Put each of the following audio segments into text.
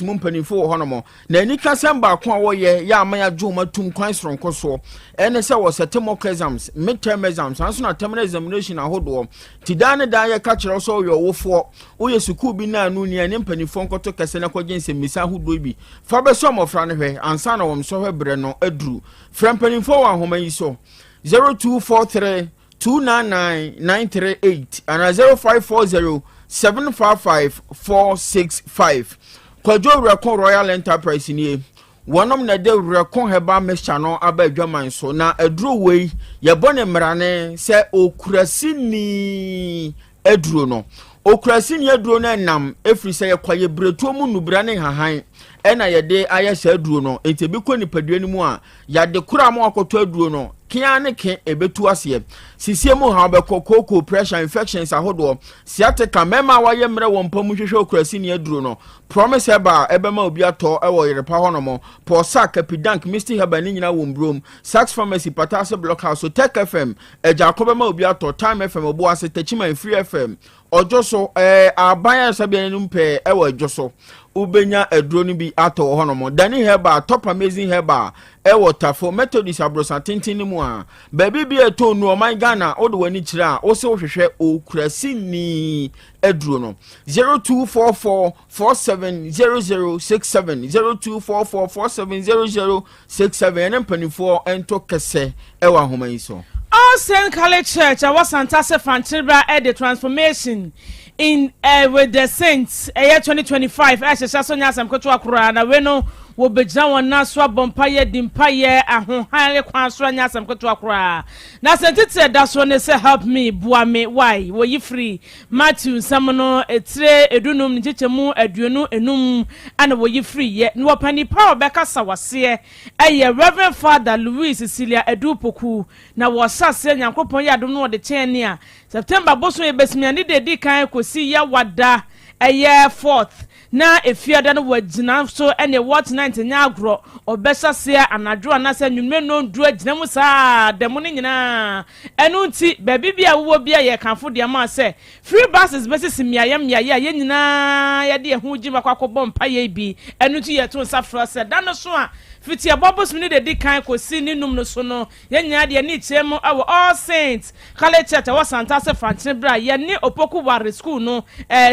Mu mpanimfoɔ wɔ hɔnom na anikasɛm baako a wɔyɛ yɛ ama yɛagye wɔn atum kwan soronko soɔ ɛne sɛ wɔsɛte mock exams, midterm exams, anso na terminal examination ahodoɔ. Ti daa ne daa yɛka kyerɛ sɛ ɔyɛ ɔwofoɔ, woyɛ sukuu bi naa no nia ne mpanimfoɔ nkɔto kɛse na kɔgye nsɛmmisa ahodoɔ bi fa bɛsɔ mmɔfra no hwɛ ansa na wɔn sɔhwɛ berɛ no aduru. Frɛ mpanimfoɔ wɔ ahoma yi so: 0243 299 938 ana 0540 755 465. Kwadwo Werɛko Royal Enterprise nie. Wɔnom na ɛde Werɛko Herbal Mixture no aba adwaman so, na aduro wei yɛbɔ ne mmarane sɛ okurasini aduro no. Okurasini aduro no nam ɛfiri sɛ yɛkɔyɛ berɛtuo mu nubra ne hahan ɛna yɛde ayɛ saa aduro no. Nti ebi kɔ nipadua no mu a, yɛade koro a ma wakɔtɔ aduro no kea ne ke ebetu aseɛ sisie mu ha bɛkɔ kooko, pressure, infections ahodoɔ, sciatica. Mmarima a wɔayɛ mmerɛ wɔ mpa mu hwehwɛ okurasini aduro no. Promise Herbal ɛbɛma obi atɔ ɛwɔ Yerepa hɔnom. Pɔsa, Kapidank, Misty Herbal ne nyinaa wɔ Mbrom, Sax Pharmacy, Patase Block House, Tech FM, Agyaakɔ bɛma obi atɔ, Time FM, Obuase, Techiman, Free FM, ɔdwo so aban ayasabea no pɛɛ ɛwɔ ɛdwo so, wobɛnya aduro no bi atɔ wɔ hɔnom. Dani Herbal, Top Amazing Herbal ɛwɔ Tafo Methodist aborosa tenten no mu a baabi bi a ɛtɔn nu ɔman Ghana. Wode w'ani kyerɛ a, wosɛ wohwehwɛ okurasini aduro no: 0244 470067, 0244 470067. Ɛne mpanimfoɔ nto kɛsɛ ɛwɔ ahoma yi so. All Saint Catholic Church a wɔsantase Fankyereba ɛde transformation in with the saints ɛyɛ 2025 ɛhyehyɛ so nyɛ asɛm ketewa koraa. Na wei no wɔbɛgyina wɔn nan so abɔ mpayɛ, di mpayɛ ahohare kwan so, nyɛ asɛm ketewa koraa. Na asɛntitire da so ne sɛ "Help me", boa me. Why wɔyi firi Matthew nsɛm no etire 15 ne nkyekyɛmu 25 ana wɔyi firi yɛ. Na wɔpɛ nipa a ɔbɛkasa waseɛ ɛyɛ Reverend Father Louis Cecilia Edu Poku. Na wɔhyɛ aseɛ, Nyankopɔn yɛ adom no, wɔde kyɛn ne a September bosom yɛ bɛsimia ne de edi kan kɔsi Yawada ɛyɛ fourth. Na efiada no wɔgyina so ɛne wɔte night nyɛ agorɔ. Ɔbɛhyɛ aseɛ anadwo anaasɛ nnwumire nondu agyina mu saa dɛm no nyinaa. Ɛno nti baabi bi a wowɔ bi a yɛ kanfo deɛ ma sɛ free buses bɛsisi mmeayɛ mmeayɛ a yɛn nyinaa yɛde yɛn ho gyi akɔ akɔbɔ mpayɛ bi. Ɛno nti yɛto nsa frɛ sɛ da no so a fiti ɛbɔ bosom no de di kan kɔsi ne num no so no, yɛn nyinaa deɛ ne kyerɛ mu ɛwɔ All Saints College Church ɛwɔ Santase Fankyene berɛ a yɛne Opoku Ware School no,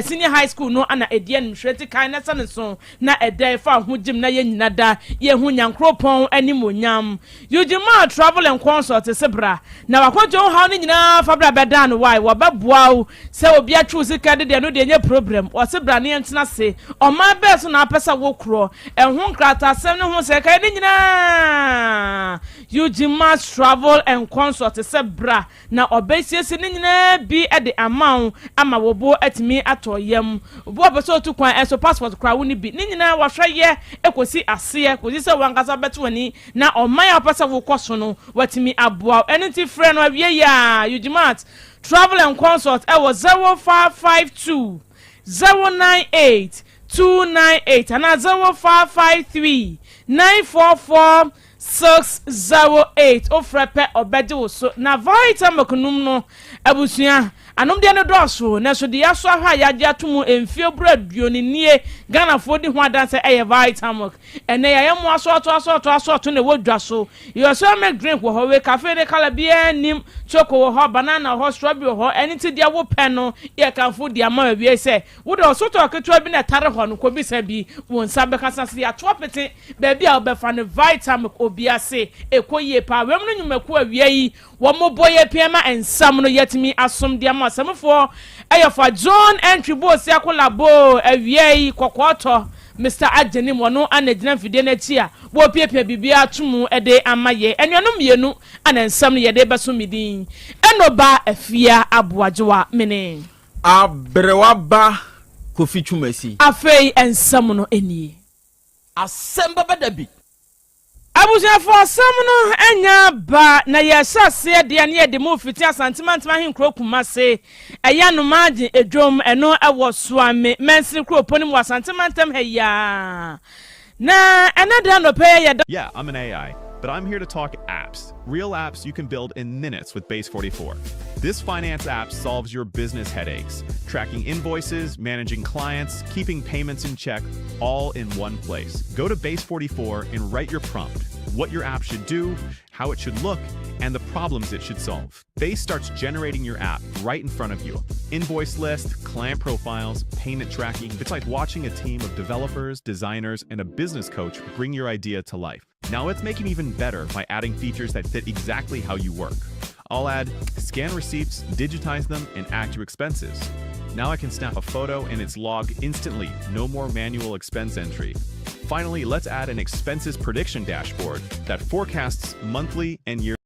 Senior High School no ana ɛdi animhwɛ. Ti kan na sɛ ne so na ɛda ɛfa ho gyim na yɛn nyina da yɛhu Nyankoropɔn anim onyam. Eugene Travel and Consult sɛ bra na wakɔntu ho haw no nyinaa fa bra bɛda no wae, wɔbɛboa wo. Sɛ obi atwe sika de deɛ no deɛ nyɛ problem. Wɔse bra ne yɛntena se ɔman bɛɛ so na apɛ sɛ wokorɔ ɛho nkrataasɛm ne ho sɛ ɛkae ne nyinaa. Eugene Travel and Consult sɛ bra na ɔbɛsiesie ne nyinaa bi de ama wo ama wo bo atumi atɔ yam. Obi wɔ pɛ sɛ otu kwan ɛso passport kora wo ne bi ne nyinaa wɔhwɛ yɛ ekosi aseɛ kɔsi sɛ wankasa bɛto w'ani na ɔman a wɔpɛ sɛ wokɔ so no watumi aboa wo. Ɛno nti frɛ no awie yi a Eugene Travel and Consult ɛwɔ 0552 098 298 anaa 0553 944 608. Wofrɛ pɛ, ɔbɛgye wo so. Na Vitamilk num no, abusua, anomdeɛ no dɔɔso, nanso deɛ yɛaso ahwɛ a yɛagye ato mu mfie boro 20 nie, Ghanafoɔ di ho adanse, ɛyɛ Vitamilk. Ɛnɛ yɛayɛ mo asɔɔto asɔɔto asɔɔto na ɛwɔ dwa so. Yɛ soya milk drink wɔ hɔ, wei cafe ne colour biara nim, choco wɔ hɔ, banana wɔ hɔ, strawberry wɔ hɔ. Ɛne ti deɛ wopɛ no, yɛkamfo di ama awie sɛ wode ɔsotɔ ketewa bi na ɛtare hɔ no kɔbisa bi wo nsa bɛkasa se yɛatoa pete baabi a wobɛfa no. Vitamilk obi ase ɛkɔ yie paa. Wɛm no nnwumakuo awia yi wɔn mo bɔ yɛ pia ma nsam no yɛtumi asom deɛ ma asɛmfoɔ ɛyɛ fa John Entry Bo Siakolabo. Awia yi kɔkɔɔtɔ Mr Agyenim wɔno ana gyina mfidie n'akyi a wɔrepiapia biribiara ato mu de ama yɛ. Anuanom mmienu ana nsɛm no yɛde bɛso mi din ɛnɔba Afia Aboagyewa mene Aberewa ba Kofi Twumasi. Afei nsɛm no nie. Asɛm bɛbɛ da bi. Abusuafo, asɛm no anya ba na yɛhyɛ aseɛ deɛ ne yɛde mu fiti Asantemantam ahenkuro Kumase, ɛyɛ Anomaagye edwom. Ɛno ɛwɔ Suame mansini kuropɔn no mu wɔ Asantemantam ha yiaa. Na ɛnɛ da nɔpɛ yɛ yɛda Yeah, I'm an AI, but I'm here to talk apps. Real apps you can build in minutes with Base 44. This finance app solves your business headaches, tracking invoices, managing clients, keeping payments in check, all in one place. Go to Base44 and write your prompt, what your app should do, how it should look, and the problems it should solve. Base starts generating your app right in front of you. Invoice list, client profiles, payment tracking. It's like watching a team of developers, designers, and a business coach bring your idea to life. Now let's make it even better by adding features that fit exactly how you work. I'll add scan receipts, digitize them, and add to expenses. Now I can snap a photo and it's logged instantly, no more manual expense entry. Finally, let's add an expenses prediction dashboard that forecasts monthly and yearly.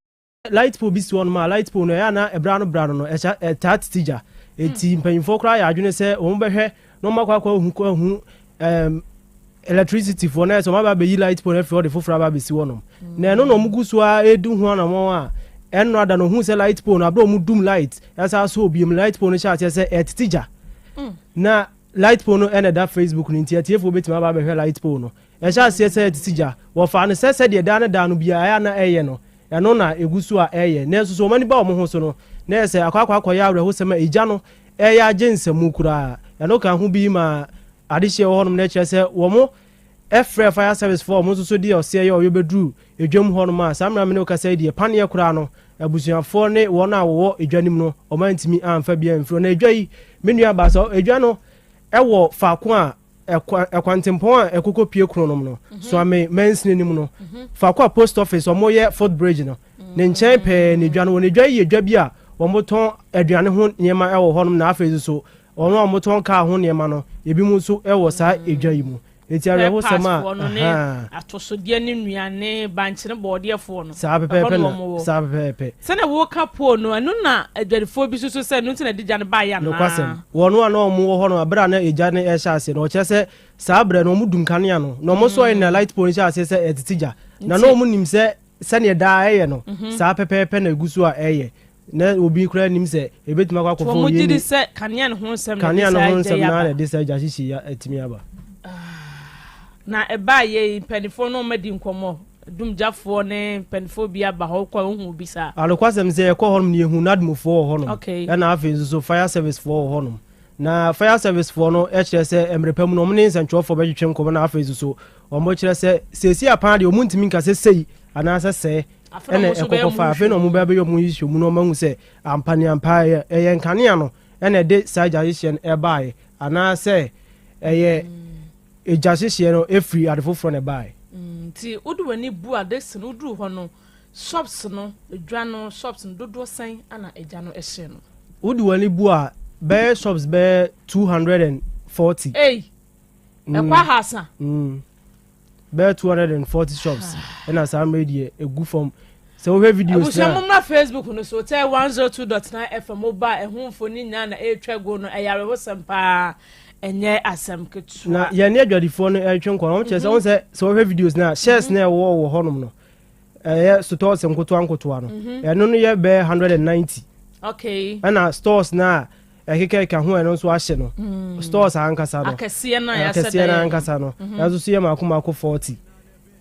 Light pole bi si hɔ nom a light pole no ɛyɛ ana ɛbra no bra no no ɛhyɛ ɛtaa tete gya eti mpanyinfoɔ koraa yɛ adwene sɛ wɔn bɛhwɛ na wɔn akɔ akɔ ahu kɔ ahu electricity foɔ na ɛsɛ wɔn aba abɛyi light pole no afiri hɔ de foforɔ aba abɛsi hɔ nom na ɛno na wɔn gu so a edi ho anamɔ a ɛno ada na ohun sɛ light pole no abere wɔn dum light ɛsa so obiem light pole no hyɛ aseɛ sɛ ɛtete gya na light pole no ɛna ɛda Facebook no nti atiefoɔ bɛtumi aba abɛhwɛ light pole no ɛhyɛ aseɛ sɛ ɛtete gya. Wɔfa no sɛ sɛdeɛ daa ne daa no biara ɛyɛ ana ɛyɛ no ɛno na egu so a ɛyɛ nanso so wɔn ani ba wɔn ho so no na yɛ sɛ akɔ akɔyɛ awerɛhosɛm a egya no ɛyɛ agye nsɛmu koraa. Ɛno ka ho bi ma adehyeɛ wɔ hɔnom na ɛkyerɛ sɛ wɔn ɛfrɛ fire service foɔ wɔn nso so de ɔseɛ yɛ ɔyɛ bɛduru edwam hɔnom a saa mmerɛ mi ne kasa yi deɛ paneɛ koraa no abusuafoɔ ne wɔn a wɔwɔ edwa no mu no wɔn antumi amfa bi amfiri na edwa yi me nua baasa edwa no ɛwɔ faako a ɛkwantempɔn a ɛkokɔ pie kuro nom no Suame mansini no mu no faako a post office wɔn yɛ foot bridge no ne nkyɛn pɛɛ ne dwa no. Wɔn edwa yi yɛ dwa bi a wɔn tɔn aduane ho nneɛma ɛwɔ hɔnom na afei nso wɔn a wɔtɔn kaa ho nneɛma no ebi mu nso ɛwɔ saa edwa yi mu eti awerɛhosɛm a no ne atosodeɛ ne nnuane bankyene bɔɔdeɛfoɔ no. Saa pɛpɛɛpɛ na saa pɛpɛɛpɛ. Sɛnɛ wɔka pole no ɛno na adwadifoɔ bi soso sɛ ɛno nti na ɛde gya no baayɛ anaa? Nokwasɛm wɔn a na wɔn wɔ hɔ no abere a na egya no ɛhyɛ aseɛ no ɔkyerɛ sɛ saa abere no wɔn dum kanea no na wɔn sɔɔ na light pole no hyɛ aseɛ sɛ ɛtete gya na wɔn nim sɛ sɛnea daa ɛyɛ no saa pɛpɛɛpɛ na egu so a ɛyɛ na obi koraa nim sɛ ebetumi akɔ akɔfo oye ni. Wɔn gye di sɛ kanea ne ho nsɛm na ɛde saa gya yi aba. Kanea ne ho nsɛm na ɛde saa gya hyehye ya ɛtumi aba. Na ɛbaa yɛ mpanimfoɔ no ɔmo nkɔmɔ dumgyafoɔ ne mpanimfoɔ bi aba hɔ kɔ ohun bi saa. Alokwasɛm sɛ yɛkɔ hɔnom ne yɛhu nadmofoɔ wɔ hɔnom ɛna afei nso so fire service foɔ wɔ hɔnom na fire service foɔ no kyerɛ sɛ mmerɛ pa mu no ɔmo ne nsɛntwerɛfoɔ bɛtwetwe nkɔmɔ na afei nso so ɔmo kyerɛ sɛ seesi apan deɛ ɔmo ntumi nka sɛ sei anaasɛ sɛɛ ɛna ɛkɔkɔ fa afei na ɔmo bɛ bɛyɛ ɔmo nhyehyɛ mu na ɔmo ahu sɛ ampa ne ampa ɛyɛ nkanea no ɛna ɛde saa gya hyehyɛ no ɛbaeɛ anaasɛ ɛyɛ egya hyehyɛ no efiri ade foforɔ na ɛbaeɛ. Nti wode w'ani bu ade si no woduru hɔ no shops no edwa no shops no dodoɔ sɛn ana egya no ɛhyɛ no? Wode w'ani bu a bɛyɛ shops bɛyɛ 240. Ei ɛkɔ ahasa. Bɛyɛ 240 shops ɛna saa mmerɛ deɛ egu fam sɛ wohwɛ videos. Abusua mo mmra Facebook no so tɛ 102.9 FM ba ɛho mfoni nyinaa na ɛretwa go no. Ɛyɛ awerɛhosɛm paa, ɛnyɛ asɛm ketewa. Na yɛn ne adwadifoɔ no ɛretwe nkɔ no wɔn kyerɛ sɛ wɔn sɛ wɔhwɛ videos na shares na ɛwɔ wɔ hɔnom no ɛyɛ stores nkotoa nkotoa no ɛno no yɛ bɛyɛ 190. Ɛna stores na ɛkeka ho ɛno nso ahyɛ no stores ankasa no akɛseɛ no a yɛasɛ akɛseɛ no ankasa no ɛnso so yɛ mako mako 40.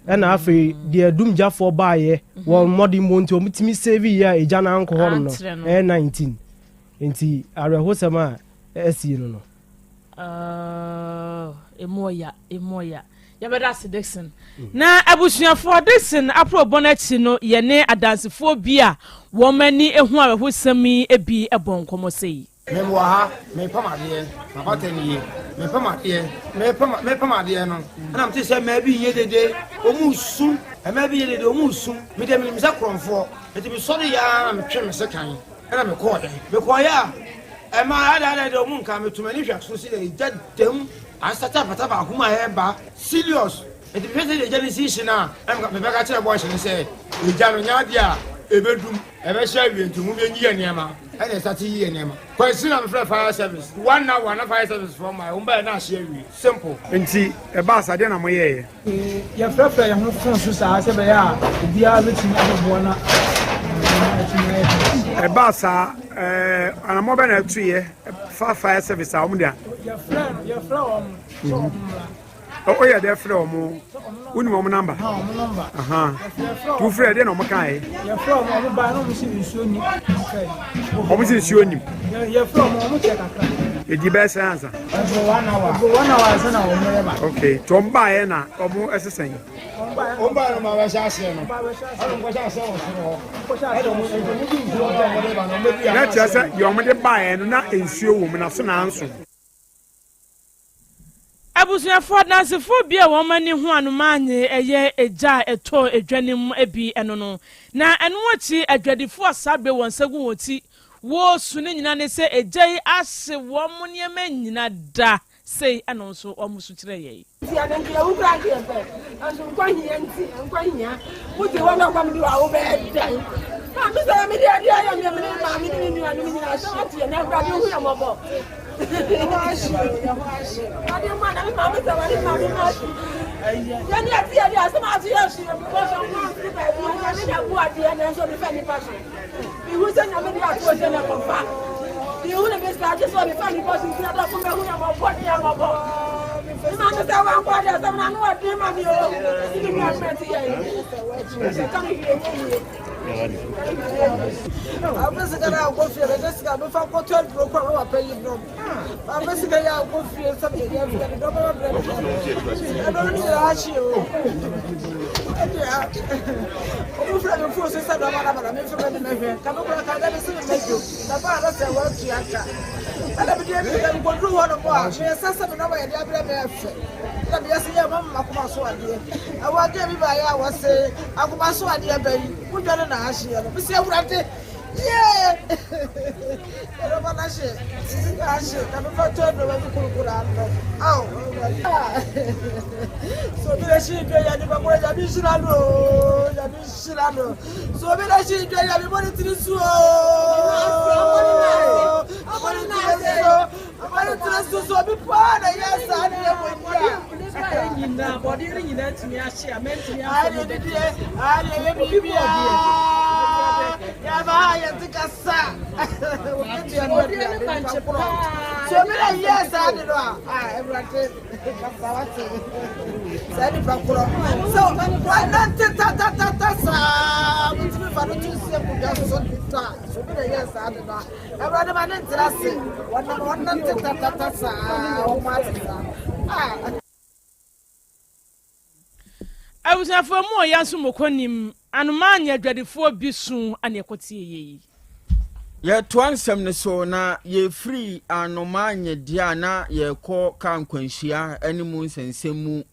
Ɛna afei deɛ dumgyafoɔ baayɛ wɔn mmɔden mu nti wɔn tumi save yie a egya no ankɔ hɔnom no Antrɛ no. ɛyɛ 19 nti awerɛhosɛm a ɛsi no. Emu ɔya emu ɔya. Yɛbɛda ase Dixon na abusuafoɔ Dixon aporɔbɔ no akyi no yɛne adansefoɔ bi a wɔn ani ehu awerɛhosɛm yi bi bɔ nkɔmmɔ sɛ yi. Mewɔ ha mepam adeɛ mabata nie mepam adeɛ mepam adeɛ no ɛna mete sɛ mmaa bi nyɛ dede ɔmu su mmaa bi nyɛ dede ɔmu su mede menim sɛ korɔmfoɔ nti mesɔre yɛ a na metwe me sekan ɛna mekɔɔyɛ mekɔɔyɛ a ɛma adaada deɛ ɔmu nka meto m'ani hwɛ so sɛ ɛgya dam asata pata baako mu a ɛba serious nti mehwɛ sɛ ɛgya no si hye no a ɛna mebɛka kyerɛ bɔɔhye no sɛ ɛgya no nyɛ adeɛ a ɛbɛdum ɛbɛhyɛ awie nti mu bɛnyi yɛ nneɛma ɛna ɛsate yi yɛ nneɛma kwansi na mefrɛ fire service one hour na fire service fɔ ma wɔn bɛyɛ na ahye awie simple. Nti ɛbaa sa deɛ na moyɛeɛ? Yɛfrɛfrɛ yɛn ho phone so saa sɛ bɛyɛ a obiara bɛtumi abɛboa na atumi ayɛ kɛse. Ɛbaa saa anammɔ bɛ na ɛtoyɛ fa fire service a wɔn de a? Yɛfrɛ no yɛfrɛ wɔn sɛ wɔn mmra. Ɔyɛ dɛ frɛ ɔmo, wonim ɔmo namba? Ɔmo namba. Nti wofrɛ deɛ na ɔmo kaeɛ? Yɛfrɛ ɔmo, ɔmo baa na ɔmo si nsuo ni. Ɔmo si nsuo nim. Yɛfrɛ ɔmo, ɔmo kyɛ kakra. Ɛdi bɛyɛ sɛn ansa? Ɛbɔ one hour. Ɛbɔ one hour ansa na ɔmo reba. Okay, nti ɔmo baeɛ na ɔmo ɛsesɛn? Ɔmo baeɛ na ɔmo abɛhyɛ aseɛ no, ɛna ɔmo kɔhyɛ aseɛ wɔ soro hɔ. Ɛna ɔmo nti ɔmo di nsuo a ɔmo de ba no, ɔmo bɛdu Na kyerɛ sɛ deɛ ɔmo de baeɛ no na nsuo wɔ mu na so na anso. Abusuafo Adansefo bi a wɔn ani ho anomaa nye ɛyɛ egya a ɛtɔɔ edwa no mu bi ɛno no. Na ɛno akyi adwadifo a saa bere wɔn nsa gu wɔn ti wɔresu no nyinaa ne sɛ egya yi ahye wɔn nneɛma nyina da sei ɛno nso wɔn su kyerɛ yɛn. Nti ɛno nti ewu koraa nka yɛpɛ, nanso nkwa hia nti, nkwa hia. Wote hɔ na ɔkɔm de wo a, wobɛyɛ dɛn? Maame sɛ mede adeɛ ayɛ me me ne maame ne me nuanom nyinaa sɛ wate yɛn Awurade hu yɛn mmɔbɔ. Awurade mma na me maame sɛ wɔne maame ma ahye. Yɛne ɛte yɛ deɛ asɛm ato yɛ so yɛ because ɔmo amfiri baabi a nyame na bu adeɛ nanso ɔde fa nipa so. Mehu sɛ nyame de ato ɔhyɛ na kɔfa. Mehu ne me saa gye sɛ ɔde fa nipa so nti adɔfo mɛhu yɛ mɔbɔ ne yɛ mɔbɔ. Me maame sɛ wankɔ adeɛ asɛm na ano ɔden ma me o. Ɛsi me nua mmerɛ te yɛ yi. Ɛka me hwee nyɛ yie. Maame sika na akɔ fie bɛgye sika mefa nkɔtɔ aduro kɔ na wapɛ yi nom. Maame sika yɛ akɔ fie sɛ meyɛ fie de dɔbɔ brɛ me. Ɛno no nyinaa ahye o. Ɛdeɛ ɔmo frɛ me fon so sɛ dɔbɔ na bana mefa m'ani mɛhwɛ. Ka me kora ka da me se me mɛdwo. Na baa na sɛ wɔatua ka. Ɛna mede mmirika mekɔduru hɔ nom a meyɛ sɛ me nɔma yɛde abrɛ me ɛfɛ. Ɛna meyɛ sɛ yɛ mama makoma so adeɛ. Ɛwɔ adeɛ bi baayɛ a wɔse akoma so adeɛ bɛyi. Wodwane na ahyeɛ no. Mese Awurade yee! Ɛdɔba no ahye, sika ahye, na mefa tɔ aduroba bi kurukuru ano. Ao, Awurade. So obi na hye dwa ya nipa koro nyame nhyira no o, nyame nhyira no. So obi na hye dwa ya mebɔ ne tiri so o. Mebɔ ne tiri so. Ɔde tena so so obi paa na ɛyɛ saa ne yɛ wɔ yi a. Nyinaa bɔdeɛ no nyinaa tumi ahye a mɛntumi afɔ mu dɛ. Ayɛ yɛ biribiara yɛba ha yɛte kasa. Bɔdeɛ no bankye paa. So obi na yɛ saa de no a awurade kasa wate saa nipa korɔ sɛ wɔnante tatatata saa wotumi fa no to si akonnwa so da so obi na yɛ saa de no a Awurade ma ne ntena ase. Wɔnam wɔnante tatata saa wɔn ase saa. Ah. Abusuafoɔ mu ɔya nso mokɔ nim anomaa ne adwadifoɔ bi su ane ɛkɔtie yei. Yɛtoa nsɛm no so na yɛfiri anomaa nyedeɛ a na yɛkɔ kaa nkwanhyia ne mu nsɛnsɛm mu.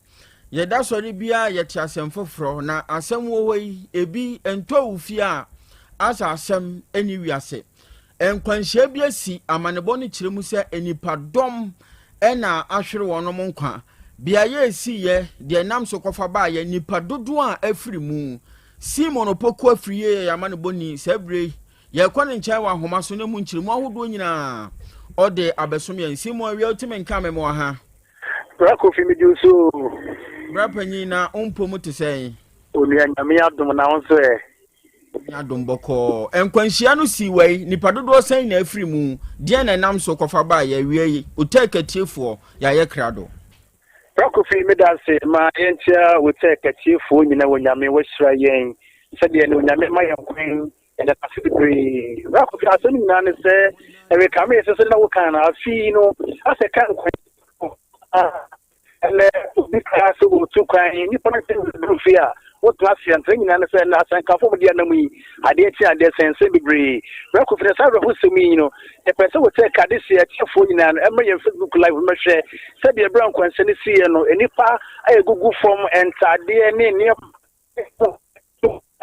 Yɛda sɔre biara yɛte asɛm foforɔ, na asɛm wɔ hɔ yi, ebi ntɔ wo fie a, asa asɛm nni wiase. Nkwanhyia bi asi, amanebɔ no kyerɛ mu sɛ nnipadɔm na ahwere wɔn nkwa. Beaeɛ a ɛsiiɛ, deɛ ɛnam so kɔfa baeɛ, nnipa dodoɔ a afiri mu. Simon Opoku Afriyie yɛ yɛn amanebɔni saa berɛ yi. Yɛrekɔ ne nkyɛn wɔ ahoma so na emu nkyerɛmu ahodoɔ nyinaa ɔde abɛsom yɛn. Simon awia wotumi nka me mewɔ ha. Bra Kofi megye wo so oo. Bra panyin na wo mpɔ mu te sɛn? Onua Nyame adom na wo nso ɛ? Nyame adom bɔkɔɔ. Nkwanhyia no sii wai, nipa dodoɔ sɛn na afiri mu? Deɛn na ɛnam so kɔfa baeɛ? Awia yi, Otec atiefoɔ, yɛayɛ krado. Bra Kofi meda ase ma yɛnkyia Otec atiefoɔ nyina wɔ Nyame wahyira yɛn sɛdeɛ ne Onyame ma yɛn kwan Yɛda no ase bebree. Bra Kofi, asɛm no nyinaa ne sɛ, ɛrekame yɛ sɛ sɛdeɛ na woka no, afe yi no, asɛ ka nkwan ɛnɛ obi kaa sɛ ɔtu kwan, nnipa no sɛ duru fie a, wotena ase a, nsɛm nyinaa ne sɛ ɛnɛ asɛnkafo mu de anam yi, adeɛ kye adeɛ sɛn nsɛm bebree. Bra Kofi, na saa awerɛhosɛm yi no, yɛpɛ sɛ wɔkyɛ kade se atiefoɔ nyinaa no, ɛma yɛn Facebook live mmɛhwɛ sɛdeɛ berɛ a nkwanhyɛ no siiɛ no, nnipa a ɛgugu fam, ntaadeɛ ne nneɛma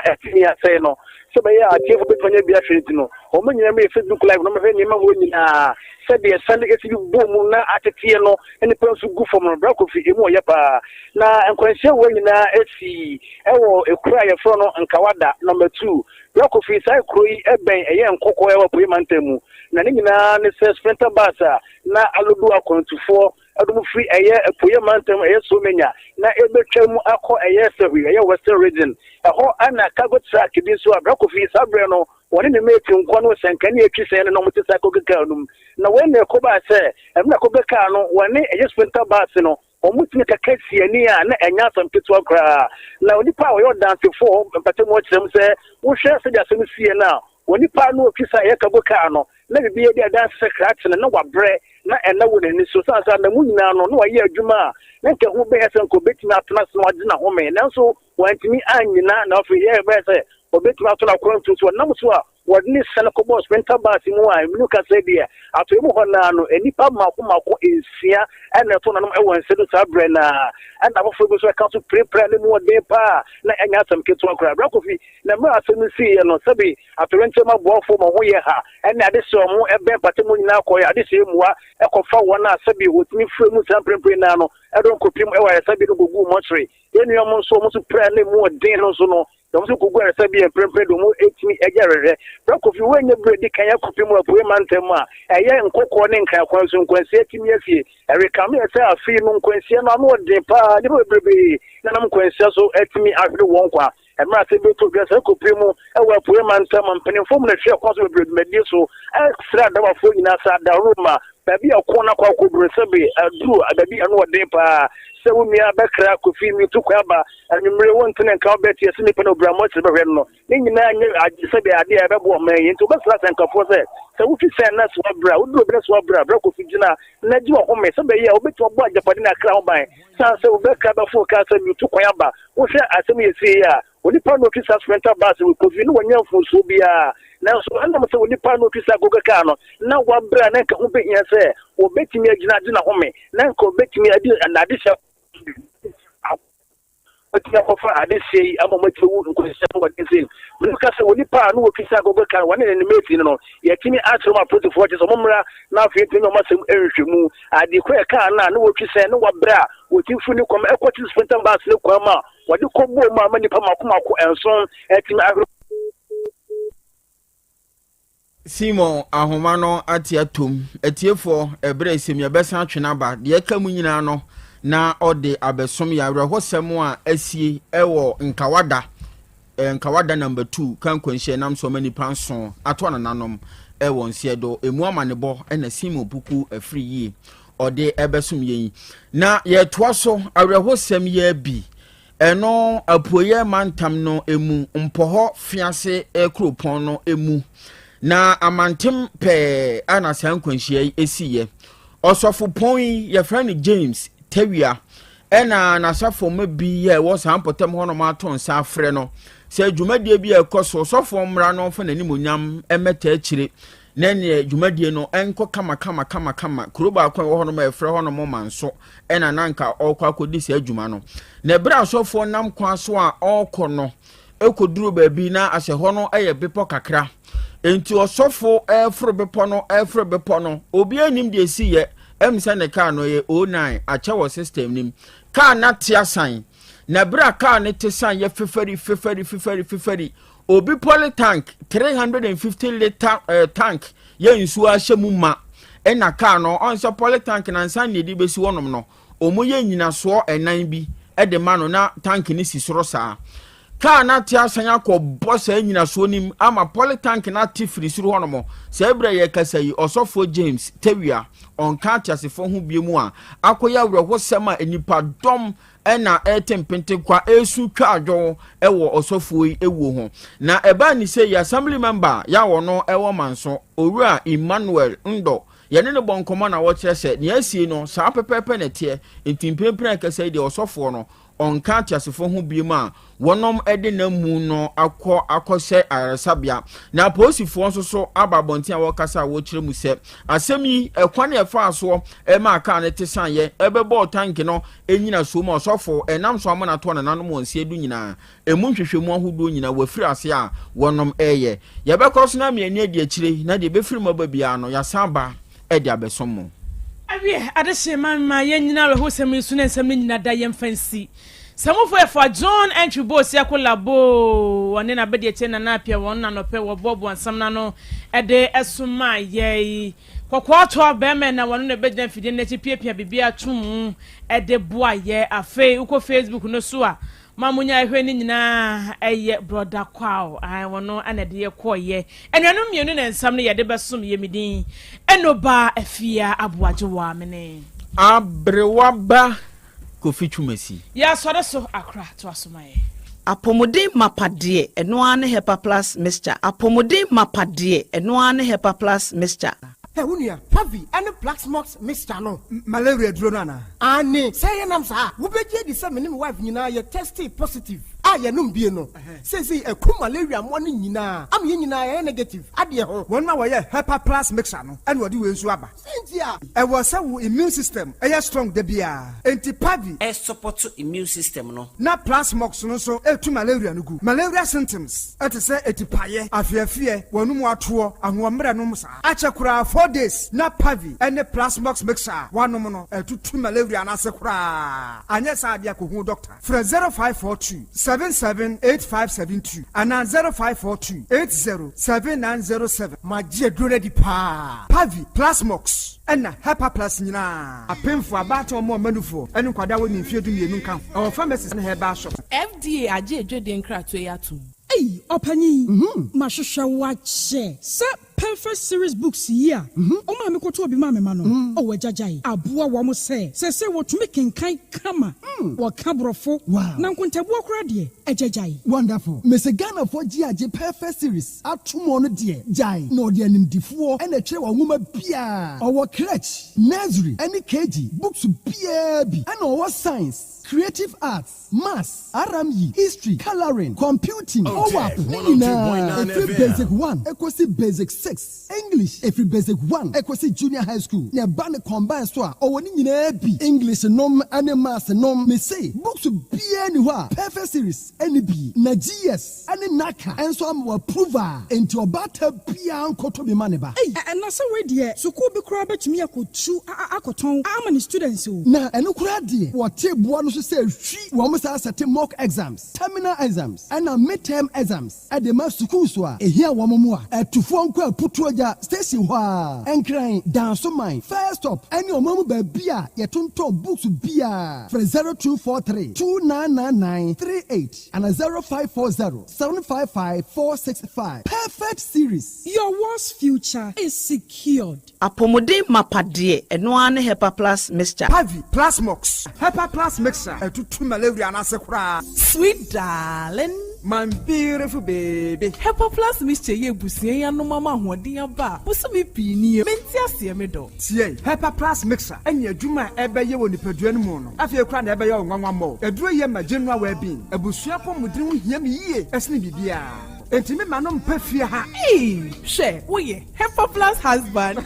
Ɛte nea asɛe no, sɛ ɛbɛyɛ a atiefo betumi anya bi ahwɛ nti no, wɔn nyinaa mu yɛ Facebook Live na wɔhwɛ nneɛma horow nyinaa, sɛdeɛ asiane si bi bɔ mu na ateteɛ no, nnipa nso gu fam no. Bra Kofi, emu ɔyɛ paa. Na nkwanhyia wei nyinaa sii wɔ ekuro a yɛfrɛ no Nkawada, Number 2. Bra Kofi, saa ekuro yi bɛn ɛyɛ Nkɔkɔ ɛwɔ Apuei Mantam mu. Na ne nyinaa ne sɛ Sprinter bus a na alodu akwantufoɔ Ɛdɔm firi ɛyɛ apueɛ mantam ɛyɛ Somenya na ɛbɛtwa mu akɔ ɛyɛ Sahwi ɛyɛ Western Region. Ɛhɔ na cargo truck bi nso a Bra Kofi saa berɛ no wɔne ne mate nkoa no sɛnkani atwi sɛn no na wɔte saa cargo car no mu. Na wei na ɛkɔbaa sɛ mmerɛ cargo car no wɔne ɛyɛ sprinter bus no. Wɔtumi kaka si ani a na ɛnyɛ asɛm ketewa koraa. Na onipa a ɔyɛ ɔdansefo wɔ mpata mu ɔkyerɛ mu sɛ, wohwɛ sɛdeɛ asɛm no siiɛ no a, onipa a na ɔtwi saa ɛyɛ kabo kaa no, na biribi adi adanse sɛ krakye no, na wabrɛ, na ɛnna wɔ n'ani so. Sane sɛ nna mu nyinaa no, na wayɛ adwuma a na nka ɛho bɛhia sɛ nka ɔbɛtumi atena ase na wagye n'ahome. Nanso wantumi annyina, na afei ɛyɛɛ sɛ ɔbɛtumi ato n'akwantu so. Ɔnam so a Wɔde no siane kɔbɔɔ Sprinter bus mu a mene kasa yi deɛ, atɔeɛ mu hɔ no ara no, nnipa mmaako mmaako nsia na ɛtoo nanom wɔ nsa du saa berɛ no ara. Ɛna afoforɔ bi nso ɛka so pirapiraa ne mu ɔden pa ara na ɛnyɛ asɛm ketewa koraa. Bra Kofi, na mmerɛ a asɛm no siiɛ no, sɛbe atoyerɛnkyɛm aboafoɔ ma ho yɛ ha ne adehyeɛ a wɔn bɛn mpata mu nyinaa kɔeɛ adehyeɛ mua kɔfa wɔn a sɛbe wɔtumi firi mu saa mprempren no ara no de wɔn kɔpim wɔ ayaresabea no kɔguu mɔkyere. Yɛn nuanom nso wɔn nso pira ne mu ɔden no nso no, Na wɔn nso kogu ayaresabea mprempren de wɔn atumi agya rehwɛ. Bra Kofi, woanyɛ bere adi kan akɔpem wɔ Apuei Mantam mu a ɛyɛ nkɔkɔɔ ne Nkran kwan so nkwanhyia atumi asie. Ɛrekame ayɛ sɛ afe yi no nkwanhyia no ano ɔden paa, nnipa bebrebe na nam nkwanhyia so atumi ahwere wɔn nkwa. Mmerɛ asɛm bi too dwa sɛ kɔpem mu wɔ Apuei Mantam a mpanimfoɔ mu na ɛhwɛ kwan so bebree dwumadie so srɛ adawafoɔ nyinaa sɛ adaworoma baabi a ɔko no akɔ akɔduru sɛbe aduru baabi ano ɔden paa sɛ wo nua bɛkra Kofi metu kwan aba Anwummere wo ntene nka wo bɛte ɛsɛ nipa na obira mɔkyere bɛhwɛ no no ne nyinaa nyɛ sɛdeɛ adeɛ a ɛbɛboa ɔman yi nti wobɛsrɛ asɛnkafoɔ sɛ sɛ wofi sɛn na soa bra woduru obi na soa bra bra kofi gyina na gye wahome sɛ bɛyɛ a wobɛtumi abɔ agyapade ne akra ho ban san sɛ wobɛkra bɛforo kaa sɛ metu kwan aba wohwɛ asɛm yɛ sie yi a onipa na ɔtwi saa sprinter bus wɔ kofi ne wɔnyɛ mfomsoɔ biara nanso ɛnam sɛ onipa na ɔtwi saa gogo kaa no na wabra na nka ho bɛhia sɛ wɔbɛtumi agyina agye n'ahome na nka wɔbɛtumi adi n'adehyɛ Watumi akɔfa adehyeɛ yi ama wɔatumi awu nkwanhyia mu wɔden sei. Mene ka sɛ onipa a na wɔtwi sɛ agogo kan wɔne ne mate no no yɛatumi akyerɛ wɔn apolisifoɔ kyerɛ sɛ wɔn mmra na afei yɛtumi anya wɔn asɛm nhwɛ mu. Adeɛ koro a ɛkaa no a na wɔtwi sɛn ne wabrɛ a wɔtumi firi ne kwan mu ɛkɔte sprinter bus ne kwan mu a wɔde kɔbɔɔ mu ama nnipa mako mako nson atumi ahwere. Simon ahoma no ate atom. Atiefoɔ, ɛberɛ ɛsɛm yɛbɛsan atwe no aba. Deɛ ɛka mu nyinaa no, na ɔde abɛsom yɛ awerɛhosɛm a asie ɛwɔ Nkawada, eh, Nkawada number 2, ka nkwanhyia nam so ama nipa nson ato anananom ɛwɔ nseɛ do. Emu amanebɔ ɛna Simon Puku afiri yie ɔde ɛbɛsom yɛn. Na yɛtoa so awerɛhosɛm yɛ bi. Ɛno apueeɛ mantam no mu, Mpɔhɔ Fease kuropɔn no mu, na amantem pɛɛ a na saa nkwanhyia yi siiɛ. Ɔsɔfopɔn yi, yɛfrɛ no James Tawia, ɛna n'asafo mma bi yɛ ɛwɔ saa mpɔtam hɔnom ato nsa afrɛ no sɛ dwumadie bi a ɛkɔ so ɔsɔfoɔ mmra no mfa n'animuonyam mmɛta akyire na ɛneɛ dwumadie no ɛnkɔ kama kama kama kama. Kuro baako a ɛwɔ hɔnom a yɛfrɛ hɔnom Manso ɛna na anka ɔrekɔ akɔdi saa adwuma no. Na ɛberɛ a asɔfoɔ nam kwan so a ɔrekɔ no, ɛkɔduru baabi na asɛ hɔ no yɛ bepɔ kakra. Enti ɔsɔfo ɛreforo bepɔ no, ɛreforo bepɔ no, obiara nim deɛ ɛsiiɛ, ɛm sɛ ne kaa no ɛyɛ 09 akyɛ wɔ system nim. Kaa no ate asan, na ɛberɛ a kaa no te san yɛ fefari fefari fefari fefari, obi poly tank 350 litre eh, tank yɛ nsuo ahyɛ mu ma ɛna kaa no ɔn sɛ poly tank na nsa na ɛde bɛsi hɔnom no wɔn yɛ nyinasoɔ ɛnan bi ɛde ma no na tank no si soro saa kaa no ate asan akɔ bɔ saa nyinasoɔ no mu ama poly tank no ate firi soro hɔnom saa berɛ yɛ kasa yi ɔsɔfoɔ James Tawia ɔnka ateasefoɔ ho bie mu a akɔyɛ awerɛhosɛm a nnipa dɔm na ɛrete mpentekwa resu twa adwo wɔ ɔsɔfoɔ yi wuo ho. Na ɛbaa ne sɛ yi assembly member yɛ a wɔno wɔ Manso, Owura Emmanuel Ndɔ, yɛne no bɔ nkɔmmɔ na wɔkyerɛ sɛ nea asie no saa pɛpɛɛpɛ na ɛteɛ, nti mprempren a ɛkasa yi deɛ ɔsɔfoɔ no ɔnka ateasefoɔ ho biom a wɔnom de n'amu no akɔ akɔhyɛ ayaresabea. Na apolisifoɔ nso so aba abɔnten a wɔrekasa a wɔrekyerɛ mu sɛ asɛm yi ɛkwan a ɛfaa soɔ ɛmaa kaa no te saneɛ ɛbɛbɔɔ tank no nnyinasoɔ mu a ɔsɔfo ɛnam so ama no atoa nananom wɔn nseɛ do nyinaa ɛmu nhwehwɛmu ahodoɔ nyinaa wɔafiri ase a wɔnom ɛreyɛ. Yɛbɛkɔ so na ama yɛn ani adi akyire na deɛ ɛbɛfiri mu aba biara no yɛasan aba de abɛsom mo. Awiɛ, adehye ma mma yɛnnyina awerɛhosɛm yi so na nsɛm no nyina da yɛmfa nsi. Samufo ɛfa John Antwi Boasiako Laboo, ɔne n'abadiakyire Nana Appiah wɔn na anɔpɛ wɔboaboa nsɛm no ano de somaa yɛn. Kɔkɔɔ tɔ bɛrima na wɔno na ɛbɛgyina mfidie no akyi piapia biribiara to mu de boa yɛ. Afei wokɔ Facebook no so a, ma monya ɛhwɛ ne nyinaa ɛyɛ Brɔda Kwaw. Ae, wɔno na ɛde yɛ kɔɔyɛ. Anuanom mmienu na nsɛm no yɛde bɛsom yɛ me din Enoba Afia Aboagyewa mene. Aberewa ba. Kofi Twumasi. Yɛasɔre so Accra toa so ma yɛn. Apɔmuden mapa deɛ, ɛno ara ne Hepa Plus Mixture. Apɔmuden mapa deɛ, ɛno ara ne Hepa Plus Mixture. Hɛ, wo nua, Pavi ne Plaxmox mixture no, malaria aduro no anaa? Aane, sɛ yɛnam saa a, wobɛgye adi sɛ me ne me wife nyinaa yɛ testee positive a yɛnom bie no. Seesei ɛku malaria mmoa no nyinaa ama yɛn nyinaa yɛayɛ negative adeɛ ho. Wɔn a wɔyɛ Hepa Plus mixture no na wɔde wei nso aba. Sɛn nti a? Ɛwɔ sɛ wo immune system yɛ strong da biara, enti Pavi. Ɛsupɔto immune system no. Na Plasmox no nso tu malaria no gu. Malaria symptoms te sɛ atipaeɛ, afeafeɛ, w'anum atoɔ, ahoɔmmerɛ nom saa. Akyɛ koraa 4 days na Pavi ne Plasmox mixture a woanom no atutu malaria no ase koraa. Anyɛ saa deɛ a kɔhu doctor. Frɛ 0542 778572 anaa 0542 807907. Magye aduro no adi paa. Pavi, Plasmox ɛna Hepa Plus nyinaa. Apemfoɔ, abaatan, wɔn a wɔma nufoɔ, ne nkwadaa a wɔnni mfeɛ 12 nka ho. Ɛwɔ pharmacies ne herbal shops. FDA agye adwadie nkratoɔ yi atom. Ei ɔpanyin, mahwehwɛ wo akyɛ sɛ Perfect Series Books yi a wo maame kɔtɔɔ bi maa me ma no, oh agyagyae, aboa wɔn sɛ seesei wɔtumi kenkan kama, wɔka Borɔfo, na nkontabuo koraa deɛ, agyagyae. Wonderful. Mese Ghanafoɔ gye agye Perfect Series ato mu ɔno deɛ gyae na ɔde animdifoɔ na ɛtwerɛ wɔ nwoma biaa. Ɔwɔ crèche, nursery ɛne KG books biaa bi ɛna ɔwɔ science, creative arts, maths, RME, history, colouring, computing, OWAP ne nyinaa ɛfiri basic one ɛkɔsi basic six, English ɛfiri basic one ɛkɔsi junior high school na ɛba ne combine so a ɔwɔ ne nyinaa bi, English nom ɛne maths nom. Mese books biaa ni hɔ a Perfect Series ɛne bi na GS ɛne NaCCA ɛnso ama wɔ approve a enti ɔbaata biaa nkɔtɔ bi ma ne ba. Ei, na sɛ wei deɛ, sukuu bi koraa bɛtumi akɔtu akɔtɔn ama ne students o. Na ɛno koraa deɛ, wɔte boa no so sɛ hwi wɔn saa sɛte mock exams, terminal exams ɛna midterm exams ɛde ma schools a ehia wɔn mu a ɛtufoɔ nkɔ Aputuogya station hɔ a Nkran, Dansoman, First Stop ɛne ɔman mu baabi a yɛtontɔn books biara. Frɛ 0243 2999 38 ana 0540 755 465. Perfect Series. Your world's future is secured. Apɔmuden mapa deɛ, ɛno ara ne Hepa Plus Mixture. Pavi, Plasmox, Hepa Plus Mixture ɛtutu malaria no ase koraa. Sweet darling. My beautiful baby. Hepa Plus Mixture yɛ abusua yi anom ama ahoɔden aba a bosome pii nie. Mente aseɛ me dɔ. Tie, Hepa Plus Mixture ɛne adwuma a ɛbɛyɛ wɔ nipadua no mu no. Afei koraa na ɛbɛyɛ wo nwanwa mmɔ. Aduro yɛ ma general well-being. Abusua pɔmuden ho hia me yie ɛsene biribiara. Enti me ma no mpɛ fie ha. Ee, hwɛ, woyɛ Hepa Plus husband.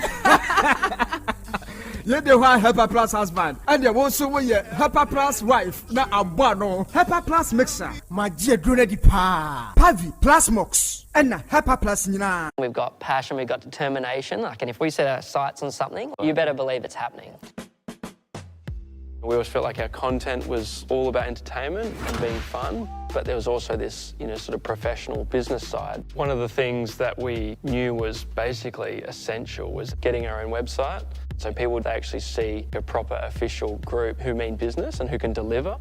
Yɛde hɔ a Hepa Plus husband ɛdeɛ wo nso woyɛ Hepa Plus wife na abɔ ano. Hepa Plus Mixture. Magye aduro no adi paa. Pavi, Plasmox ɛna Hepa Plus nyinaa. We've got passion, we've got determination. Like, and if we set our sights on something, you better believe it's happening. We always felt like our content was all about entertainment and being fun, but there was also this sort of professional business side. One of the things that we knew was basically essential was getting our own website, so people would actually see a proper official group who mean business and who can deliver.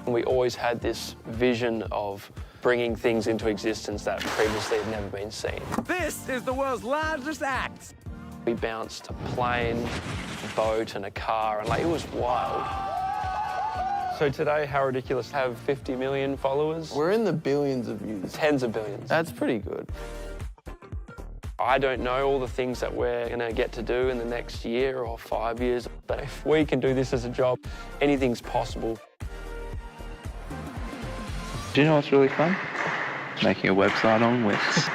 And we always had this vision of bringing things into existence that previously had never been seen. This is the world's largest axe. We bounced a plane, a boat, and a car, and like it was wild. So today, How Ridiculous have 50 million followers. We're in the billions of views. Tens of billions. That's pretty good. I don't know all the things that we're going to get to do in the next year or 5 years, but if we can do this as a job, anything's possible. Do you know what's really fun? Making a website on Wix.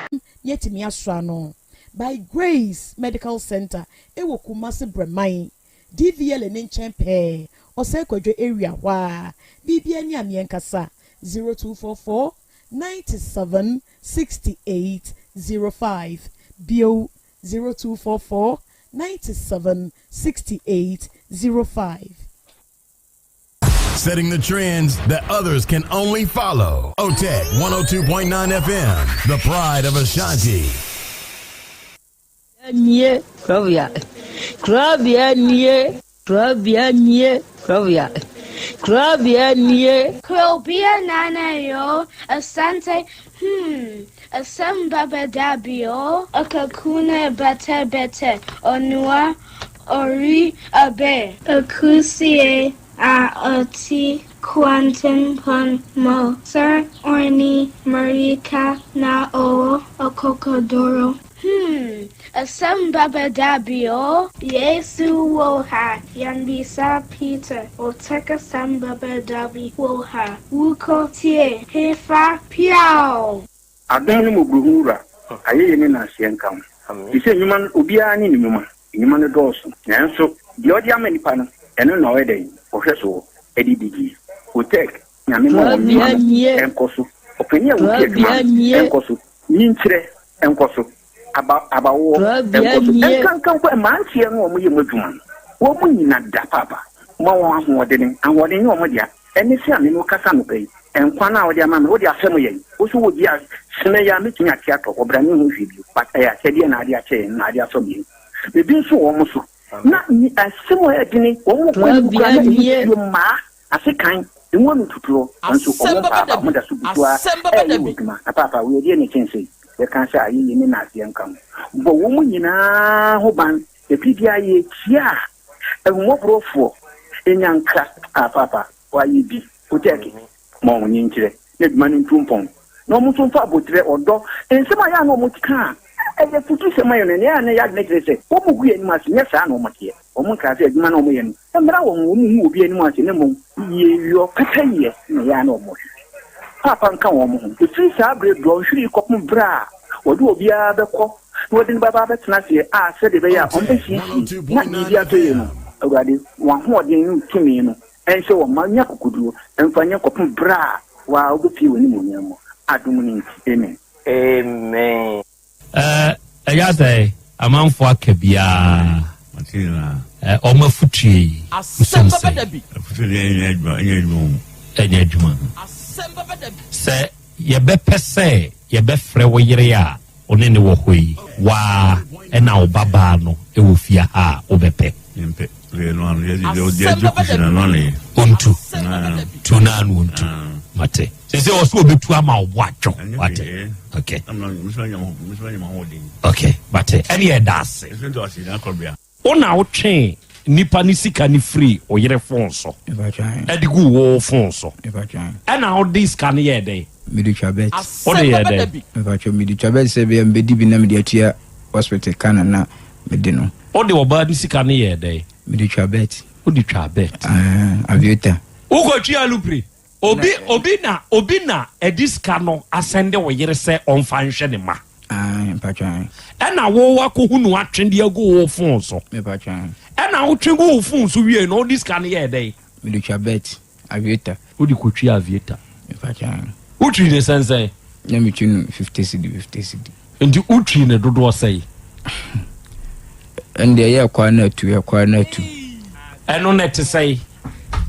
Yɛtumi asɔ ano by Grace Medical Center ɛwɔ Kumasi Brɛman DVL ne nkyɛn pɛɛ ɔsɛ Kwadwo area hɔ a biribi ani a mmiɛnkasa 0244 97 68 05 bio 0244 97 68 05. Setting the trends that others can only follow. OTEC 102.9 FM, the pride of Ashanti. Nie Krobea, Krobea nie, Krobea nie, Krobea, Krobea nie. Krobea nana yo, asante, asem baba dabio, akakuna bete bete, onua, ori abe, akusie. a ɔte kwantempɔn mu sɛ ɔne mmirika na ɔwɔ akokoduru. Hmm, asɛm bɛba da bi o. Yesu wɔ ha, yɛmmisa Peter, Otec asɛm bɛba da bi wɔ ha. Wokɔ tie, hefa, piaw! Adom ne mmɔborɔhunu Wura, ayɛyie ne nnaaseɛ nka wo. Ɛfiri sɛ nnwuma no, obiara ne ne nnwuma, nnwuma no dɔɔso, nanso deɛ ɔde ama nnipa no, ɛno na ɔyɛ dɛn? Ɔhwɛ soɔ de didie. Otec, Nyame ma wɔn nnwuma no nkɔ so. Ɔpanin a wɔdi adwuma no nkɔ so. Nyinkyerɛ nkɔ so. Aba, abawoɔ nkɔ so. Ɛnkanka mpo mmeranteɛ no a wɔyɛ mu adwuma no, wɔn nyina da paapa. Ma wɔn ahoɔdene. Ahoɔden nyɛ wɔn dea. Ɛne sɛ a me ne wo kasa anɔpa yi, nkwa no a wode ama me, wode afɛm yɛn. Wo nso wɔ bi a, sene yi a mɛtumi ate atɔ hɔ, bra menhu hwee bio. But ɛyɛ akyɛdeɛ na ade akyɛ yɛn, na ade afɛm yɛn. Ebi nso wɔ wɔn so. Na asɛm a ɛyɛ dene, wɔn kɔ anim koraa na ɛmu tuo mmaa. Ase kan, emu ano tuturɔ, nanso wɔn mpaaba, wɔn da so gu so ara reyɛ wɔn adwuma. Na paapa, wei ɛdeɛn na ɛkyɛn sei? Yɛka sɛ ayeyie ne nnaseɛ nka ho. Bɔ wɔn nyinaa ho ban. Ɛfiri biara yɛkyia a, ahummɔborɔfoɔ nya nkra. Ah, paapa, wɔayɛ bi. Otɛɛke, ma wɔn nkyerɛ na adwuma no ntu mpɔn. Na wɔn nso mfa aboterɛ, ɔdɔ, nsɛm a ɛyɛ a na wɔka a ɛyɛ afutusɛm ma yɛn no, ɛnna ɛyɛ a na yɛn adwene kyerɛ sɛ wɔgu yɛn anim ase. Nyɛ saa na wɔteɛ. Wɔnkaa sɛ adwuma no a wɔyɛ no mmra wɔn ho, wɔnhu obi anim ase, na mmom yieyɔ, pɛpɛyɛ na ɛyɛ a na wɔhwehwɛ. Paapa nka wɔn ho. Ɛfiri saa berɛ dɔnhwere yi kɔpem berɛ a wɔde obiara bɛkɔ na wɔde no bɛba abɛtena aseɛ a sɛdeɛ ɛbɛyɛ a wɔbɛsiesie na biribi atɔ yie no, Awurade, w'ahoɔden ne wo tumi no nhyɛ wɔn ma nya akokoduo mfa nyɛ kɔpem berɛ a wo ara wobɛpue w'animuonyam mu. Adom no nti, amen. Amen. Ɛɛ ɛyɛ sɛ amanfoɔ aka biara ɛ wɔn afutuo yi nsom sɛ. Afutuo deɛ ɛnyɛ adwuma ɛnyɛ adwuma o. Ɛnyɛ adwuma. Sɛ yɛbɛpɛ sɛ yɛbɛfrɛ wo yere a wo ne ne wɔ hɔ yi waa ɛna wo ba baa no wɔ fie ha a wobɛpɛ. Yɛmpɛ. Ontu. Tu naa no ontu. Mate. Sɛ sɛ ɔsɛ obetu ama wo bo atwo. Wate. Okay. Okay. Mate. Ɛne ɛda ase. Wo na wotwe nipa ne sika ne firi wo yere fon so. Ɛde gu wo fon so. Ɛna wode sika no yɛɛ dɛn? Mede twa bet. Wode yɛɛ dɛn? Mepatwa mede twa bet sɛ bɛyɛ mbɛdi bi na mede atua hospital ka na na mede no. Wode ɔbaa no sika no yɛɛ dɛn? Mede twaa bet. Wode twaa bet. Aah, aviator. Wokɔtwi alupre. Obi, obi na, obi na ɛde sika no asɛnde wo yere sɛ ɔmfa nhwɛ ne mma. Aah, mpatwa ae. Ɛna wo wakɔhu no atwe de agu wo fon so. Mepatwa ae. Ɛna wotwe gu wo fon so wiei no, wode sika no yɛɛ dɛn? Mede twa bet. Aviator. Wode kɔtwi aviator. Mepakyɛ ae. Wotwi ne sɛnsɛn? Na metwi no 50 cedi 50 cedi. Nti wotwi ne dodoɔ sɛn? Ɛno deɛ ɛyɛ ɛkɔ a na atu ɛkɔ a na atu. Ɛno na ɛte sɛn?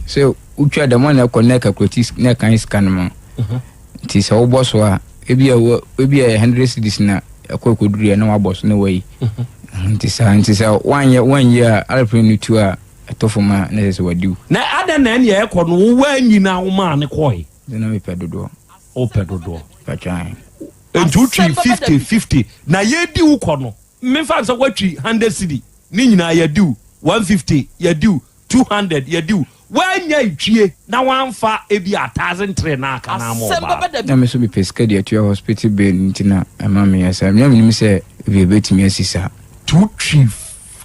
Sɛ wotwa dɛm a na ɛkɔ na ɛkakulati na ɛkan sika no ma. Mhm. Nti sɛ wobɔ so a ebi a wɔ ebi a 100 cedis na ɛkɔ ɛkɔduru yɛ na wabɔ so na wayi. Mhm. Nti saa nti sɛ wanyɛ wanyi a aeroplane no tu a Ɛtɔ fam a, na ɛsɛ sɛ wadi wo. Na adɛn na ɛnea ɛkɔ no wo woanyi na womaa no kɔe? Sɛ na mepɛ dodoɔ. Wopɛ dodoɔ. Patwan. Nti wotwi 50 50 na yɛdi wo kɔ no memfa no sɛ woatwi 100 cedi ne nyinaa yɛadi wo 150 yɛadi wo 200 yɛadi wo woannya etwie na woamfa ebi a 1003 na aka na ama ɔbaa no. Na me nso mepɛ sika de atua hospital bill nti na ɛma meyɛ saa. Na menim sɛ ebi ɛbɛtumi asi saa. Nti wotwi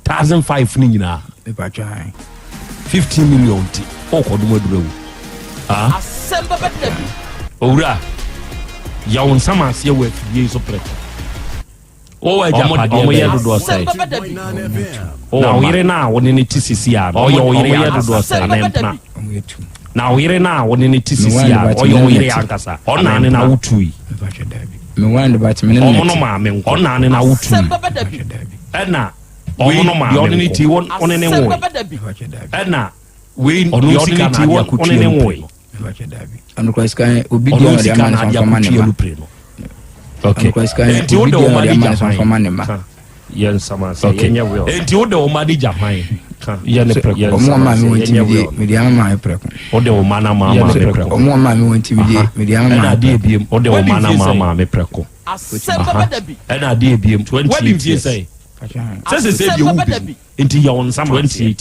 1005 no nyinaa. Mepatwa ae. 15 million nti ɔkɔdom aduru awu. Ah? Asɛm bɛbɛ da bi. Owura, yɛ wo nsam aseɛ wɔ afidie yi so prɛko. Wowɔ agyapadeɛ Ɔmo yɛ bɛn? dodoɔ Asɛm sɛn? bɛbɛ da bi. Na wo yere no a wo ne no te sisi a no, ɔyɛ wo yere Ɔmo yɛ dodoɔ ankasa sɛn? anaa mpena? Ɔmo yɛ tu. Na wo yere no a wo ne no te Me sisi wine a but no, me ɔyɛ ne wo no yere te. ankasa anaa ne na wotui? Mepatwa daabi. Me wine but me ne no Ɔmo no te. maame nko. Ɔna ne na wotui. Asɛm bɛbɛ da bi. Ɛna wei deɛ ɔne ne ti wo ne ne Asɛm nwoe. bɛbɛ da bi. Ɛna wei Ɔno deɛ ɔne sika ne na ti ade wo akɔtua ne ne alupre nwoe. no. Mepatwa daabi. Ɔno kora sika obi di a Ɔno ɔde sika ama na no sɛ ade ɔmfa ma ne akɔtua mma. alupre no. Okay. Ɔno kora sika Enti obi wode di a wo mma ɔde no ama gya no sɛ hwan? ɔmfa ma ne mma. Ka. Yɛ nsɛm ase. Okay. Yɛnyɛ real. Enti wode wo mma no gya hwan? Ka. Yɛ ne prɛko. Ɔmo ama me wɔn ti mede ama maame prɛko. Wode wo mma no ama maame prɛko. Ɔmo ama me wɔn ti mede mede ama Ɛna maame adeɛ prɛko. ebiem. Wode wo mma no ama maame prɛko. Asɛm bɛbɛ da bi. Ɛna adeɛ ebiem. Wadi 28 mfie years. sɛn? Sɛ sese deɛ wo bɛwu nti yɛ wo nsa ma aseɛ.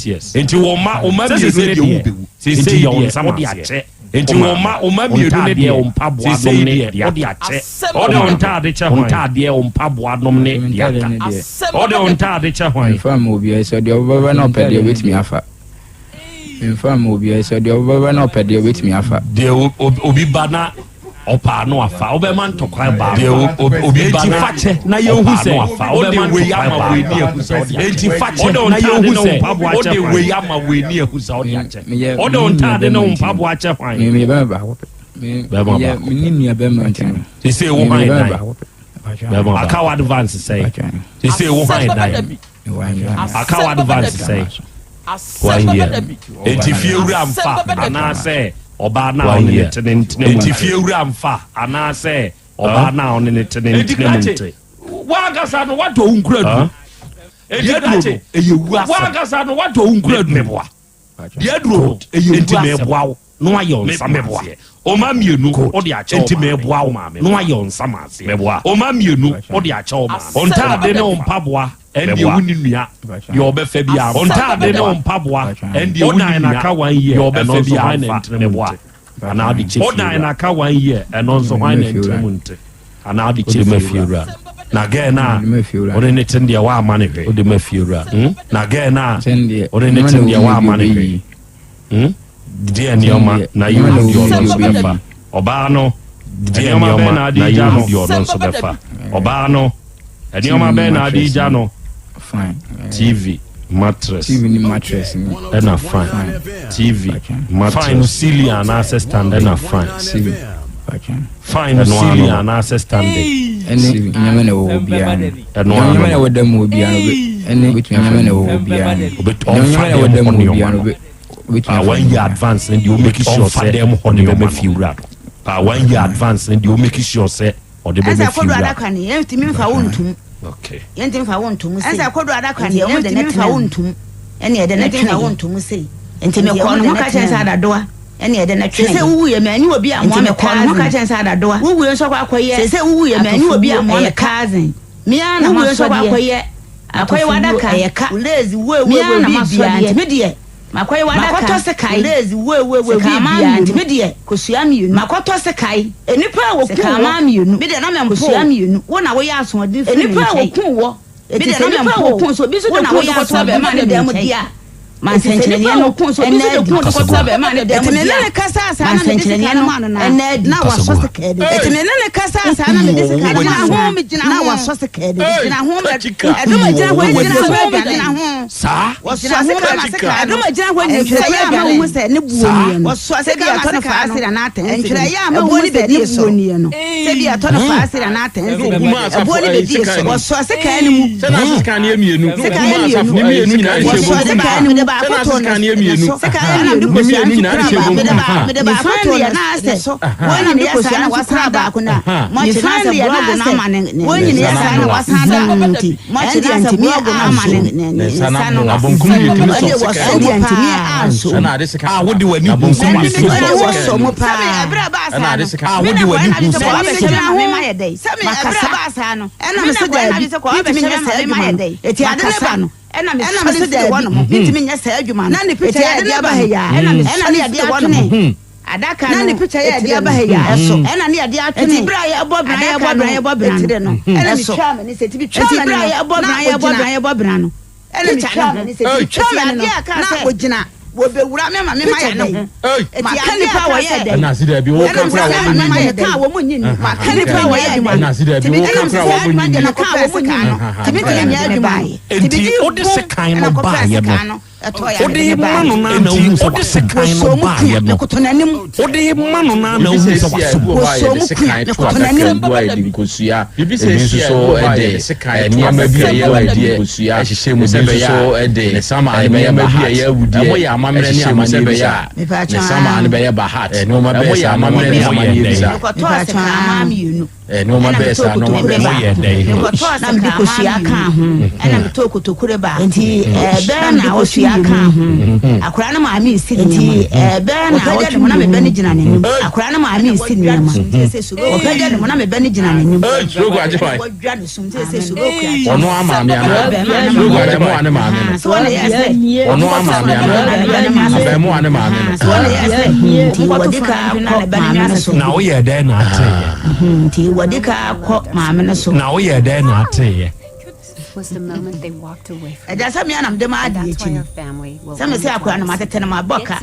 Nti wo mma wo mma mmienu ne deɛ sese deɛ wode akyɛ. Nti wo mma wo mma mmienu ne deɛ sese deɛ wode akyɛ. Wode wo ntaade kyɛ hwan? Ntaadeɛ wo mpaboa nom ne deɛ aka. Wode wo ntaade kyɛ hwan? Mfa mma obiara sɛ deɛ ɔbɛba na ɔpɛ deɛ ɔbɛtumi afa. Mfa mma obiara sɛ deɛ ɔbɛba na ɔpɛ deɛ ɔbɛtumi afa. Deɛ obi ba na ɔpaa no afa wobɛma ntɔkwa baa deɛ obi ba na fakyɛ na yɛhu sɛ wode wei ama wei ne ahu sɛ wode enti fakyɛ na yɛhu sɛ wode wei ama wei ne ahu sɛ wode akyɛ wode wo ntaade ne wo mpaboa akyɛ hwan? Meyɛ bɛma baako pɛ. Bɛma baako pɛ. Mene nua bɛma nti no. Sese wo hwan dan? Aka wo advance sɛn? Sese wo hwan dan? Aka wo advance sɛn? One year. Enti fie wura mfa anaasɛ ɔbaa no a ɔne ne te ne ntena mu. Enti fie wura mfa anaasɛ ɔbaa no a ɔne ne te ne ntena mu nte. Wankasa no watɔ wo nkura duro. Enti aduro no ɛyɛ wu asɛm. Wankasa no watɔ wo nkura duro. Meboa. Deɛ aduro no ɛyɛ wu asɛm. Enti meboa wo na wayɛ wo nsa meboa. Ɔma mmienu wode akyɛ wo maame. Enti meboa wo na wayɛ wo nsa aseɛ. Meboa. Ɔma mmienu wode akyɛ wo maame. Ɔntaade ne wo mpaboa ɛndeɛ wo ne nua deɛ ɔbɛfa bi afa. Ɔntaade ne wo mpaboa ɛndeɛ wo ne nua deɛ ɔbɛfa bi afa. Meboa. Anaa wode kyɛ fie wura. Ɔdan one year ɛno nso hwan na ɛntena mu nte. Anaa wode kyɛ fie wura. Na gɛɛ no a wode ne ten deɛ woamma ne hwee. Wode ma fie wura. Na gɛɛ no a wode ne ten deɛ woamma ne hwee. Hmm? Deɛ nneɛma na yɛhu deɛ ɔno nso bɛfa. Ɔbaa no, deɛ nneɛma na yɛhu deɛ ɔno nso bɛfa. Ɔbaa no, nneɛma bɛn na ade gya no? TV, mattress. TV ni mattress ni. Ɛna fine. TV, mattress. Fine no ceiling anaasɛ standing. Ɛna fine. Ceiling. Fine no ceiling anaasɛ standing. Ɛne nneɛma na ɛwɔ hɔ biara no. Ɛno ano. Nneɛma na ɛwɔ dan mu hɔ biara no. Ɛne nneɛma na ɛwɔ hɔ biara no. Ɔmfa dɛm hɔ nneɛma no. Ah, one year advance ne deɛ o make sure sɛ ɔde bɛma fie wura no. Ah, one year advance ne deɛ o make sure sɛ ɔde bɛma Ɛsɛ fie kodo wura no. adaka ni yɛntumi nfa wo ntum. Okay. Yɛntumi nfa wo ntum sei. Ɛsɛ kodo adaka ni yɛntumi nfa wo ntum. Ɛne ɛde na twene wo ntum sei. Nti mekɔ no ho ka kyɛn sɛ adadoa. Ɛne ɛde na twene. Sɛ wuwu yɛ mɛ ɛne obi amoa me cousin. Mekɔ no ho ka kyɛn sɛ adadoa. Wuwu yɛ nso akɔ akɔyɛ. Sɛ wuwu yɛ mɛ ɛne obi amoa me cousin. Mia na ma sɔ deɛ. Akɔyɛ akɔyɛ wadaka ɛyɛ ka. Mia na ma sɔ deɛ. Nti me deɛ. Makɔyɛ w'adaka. Makɔtɔ sekae. Sekaa mmienu. Me deɛ, kosua mmienu. Makɔtɔ sekae. Nnipa a wɔkum wɔ. Sekaa mmienu. Me deɛ na mempoo. Kosua mmienu. Wo na woyɛ asoɔden firi me nkyɛn. Nnipa a wɔkum wɔ. Me deɛ na mempoo. Nnipa a wɔkum so obi nso de kun de kɔto abɛɛmaa ne dan mu di a. Ma nsɛnkyerɛnneɛ no nna adi. Eti me ne no kasaa saa na mede sika no maa no na na wasɔ sekaa no mu. Eti me ne no kasaa saa na mede sika no maa no na wasɔ sekaa no mu. Gyina ho ɛdɔm a gyina hɔ nyinaa ho adwane. Saa. Wɔsoa sika ma sika no. Ɛdɔm a gyina hɔ nyinaa ntwerɛeɛ a ama wohu sɛ ne buo nie no. Wɔsoa sika ma sika no. Ntwerɛeɛ a ama wohu sɛ ne buo nie no. Sɛ bi atɔ no faa siri anaa atɛn siri. Ɛboɔ no bɛdie so. Wɔsoa sika no mu. Sika yɛ mmienu. Sika yɛ mmienu. Wɔsoa sika no mu. Mede baako too ne so. Sika yɛ mmienu. Mede kosua nso kura baako. Mede baako too ne so. Wɔn nyina yɛ saa na wɔasan baako no a. Mɔkye na sɛ borɔgo no ama ne nsa no. Nti ɛndeɛ ntumi ama ne nsa no. Ɛndeɛ wɔsɔ mu paa. A wode w'ani hu sɛ wasɔ mu. Ɛndeɛ wɔsɔ mu paa. A wode w'ani hu sɛ wasɔ mu. Makasa. Ɛna mese daabi, mentumi nyɛ saa adwuma no. Eti ade ne ba no. Ɛna mese daabi, mentumi nyɛ saa adwuma no. Eti ade ne ba ha yi a, ɛna ne yɛde atwene adaka no. Na ne picture yɛ ɛde aba ha yi a, ɛso. Ɛna ne yɛde atwene. Eti bere a yɛbɔ bra, yɛbɔ bra, yɛbɔ bra no, ɛna metwa m'ani sɛ, eti metwa m'ani no, bere a yɛbɔ bra, yɛbɔ bra, yɛbɔ bra no, ɛna metwa m'ani sɛ, eti metwa m'ani no, na ogyina. Wɔbɛwura me ma me ma yɛ dɛn? Maka nipa a wɔyɛ dɛn? Ɛna ase dɛbi wo ka kura wɔn mu nyi. Maka wɔn mu nyi. Maka nipa a wɔyɛ adwuma. Ɛna ase dɛbi wo ka kura wɔn mu nyi. Maka wɔn mu nyi. Tìmí tìmí nyɛ adwuma. Nti wode sekan no baayɛ no wode ma no na na wohu sɛ wode sekan no baayɛ no wode ma no na na wohu sɛ wasom. Ebi wɔ hɔ a yɛde sekan to adaka mu a yɛde nkosua, ebi nso so de nneɛma bi a ɛyɛ awudeɛ hyehyɛ mu sɛ ɛbɛyɛ a ne samaa no bɛyɛ bahat. Ɛmo yɛ amammerɛ ne amanneɛ bi saa. Ne samaa no bɛyɛ bahat. Ɛmo yɛ amammerɛ ne amanneɛ bi saa. Nneɛma bɛyɛ saa nneɛma bɛyɛ saa. Moyɛ dɛn? Na mede kosua kaa ho ɛna metɔɔ kotokure baako. Nti ɛbɛyɛ na ɔsua. mogya kaa ho. Akwadaa no maame resi nneɛma. Ɛbɛyɛ na ɔpagya ne ho na me ba no gyina n'anim. Akwadaa no maame resi nneɛma. Ɔpagya ne ho na me ba no gyina n'anim. Wadwa ne so nti sɛ suro kura. Ɔno amaame ana? Abɛɛmoa ne maame no. Ɔno amaame ana? Abɛɛmoa ne maame no. Nti wɔde ka kɔ maame no so. Na woyɛ dɛn na ateeɛ? Nti wɔde ka kɔ maame no so. Na woyɛ dɛn na ateeɛ? Agya sɛ me anam de ma adi akyi no sɛ me sɛ akora no matete no mabɔ ka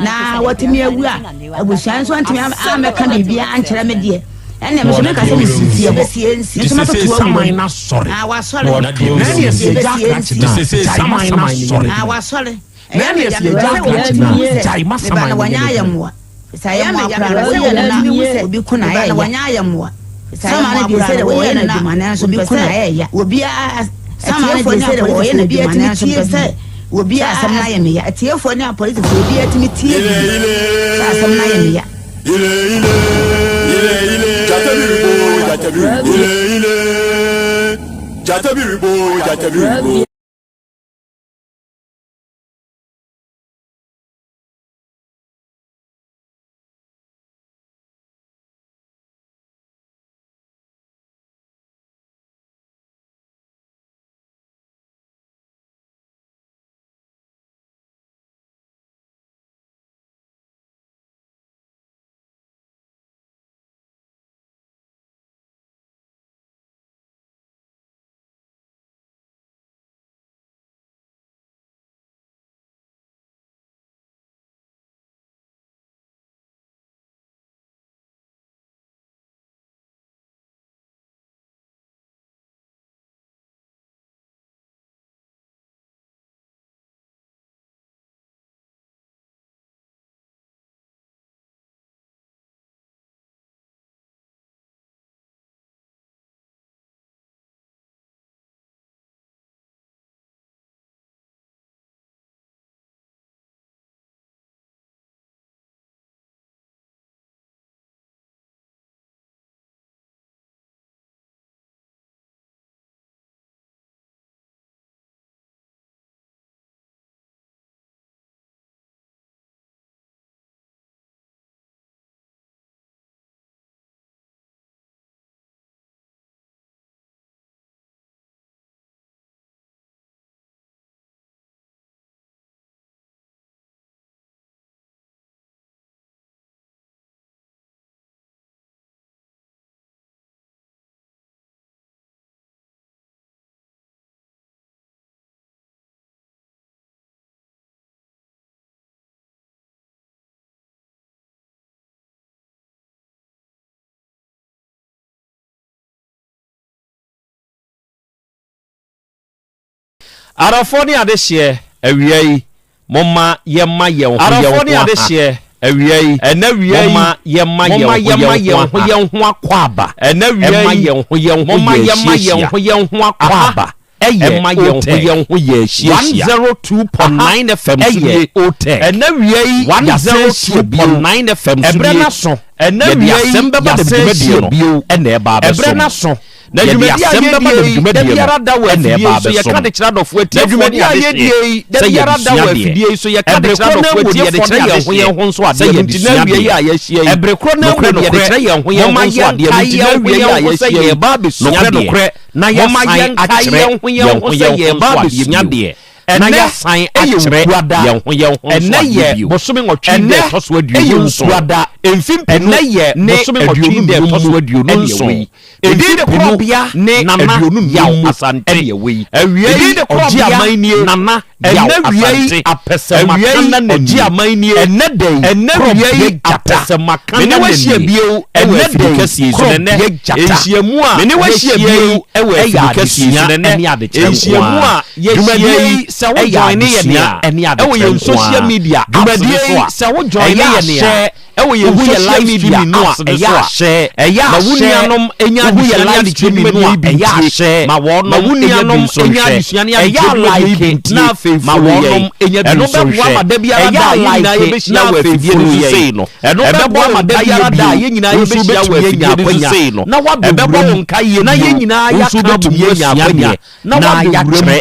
na watumi awu a abusua nso antumi amɛka biribiara ankyerɛ me deɛ ɛnna me nso meka sɛ mesi fie hɔ me nso mɛtoto saman no asɔre na wasɔre na ɛne ɛsɛ agya akrakye na gyae ma saman no nyɛ na wasɔre na ɛne ɛsɛ agya akrakye na gyae ma saman no nyɛ ayɛ mmoa sɛ ayɛ mmoa koraa na sɛ wɔn tumi hu sɛ obi ko na ayɛ ya ayɛ mmoa sama no deɛ sɛ deɛ wɔyɛ no adwuma nanso mpɛ sɛ obiara sama no deɛ sɛ deɛ wɔyɛ no adwuma nanso mpɛ sɛ obiara asɛm no ayɛ me ya atiefoɔ ne apolisifoɔ obiara tumi tie bi sɛ asɛm no ayɛ me ya. Jata biribo, jata biribo. Adɔfoɔ ne adehyeɛ, awia yi, momma yɛmma yɛn ho yɛn ho Adɔfoɔ ne aha. adehyeɛ, awia yi, Ɛnɛ awia yi, momma yɛmma yɛn momma ho yɛmma yɛn yɛn ho ho aha. yɛn ho akwaaba. Ɛnɛ awia Ɛmma yi, yɛn ho yɛn ho momma yɛn yɛmma yɛn ahyiahyia. ho yɛn ho Aha akwaaba. ɛyɛ Ɛmma yɛn ho Otec. yɛn ho yɛn ahyiahyia. 102.9 Aha FM so ɛyɛ nie. Otec. Ɛnɛ awia yi, yɛasan ahyia bio. 102.9 FM so Ɛberɛ nie. no aso. Ɛnɛ Yɛde awia yi, asɛm bɛba dɛm yɛasan dwumadie ahyia no bio. ɛna ɛba Ɛberɛ abɛsom. no aso. Na Yɛde dwumadi a asɛm bɛba yɛdie dɛm yi, da dwumadie no biara da wɔ ɛna afidie ɛba yi so, yɛka abɛsom. de kyerɛ adɔfoɔ Na atiefoɔ dwumadi ne a adehyeɛ yɛdie yi, da sɛ biara yɛde da sua wɔ adeɛ. afidie yi so, yɛka de Ɛberɛ kyerɛ korɔ no adɔfoɔ mu deɛ yɛde atiefoɔ kyerɛ ne yɛn ho adehyeɛ yɛn ho nso sɛ adeɛ no yɛde nti na sua awia yi adeɛ. a yɛahyia yi, Ɛberɛ korɔ no mu nokorɛ deɛ yɛde nokorɛ, kyerɛ yɛn ho yɛn ho momma nso adeɛ no yɛnkae nti na yɛn ho awia yi yɛn a ho sɛ yɛahyia yi, yɛreba abɛsua nokorɛ adeɛ nokorɛ, na momma yɛasan yɛnkae akyerɛ yɛn ho yɛn yɛn ho ho sɛ yɛn ho yɛreba nso adeɛ abɛsua bio. adeɛ. Na Ɛnnɛ yɛasan ɛyɛ akyerɛ Wukuada. yɛn ho yɛn ho nso Ɛnnɛ adeɛ yɛ bio. bosome nwɔtwe da Ɛnnɛ ɛtɔ so ɛyɛ aduonu nson. Wukuada. Mfe mpenu Ɛnnɛ yɛ ne bosome nwɔtwe aduonu da nnum ɛtɔ so mu aduonu ɛne nson. ɛwɔ yi. Mfimfini Edin de korɔbea ne Nana aduonu Yaw nnum mu Asante. ɛne ɛwɔ yi. Awia Edin yi de ɔgye korɔbea aman nie. Nana Yaw Ɛnnɛ wia yi Asante. apɛsɛmaka Awia yi na ɔgye n'anie. aman nie. Ɛnnɛ da yi Ɛnnɛ wia korɔbea yi gyata. apɛsɛmaka Me ne na wahyia n'anie. bio ɛwɔ Ɛnnɛ da afidi yi kɛseɛ yi so na ɛnnɛ korɔbea gyata. nhyiamu a Me ne wahyia yɛahyia bio yi ɛwɔ ɛyɛ afidi kɛseɛ yi so adesua na ɛnnɛ ɛne adekyerɛ nko nhyiamu ara. a yɛahyia Dwumadie yi yi sɛ wo ɛyɛ join ne yɛn adesua a ɛne ɛwɔ adekyerɛ yɛn nko social ara. media apps Dwumadie no so yi a sɛ wo join ɛyɛ ne yɛn a ahyɛ ɛwɔ yɛn wohu yɛ social live media streaming no a apps no ɛyɛ so a ahyɛ ɛyɛ ma wo ahyɛ nuanom nya wohu yɛ adesua ne live adekyerɛ streaming no dwumadie a yi bi ɛyɛ ntie ahyɛ ma ma wɔnom wo nya bi nuanom nso nya nhwɛ adesua ne ɛyɛ adekyerɛ dwumadie yi bi alike ntie na afei ma follow wɔnom yɛn nya bi ɛno nso bɛboa nhwɛ ma da biara ɛyɛ da a yɛn nyinaa alike yɛbɛhyia na wɔ afei afidie no follow so yɛn sei no ɛno ɛbɛbɔ bɛboa wo ma da nkaeɛ biara da a bio yɛn nyinaa wo nso yɛbɛhyia wɔ wobɛtumi anya afidie no so akwanya sei no na ɛbɛbɔ woabɛwura wo mu nkaeɛ na bio yɛn nyinaa wo nso yɛaka abom wobɛtumi asua anya adeɛ akwanya na na woabɛwura mu yɛakyerɛ.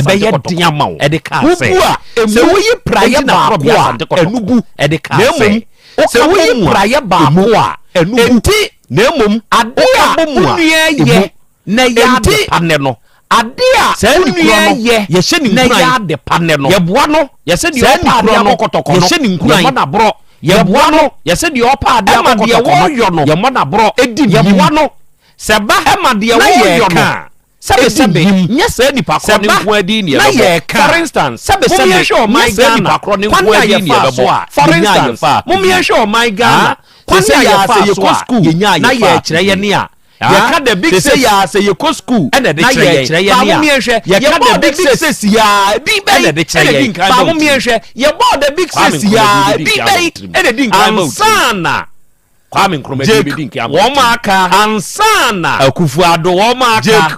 Asante Ɛbɛyɛ Kɔtɔkɔ den ama wo. ɛde kaa sɛ, Wobu a, emu. Sɛ woyi praeɛ Enti na baako Korɔbea a, Asante Kɔtɔkɔ ɛno bu. ɛde kaa Na sɛ, mmom, Sɛ woka woyi bɔ mu a, praeɛ baako emu. a, ɛno bu. Enti, Na mmom, ade woka a bɔ mu wo a, nua emu. yɛ na ɛyɛ Enti, ade pa nnɛ no, ade a Saa wo ni nua korɔ no, yɛ yɛhyɛ ne na ɛyɛ nkuran. ade pa nnɛ no, Yɛboa no. Yɛsɛ deɛ Saa ɔpɛ ni adeɛ korɔ no, akɔ kɔtɔkɔ no, yɛhyɛ ne nkuran. yɛmmɔ no aborɔ. Yɛboa no. Yɛsɛ deɛ ɔpɛ adeɛ Ɛma akɔ deɛ kɔtɔkɔ no, wɔreyɔ no, yɛmmɔ no aborɔ. ɛdi nim. Yɛboa no. Sɛ ba Ɛma deɛ na wɔreyɔ yɛreka no, a, sɛbesɛbe, ɛdi nim. nyɛ saa nipa Sɛ korɔ no ba nko ara din ne na yɛbɛbɔ. yɛreka For a, instance, sɛbesɛbe, mom yɛnhwɛ ɔman nyɛ saa Ghana, nipa korɔ no kwan nko a ara din ne yɛfaa so yɛbɛbɔ. a, For yɛnyaa instance, yɛfaa mom din. yɛnhwɛ ɔman Ghana, Ah, kwan sɛ a yɛ a yɛfaa sɛ so yɛkɔ a, school yɛnyaa na yɛfaa yɛrekyerɛ din. yɛn a, Ah, yɛka the big sɛ six yɛ a sɛ yɛkɔ school ɛna ɛde na kyerɛ yɛn. yɛrekyerɛ Ba yɛn mom a, yɛnhwɛ, yɛka yɛbɔɔ the the big big six six yi a, din bɛn ɛna ɛde kyerɛ ɛna ɛdi yɛn. nkan Ba ba wo mom tirim. yɛnhwɛ, yɛbɔɔ the big Kwame six yi Nkrumah a, din bɛdi din nkan ba wo bɛn tirim. ɛna ɛdi nkan ba wo tirim. Ansa na Kwame Nkrumah din Jake bɛdi nkan ba wo wɔn tirim. aka Ansa na Akufo-Addo wɔn aka Jake.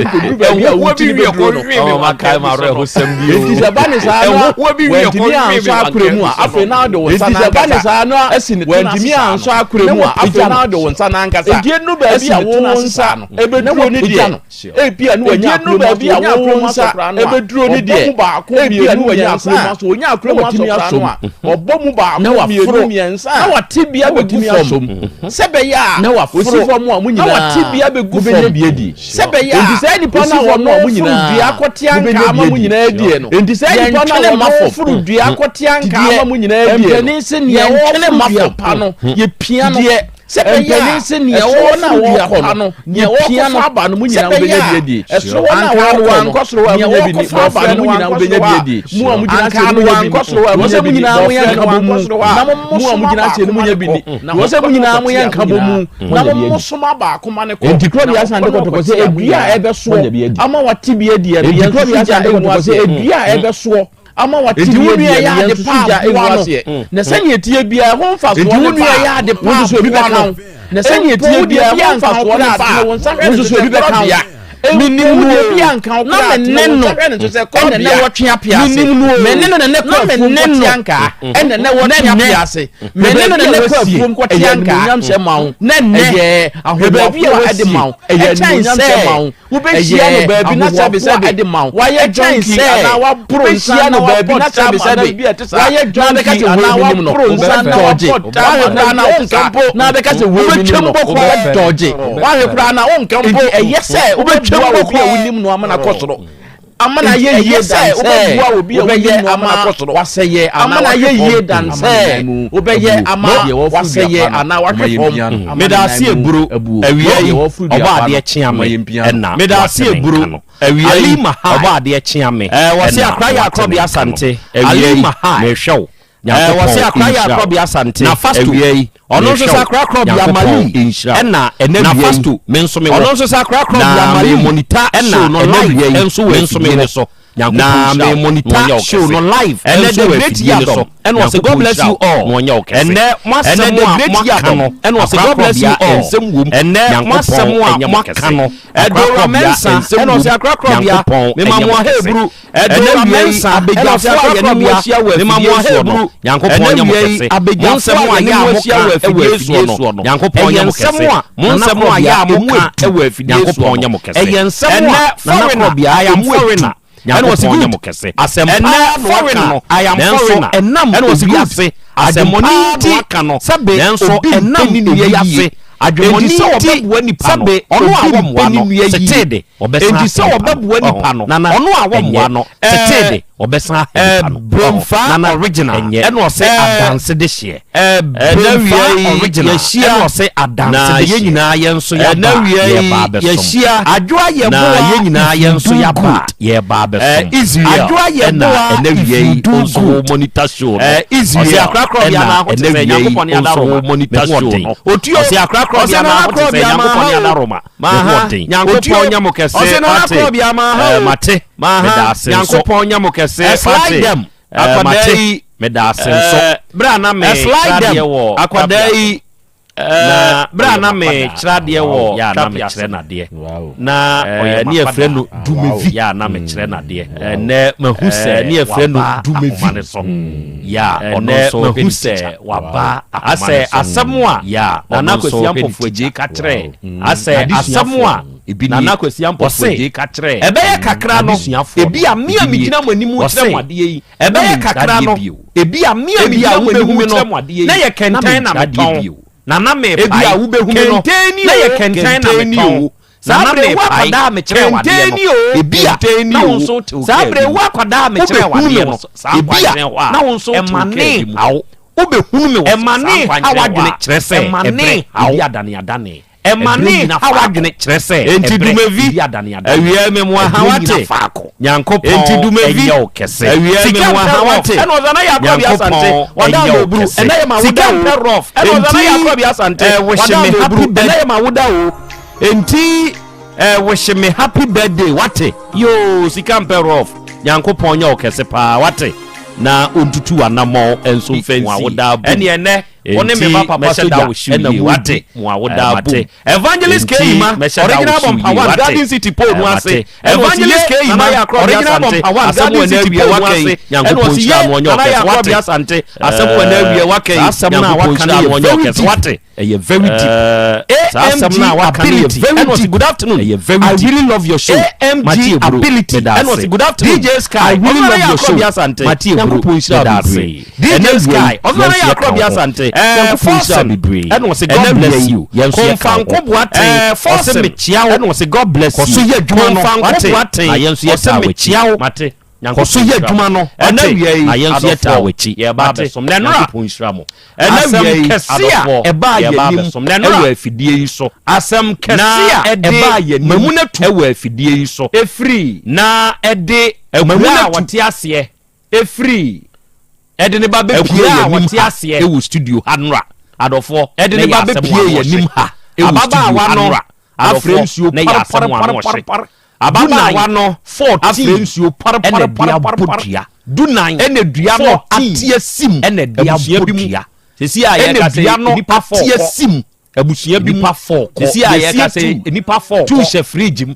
ntɛm kɔduru baabi a wo ti no bɛduro no. Enti sɛ ɛba ne saa na wantumi ansɔ akora mu a, afei na wode wo nsa no ankasa asi ne tena ase saa no, na wapagya no. Enti ɛnuru baabi a wo nsa bɛduro no deɛ, ebia na wanya akora mu asɔ, ɔnya akora mu asɔ koraa no a, ɔbɔ mu baako, mmienu, mmiɛnsa a, na watumi asɔ mu, na waforo, na wate bi abɛgu fam, sɛ ɛbɛyɛ a ɔsi fam a mo nyinaa mobɛnya bi adi. Sɛ ɛbɛyɛ a ɔsi fam a mo nyinaa mobɛnya bi adi. Enti saa nipa no a ɔno foro dua kɔte anka ama mo nyinaa adie no, yɛntwene mma fam no, yɛpia no. Deɛ mpanin se nea ɔforo dua pa no, nea ɔkɔfa aba no, mo nyinaa mobɛnya bi adie. Anka no wankɔ soro hɔ a monya bi ni, bɔfrɛ no mo nyinaa mobɛnya bi adie. Anka no wankɔ soro hɔ a monya bi ni, bɔfrɛ no wankɔ soro hɔ a mo a mogyina akyire no monya bi ni. Wɔ sɛ mo nyinaa moyɛ nkabɔmu na mo soma baako ma ne kɔ. Enti kuro bi asan de kɔtɔkɔ sɛ edua a ɛbɛsoɔ ama wate bi adi ɛno yɛn nso gya emu aseɛ. Edua a ɛbɛsoɔ ama wate bi adi ɛno yɛn nso gya emu aseɛ. Na sɛnea etie biara ɛho mfasoɔ ne fa a wo nso ebi bɛka ho. Na sɛnea etie biara ɛho mfasoɔ ne fa a wo nso ebi bɛka ho. Menim no o, na me ne no ɛna na wɔtwe apease. Me ne no na na kɔ afuom kɔte ankaa. Ɛna na wɔtwe apease. Me ne no na na kɔ afuom kɔte ankaa. Na nnɛ ahoboaboa ɛde ma wo. Ɛkyɛn sɛ wobɛhyia no baabi na sɛbesɛbe wayɛ junkie anaa waboro nsa na wabɔ tam anaa bi a ɛte saa na abɛka sɛ wei menim no, wobɛdɔgye. Woahwɛ koraa na wonka mpo na abɛka sɛ wei menim no, wobɛdɔgye. Woahwɛ koraa na wonka mpo. Enti ɛyɛ sɛ wobɛboa obi a wonim no ama no akɔ soro. Ama no ayɛ yie dan sɛ wobɛyɛ ama wasɛyɛ anaa wahwe fam dan sɛ wobɛyɛ ama wasɛyɛ anaa wahwe fam. Meda ase eburo awia yi ɔbɔ adeɛ kyea me ɛna meda ase eburo awia yi ɔbɔ adeɛ kyea me ɛna akora yɛ akorɔbea asante awia yi mehwɛ wo. Ɛɛ wɔse akora yɛ akorɔbea asante awia yi ɔno nso sɛ akora akorɔbea Mali ɛna ɛna wia yi me nso me wɔ ɔno nso sɛ akora akorɔbea Mali monitor show no live nso wɔ afidie no so na me monitor show no live nso wɔ afidie no so ɛna ɔsɛ God bless you all ɛnɛ mo asɛm a mo aka no ɛna ɔsɛ God bless you all ɛnɛ mo asɛm a mo aka no ɛdora mɛnsa ɛna ɔsɛ akora akorɔbea mema mo aheburu Ɛnɛ wia yi, abadwafoɔ a yɛne mo ahyia wɔ afidie soɔ no, Ɛnɛ wia yi, abadwafoɔ a yɛne mo ahyia wɔ afidie soɔ no, Ɛyɛ nsɛm a Nana Korɔbea emu edu, Ɛyɛ nsɛm a Nana Korɔbea emu edu, ɛna ɔsi good, asɛmpa na waka no, nanso ɛnam ewiase adwemmɔne nti, sɛbe obi mpɛ ne nua yie, enti sɛ ɔbɛboa nipa no, ɔno a wɔmmoa no, setee Enti sɛ wɔbɛboa nipa no, ɔno a wɔmmoa no, tetee de, wɔbɛsan aha nipa no. Bromfaa original, ɛna ɔsɛ adanse de hyeɛ. Bromfaa original, ɛna ɔsɛ adanse de hyeɛ. Na yɛn nyinaa yɛn nso yɛaba a, yɛreba abɛsom. Na yɛn nyinaa yɛn nso yɛaba a, yɛreba abɛsom. Israel, ɛna ɛnɛ wia yi nso wo monitor show no. Israel, ɛna ɛnɛ wia yi nso wo monitor show no. Ɔsɛ akorakorɔ bi anaa ho te sɛ Nyankopɔn ne adaroma. Maha, Nyankopɔn nyɛ mo kɛse, Ɔse wate, Maha eh, mate, Maha, meda ase nso. Nyankopɔn nyɛ mo kɛse, Eh, slide wate, them, eh, akwadaa mate, yi, meda ase nso. eh, Berɛ a na eh, slide mekyerɛ them, adeɛ wɔ akwadaa Twapia yi, na eh, berɛ a ɔyɛ na m'akwadaa. mekyerɛ adeɛ Wow, wɔ yɛ a na Twapia mekyerɛ so no adeɛ. Wow. Na ɔyɛ Eh, ne yɛfrɛ m'akwadaa. no Dumevi. Yɛ a na mekyerɛ no adeɛ. Ɛnɛ mahu Eh, sɛ ne yɛfrɛ no waba Dumevi. ahoma no so. Yɛ a Ɛnɛ ɔno nso mahu hwɛ ne sɛ tikya. waba ahoma Asɛ no so. asɛm a Yɛ a Nana ɔno nso Kwasi hwɛ ne Ampofo Agyei tikya. ka kyerɛɛ Asɛ asɛm n'adesuafoɔ a no, ebi nie. Nana Kwasi Ampofo Ɔse, Agyei ka kyerɛɛ ɛbɛyɛ kakra no, n'adesuafoɔ no, ebi a me a ebi nie. megyina mo anim rekyerɛ Ɔse, mo adeɛ yi, na ɛbɛyɛ menkyerɛ kakra adeɛ no, bio. ebi a me a Ebi a megyina mo anim wobɛhu me rekyerɛ no, mo adeɛ yi, na yɛ na kɛntɛn na menkyerɛ adeɛ metɔn. bio. Na na Ebi a mepae. wobɛhu me no, Kɛntɛn ni na yɛ o, kɛntɛn na kɛntɛn ni metɔn. o. Na Saa na berɛ wo mepae. akwadaa a mekyerɛɛ wo adeɛ Kɛntɛn no, ni o, ebi a kɛntɛn ni na wo o. nso wote wo Saa kaa berɛ bi wo mu. akwadaa a mekyerɛɛ wo Wobɛhunu me adeɛ wɔ no, saa ebi a nkwankyerɛ hɔ a, na wo nso wote ɛma wo kaa ne bi mu. haw. Wobɛhunu me wɔ Ɛma saa ne haw nkwankyerɛ hɔ adwene a, kyerɛ sɛ ɛma ɛberɛ ne haw. ebi adaneadane. Ɛma Ɛberɛ ne nyina haw faako. adwene kyerɛ sɛ Enti ɛberɛ Dumevi, ebi adaneadane. awia me mo aha Ɛberɛ wate. nyina faako. Nyankopɔn Enti Dumevi, ɛnyɛ wo kɛse. awia me Sika mo mpɛ aha rough, wate. ɛna ɔsɛ na yɛ akorɔ bi asante, Nyankopɔn wada ɛnyɛ wo ama oburu, kɛse. ɛnɛ yɛ ma woda Sika o. mpɛ rough, ɛna ɔsɛ na yɛ Enti, akorɔ bi asante, eh, wada wish me ama happy oburu, ɛnɛ birthday. yɛ ma woda o. Enti, eh, wish me happy birthday wate. Yoo, sika mpɛ rough. Nyankopɔn nyɛ wo kɛse paa wate. Na ontutu w'anammɔn nso mfa nsi. Ɛne ɛnɛ wo ne me ba papa mɛhyɛ da sogya wo hyew ɛna yie mu wate. di mo a woda Mate. bom. Evangelist K. Enti, Ima, mɛhyɛ da wo original hyew bɔmpa yie one, wate. Garden City pole no ase. Mate. Ɛna ɔsi Evangelist ye, K. Ima, Nana yɛ akorɔ bi original asante, bɔmpa one, asɛm Garden wɔ City n'awie pole no waka ase. yi. Ɛna Nyankopɔn ɔsi nhyira ye, no ɔnyɛ Nana yɛ ɔkɛse akorɔ bi wate. asante, asɛm wɔ n'awie waka yi. Saa asɛm no a Nyankopɔn waka no nhyira yɛ no ɔnyɛ very ɔkɛse deep. wate. Ɛyɛ very deep. Saa asɛm no a AMG waka no yɛ ability very ɛna ɔsi deep. good afternoon. Ɛyɛ very I deep. really love your show. AMG Mate Eburo, ability meda ɛna ase. ɔsi good afternoon. DJ Sky I really ɔsɛ love yɛ your akorɔ show. bi asante. Mate Eburo, Nyankopɔn nhyira meda ase. bebree. Ɛnɛ DJ wia Sky yi, ɔsɛ yɛn yɛ nso yɛka akorɔ bi wo ho. asante. Nyankopɔn nhyira Forson bebree. ɛna ɔsi Ɛnɛ God wia bless yi, you. yɛn nso yɛka wo ho. Kɔnfanko Boateng Eh, ɔsɛ Forson mekyia wo. ɛna ɔsi God bless Kɔ so you. yɛ adwuma no Kɔnfanko wate. Boateng Na yɛn nso ɔsɛ yɛtaa w'akyi. mekyia wo. Mate. Kɔ so Nyankopɔn yɛ nhyira adwuma mo. no Ɛnɛ wate. wia yi, Na yɛn nso yɛtaa adɔfoɔ, w'akyi. yɛreba Mate. abɛsom. Na ɛnora, Nyankopɔn nhyira mo. Ɛnɛ Asɛm wia yi, kɛse a adɔfoɔ, ɛbaa yɛn yɛreba anim abɛsom. Na ɛnora, ɛwɔ afidie yi so. Asɛm kɛse Na a ɛde ɛbaa yɛn anim Mamunatu ɛwɔ afidie yi so. Ɛfiri Na ɛde akura a Mamunatu wɔte aseɛ. Ɛfiri Ɛde ne ba bɛpue akura yɛn a anim wɔte ha aseɛ. ɛwɔ studio ha nora. Adɔfoɔ, Ɛde na ne ɛyɛ ba asɛm bɛpue ano yɛn ɔhye. anim ha ɛwɔ studio Ababaawa ha no nora. Afrɛ Adɔfoɔ, nsuo na ɛyɛ asɛm ano ɔhye. parepare. Ababaawa Dunan, no 14 afrɛ nsuo ɛna ɛde abɔ parepare. dua. Dunan, Ɛna dua no 14 ate asim ɛna ɛde abusua abɔ bi mu. dua. Sisi a Ɛna yɛka sɛ dua no nnipa fɔɔ ate kɔ. asim abusua bi mu. Nnipa fɔɔ kɔ. Sisi a Besia yɛka sɛ tu. nnipa fɔɔ Tu kɔ. hyɛ fridge mu.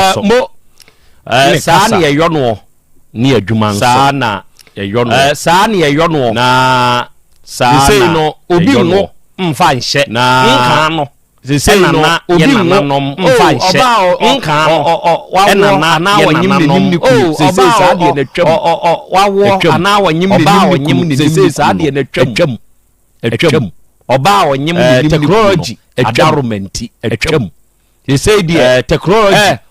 nso. Mo, Ne saa kasa na yɛyɔ noɔ. Ne adwuma nso. Saa na yɛyɔ noɔ. Saa na yɛyɔ noɔ. Na saa Sesei na no, obi yɛyɔ nwo noɔ. mfa nhyɛ Na nkaa no. Sesei Ɛna no, na obi yɛ nwo nananom mfa Oh, nhyɛ ɔbaa ɔ- ɔ- nkaa no. ɔ- ɔ- ɔ- wawoɔ Ɛna na anaa yɛ wɔnyem n'anim nananom ne kunu. Oh, Sesei ɔbaa saa ɔ- deɛ no atwam. ɔ- ɔ- ɔ- wawoɔ Atwam. anaa wɔnyem Ɔbaa n'anim ne ɔnyem kunu. n'anim Sesei ne saa kunu deɛ no, no atwam. atwam. Atwam. Ɔbaa a ɔnyem Eh, n'anim ne kunu no, technology atwam. adaroma nti, atwam. Sesei deɛ, Eh, technology eh,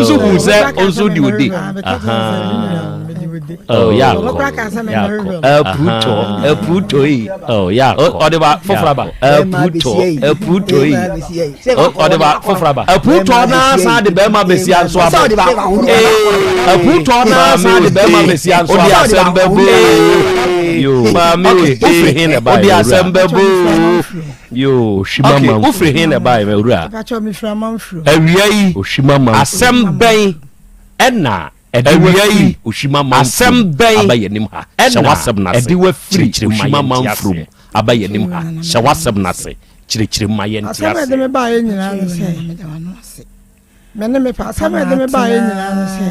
Ɔno nso hu sɛ ɔnso di ode. Oh, ya akɔ. Aputɔ, aputɔ yi. Oh, ya akɔ. Ɔde ba foforɔ aba. Aputɔ, aputɔ yi. Ɔde ba foforɔ aba. Aputɔ naa san de bɛrima besia nso aba. Aputɔ naa san de bɛrima besia nso aba. Ɔde asɛm bɛ bo. Yo, maame o de. Wofiri hin na ɛba yɛ wura. Ɔde asɛm bɛ bo. Yo, okay, wofiri hin na ɛba yɛ wura. Awia yi, asɛm bɛn ɛna ɛde wafiri Oshima Manfrom asɛm bɛn aba yɛn anim ha? Hyɛ w'asɛm no ase. Ɛde wafiri Kyerɛkyerɛ mu ma Oshima yɛnte Manfrom aseɛ. aba yɛn anim ha? Hyɛ w'asɛm no ase. Kyerɛkyerɛ mu ma yɛnte Asɛm a ɛde aseɛ. me baeɛ nyinaa ne sɛ, me ne me pa asɛm a ɛde me baeɛ nyinaa ne sɛ.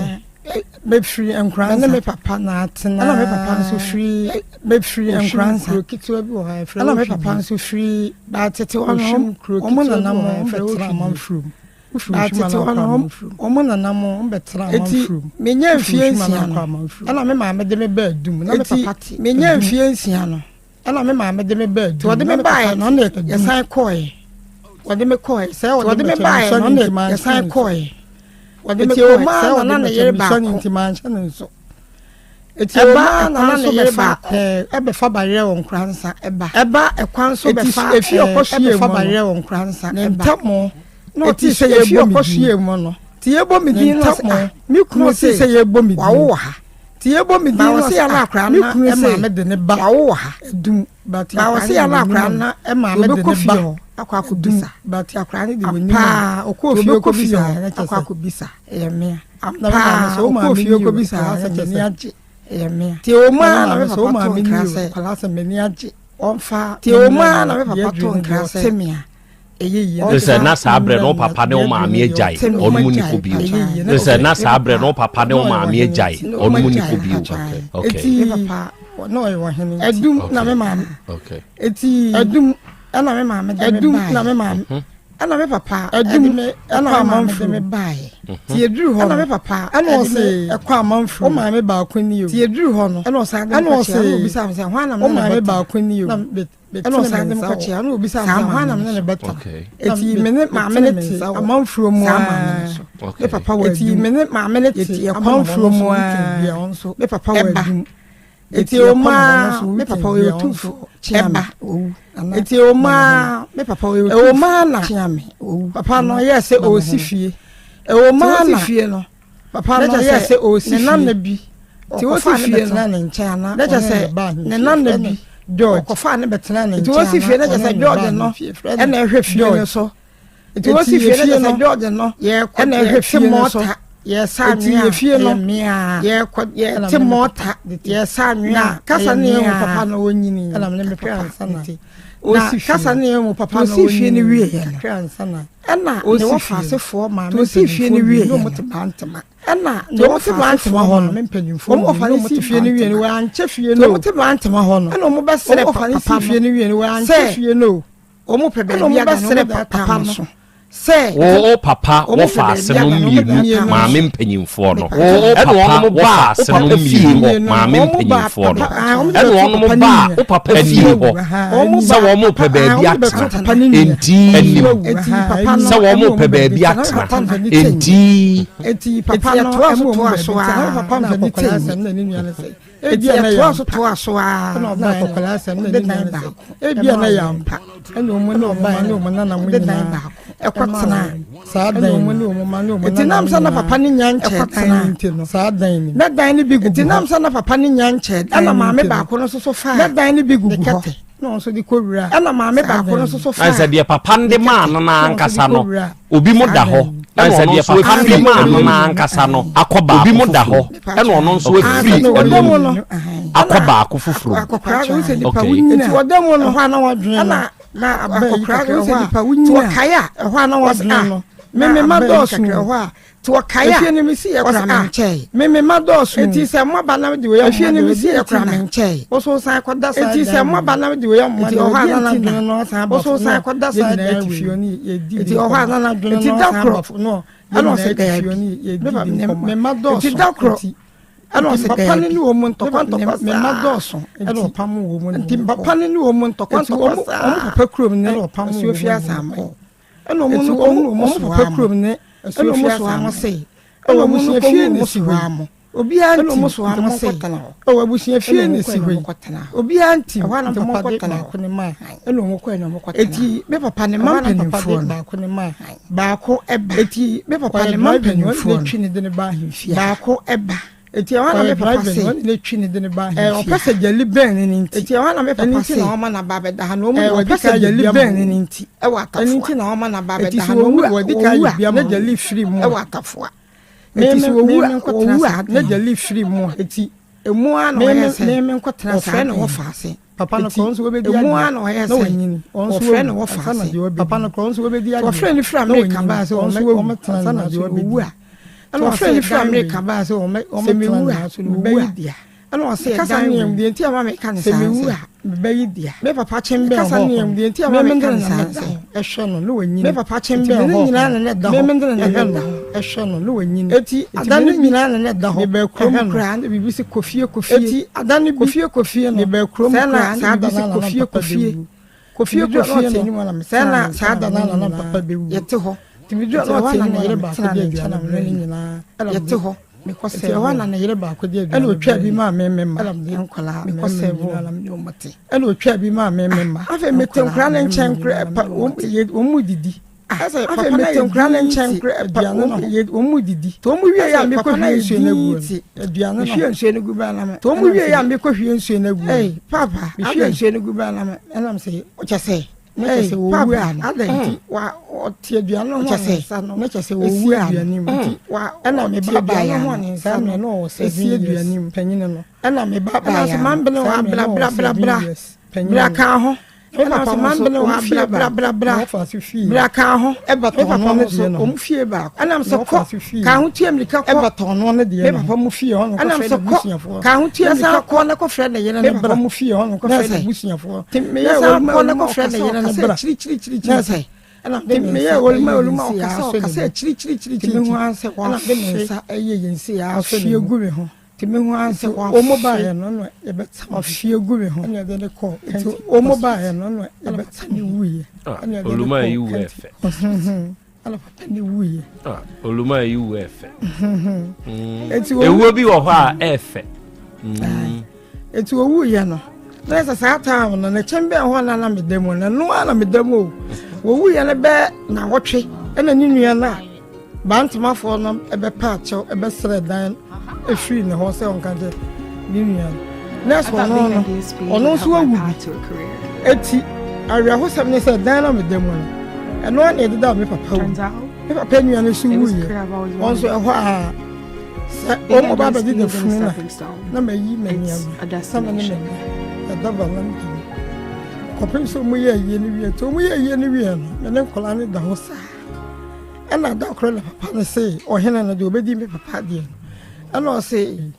Mefiri Nkoranza. Me ne me papa na atena. Ɛna me papa nso firi. Mefiri Nkoranza. Kuro ketewa bi wɔ hɔ a yɛfrɛ Ɛna me papa nso firi. Baatete hɔ no, wɔn nana mo bɛtena amanfurom. Baatete hɔ no, wɔn nana mo bɛtena amanfurom. Eti menya mfie nsia no, ɛna me maame de me baa Adum. Na me papa te. Menya mfie nsia no, ɛna me maame de me baa Adum. Wɔde me baeɛ no, yɛsan kɔɔɛ. Wɔde me kɔɔɛ. Sɛ wɔde me baeɛ no, yɛsan kɔɔɛ. Wɔde me kɔɔɛ. Sɛ wɔde me yere baako. Eti ɛba ɛkwan so bɛfa ɛbɛfa bayerɛ wɔ Nkoranza ɛba. Ɛba ɛkwan so bɛfa efi ɔkɔ mu bayerɛ wɔ Nkoranza ɛba. Ntɛmo na ɔte sɛ efi ɔkɔ sue mu no. Ti yɛbɔ mi din no sɛ ah mi kunu sɛ sɛ yɛbɔ mi din. Wawo wɔ ha. Ti yɛbɔ mi din no sɛ ah mi kunu sɛ maame de ne ba. Wawo wɔ ha. Edum. Ba ɔsɛ yɛ na akora na maame de ne ba akɔ akɔbisa. But akora ne de wɔ nim. Paa ɔkɔ fie kɔbisa akɔ akɔbisa ɛyɛ mmea. Paa ɔkɔ fie kɔbisa sɛ m'ani agye ɛyɛ mmea. Te wɔn a na me papa to nkra sɛ akwadaa sɛ m'ani agye ɔmfa. Te wɔn a na me papa to nkra sɛ temia ɛyɛ yie. Ne sɛ na saa berɛ no papa ne wo maame agyae ɔno mu ni kɔ bio. Ne sɛ na saa berɛ no papa ne wo maame agyae ɔno mu ni kɔ bio. Okay. Eti papa na ɔyɛ ɔhene nti. Ɛdum na me maame. Okay. Eti ɛdum ɛna me maame de me baeɛ. Ɛdum na me maame. Mhm. Ɛna me papa ɛde me ɛkɔ amanfo de me baeɛ. Mhm. Ti eduru hɔ no. Ɛna me papa ɛna ɔse ɛkɔ amanfo. O maame baako ni o. Ti eduru hɔ no. Ɛna ɔsan de me kɔkyea ɛna obisa me sɛ hwan na me ne ne bɛtena. O maame baako ni o. Ɛna ɔsan de me kɔkyea ɛna obisa me sɛ hwan na me ne ne bɛtena. Eti me ne maame ne te amanfuo mu aa. Me papa wɔ adum. Eti me ne maame ne te amanfuo mu aa. Me papa wɔ adum. Eti omaa me papa ɔyɛ otumfo ɛba eti omaa me papa ɔyɛ otumfo omaa na papa no yɛ sɛ ɔsi fie omaa na fie no papa no yɛ sɛ ɔsi fie ne nana bi ti ɔsi fie no ne nkyɛn ana ne kyɛ sɛ ne nana bi George ɔkɔfa ne bɛtena ne nkyɛn ti ɔsi fie ne kyɛ sɛ George no ɛna ɛhwɛ fie no so. Nti wosi fie no sɛ George no ɛna ɛhwɛ fie no so. Yɛsa anwea efie no yɛkɔ yɛte mɔta yɛsa anwea kasa ne yɛn papa na onyini ɛna ne mepɛ ansa na osi fie kasa ne yɛn papa na osi fie no wie yɛ no ɛna ne wɔfa asefoɔ maame osi fie no wie yɛ no te bantama ɛna ne wɔfa asefoɔ hɔ no wɔn wɔfa ne si fie no wie no wɔankyɛ fie no wɔn te bantama hɔ no ɛna wɔn bɛsrɛ papa no sɛ fie no Wɔn pɛ baabi ada na wɔn papa no sɛ. Wo papa wɔfa ase no mmienu maame mpanyinfoɔ no. Wo papa wɔfa ase no mmienu maame mpanyinfoɔ no. Ɛna wɔn ba wo papa fie hɔ sɛ wɔn pɛ baabi atena enti anim sɛ wɔn pɛ baabi atena enti. Eti papa no ɛmu toa so a na akɔkora asɛm na ne nua no sɛ. Eti ɛtoa so toa so ara na akɔkora asɛm na ne nua no sɛ ebia na yɛ ampa ɛna wɔn ne wɔn ma ne wɔn nana mo nyinaa ɛkɔtena saa dan wɔn ne wɔn ma ne wɔn nana nam sɛ na papa ne nya nkyɛn dan nti no saa dan no na dan no bi gugu nti nam sɛ na papa ne nya nkyɛn dan ɛna maame baako no nso so faa na dan no bi gugu hɔ na wɔn nso de kɔ wura ɛna maame baako no nso so faa sɛ deɛ papa no de maa no n'ankasa no obi mo da hɔ ɛna ɔno nso papa no de maa no n'ankasa no akɔ baako obi mo da hɔ ɛna ɔno nso afiri ɛno mu akɔ baako foforɔ mu okay nti ɔda mu no ɛhɔ a na wadwene no na akɔkora no sɛ nipa wunyina ɔkae a ɛhɔ a na wadwene no meme ma dɔɔso ɛhɔ a Nti wɔkae a, efie no mesi yɛ kora me nkyɛe. Me me ma dɔɔso. Enti sɛ moaba na mede wei Efie no mesi yɛ kora me nkyɛe. Woso san kɔda saa Enti sɛ moaba na mede wei amoa Enti ɔhɔ a na n'adwene no asan aba Woso san kɔda saa dan wei Enti ɔhɔ a na n'adwene no asan aba no ɛna ɔsɛ daabi. Me ba me ma dɔɔso. Enti da koro ɛna ɔsɛ daabi. Papa no ne wɔn ntɔkwa ntɔkwa saa. Me ma dɔɔso. Ɛna ɔpam wɔn ne wɔn kɔ. Papa no ne wɔn ntɔkwa ntɔkwa saa. Wɔn papa kurom ne asuo fi asaman. Ɛna ɔmo no kɔhunu ɔmo papa kurom ne asuofie asaman se. Ɛna ɔmo no kɔhunu ɔmo soa mo. Obiara nti ɔmo soa mo se. Ɛwɔ abusua fie na esi hɔ yi. Obiara nti nti mo nkɔtena hɔ. Baako ne maa ɛna ɔmo kɔ ɛna ɔmo kɔtena. Eti me papa ne ma mpanimfoɔ no baako ne maa baako ɛba. Eti me papa ne ma mpanimfoɔ no twi ne de ne ba ahemfie. Baako ɛba. Eti ɛhɔ na me papa se, ɛɛ ɔpɛ sɛ gyali bɛn ne ne nti. Eti ɛhɔ na me papa se, na ɔma n'aba abɛda ha na ɔmu de wɔdi ka yɛ bi ama ne ne nti ɛwɔ atafoa. Ɛno nti na ɔma n'aba abɛda ha na ɔmu de wɔdi ka yɛ bi ama na gyali firi mu ɛwɔ atafoa. Eti sɛ owu a owu a na gyali firi mu a eti emu ara na ɔyɛ sɛ ɔfrɛ na wɔfa ase. Papa no korɔ nso wɔbɛdi adeɛ emu ara na ɔyɛ sɛ ɔfrɛ na wɔfa ase. Papa no korɔ nso wɔbɛdi adeɛ wɔfrɛ no firi Amerika baa sɛ ɔmɛtena na owu a. Ɛna ɔfrɛ ne firi Amerika baa sɛ wɔmɛtena ne ha so no owu a. Ɛna ɔsɛ ɛdan wei mu. Deɛ nti a ma meka ne saa sɛ mewu a mebɛyi dea. Me papa kyen bɛn hɔ kɔ no. Deɛ nti a ma meka ne saa sɛ ɛhwɛ no na wanyini. Me papa kyen bɛn hɔ kɔ no. Me mende na meda hɔ ɛhwɛ no na wanyini. Eti ada no nyinaa na ne da hɔ. Mebaa kurom koraa na biribi sɛ kofie kofie. Eti ada no bi kofie kofie no. Mebaa kurom koraa na biribi sɛ kofie kofie. Kofie kofie no. Sɛ na saa da no na papa bɛwu. Yɛte hɔ. Nti ɛhɔ na ne yere baako de aduane brɛ ne nyinaa. Yɛte hɔ. Mekɔ sɛ ɛhɔ na ne yere baako de aduane ɛna otwa bi maa me me mma nkwadaa mekɔ sɛ ɛna otwa bi maa me me mma. Afei mete nkwadaa ne nkyɛn kora ɛpa wɔn mu didi. Afei mete nkwadaa ne nkyɛn kora ɛpa wɔn mu didi. To wɔn wie yɛ a mekɔ hwie nsuo no agu aduane no hwie nsuo no gu bɛn na me. To wɔn wie yɛ a mekɔ hwie nsuo no agu. Ɛy papa mehwie nsuo no gu bɛn na me ɛnam sɛ ɔkyɛ sɛ. Ne kyɛ sɛ wɔwu a no adɛn nti wa ɔte aduane no ho a ne nsa no ne kyɛ sɛ wɔwu a no nti wa ɛna me ba baa ya no saa mmerɛ no ɔwɔ 7 years panyin no ɛna me ba baa ya no saa mmerɛ no ɔwɔ 7 years panyin no ka ho me papa mo nso ɔmo fie bra bra bra bra ka ho ɛba tɔn no ne deɛ no ɔmo fie baako ɛnam sɛ kɔ ka ho tua mirika kɔ ɛba tɔn no ne deɛ no me papa mo fie hɔ no kɔfrɛ ne busuafoɔ ka ho tua mirika kɔ ne kɔfrɛ ne yere ne bra mo fie hɔ no kɔfrɛ ne busuafoɔ meyɛ oluma oluma ɔkasa ɔkasa kyirikyirikyirikyiri ɛna de me meyɛ oluma oluma ɔkasa ɔkasa kyirikyirikyirikyiri te me ho ansɛ ɛna de me nsa ɛyɛ yɛn si asɔ ne mu gu me ho te me ho ansɛ wɔn ba yɛ no no yɛbɛta ɔfie gu me ho ɛna ɛde ne kɔ nti wɔn ba yɛ no no yɛbɛta ne wuyɛ ɛna ɛde ne kɔ kɛntɛ ɛna papa ne wuyɛ ah, oluma yi wu ɛfɛ mm. ewuo bi wɔ hɔ a ɛfɛ mm. Eti owuiɛ no, na yɛ sɛ saa time no ne kyɛn bɛn hɔ na na meda mu no, ɛno ara na meda mu o. Wɔwuiɛ no bɛɛ nawɔtwe ɛna ne nua no a bantemafoɔ no ɛbɛpɛ akyɛw ɛbɛsrɛ dan ɛfiri ne hɔ sɛ ɔnka kyɛ ne nua no. Nurse ɔno no, ɔno nso awu bi. Eti awerɛhosɛm ne sɛ dan na meda mu no, ɛno ara na ɛdeda me papa wu. Me papa nua no nso wuiɛ, ɔno nso ɛhɔ a Sɛ wɔn ba abɛdeda funu no a, na mayi m'ani agu sɛ me ne me mma yɛda valanda mu kɔpem sɛ wɔyɛ ayie no wie. Nti wɔyɛ ayie no wie no, me ne nkwadaa no da hɔ saa. Ɛna da koro na papa no se ɔhene no deɛ ɔbɛdi me papa adeɛ no, ɛna ɔse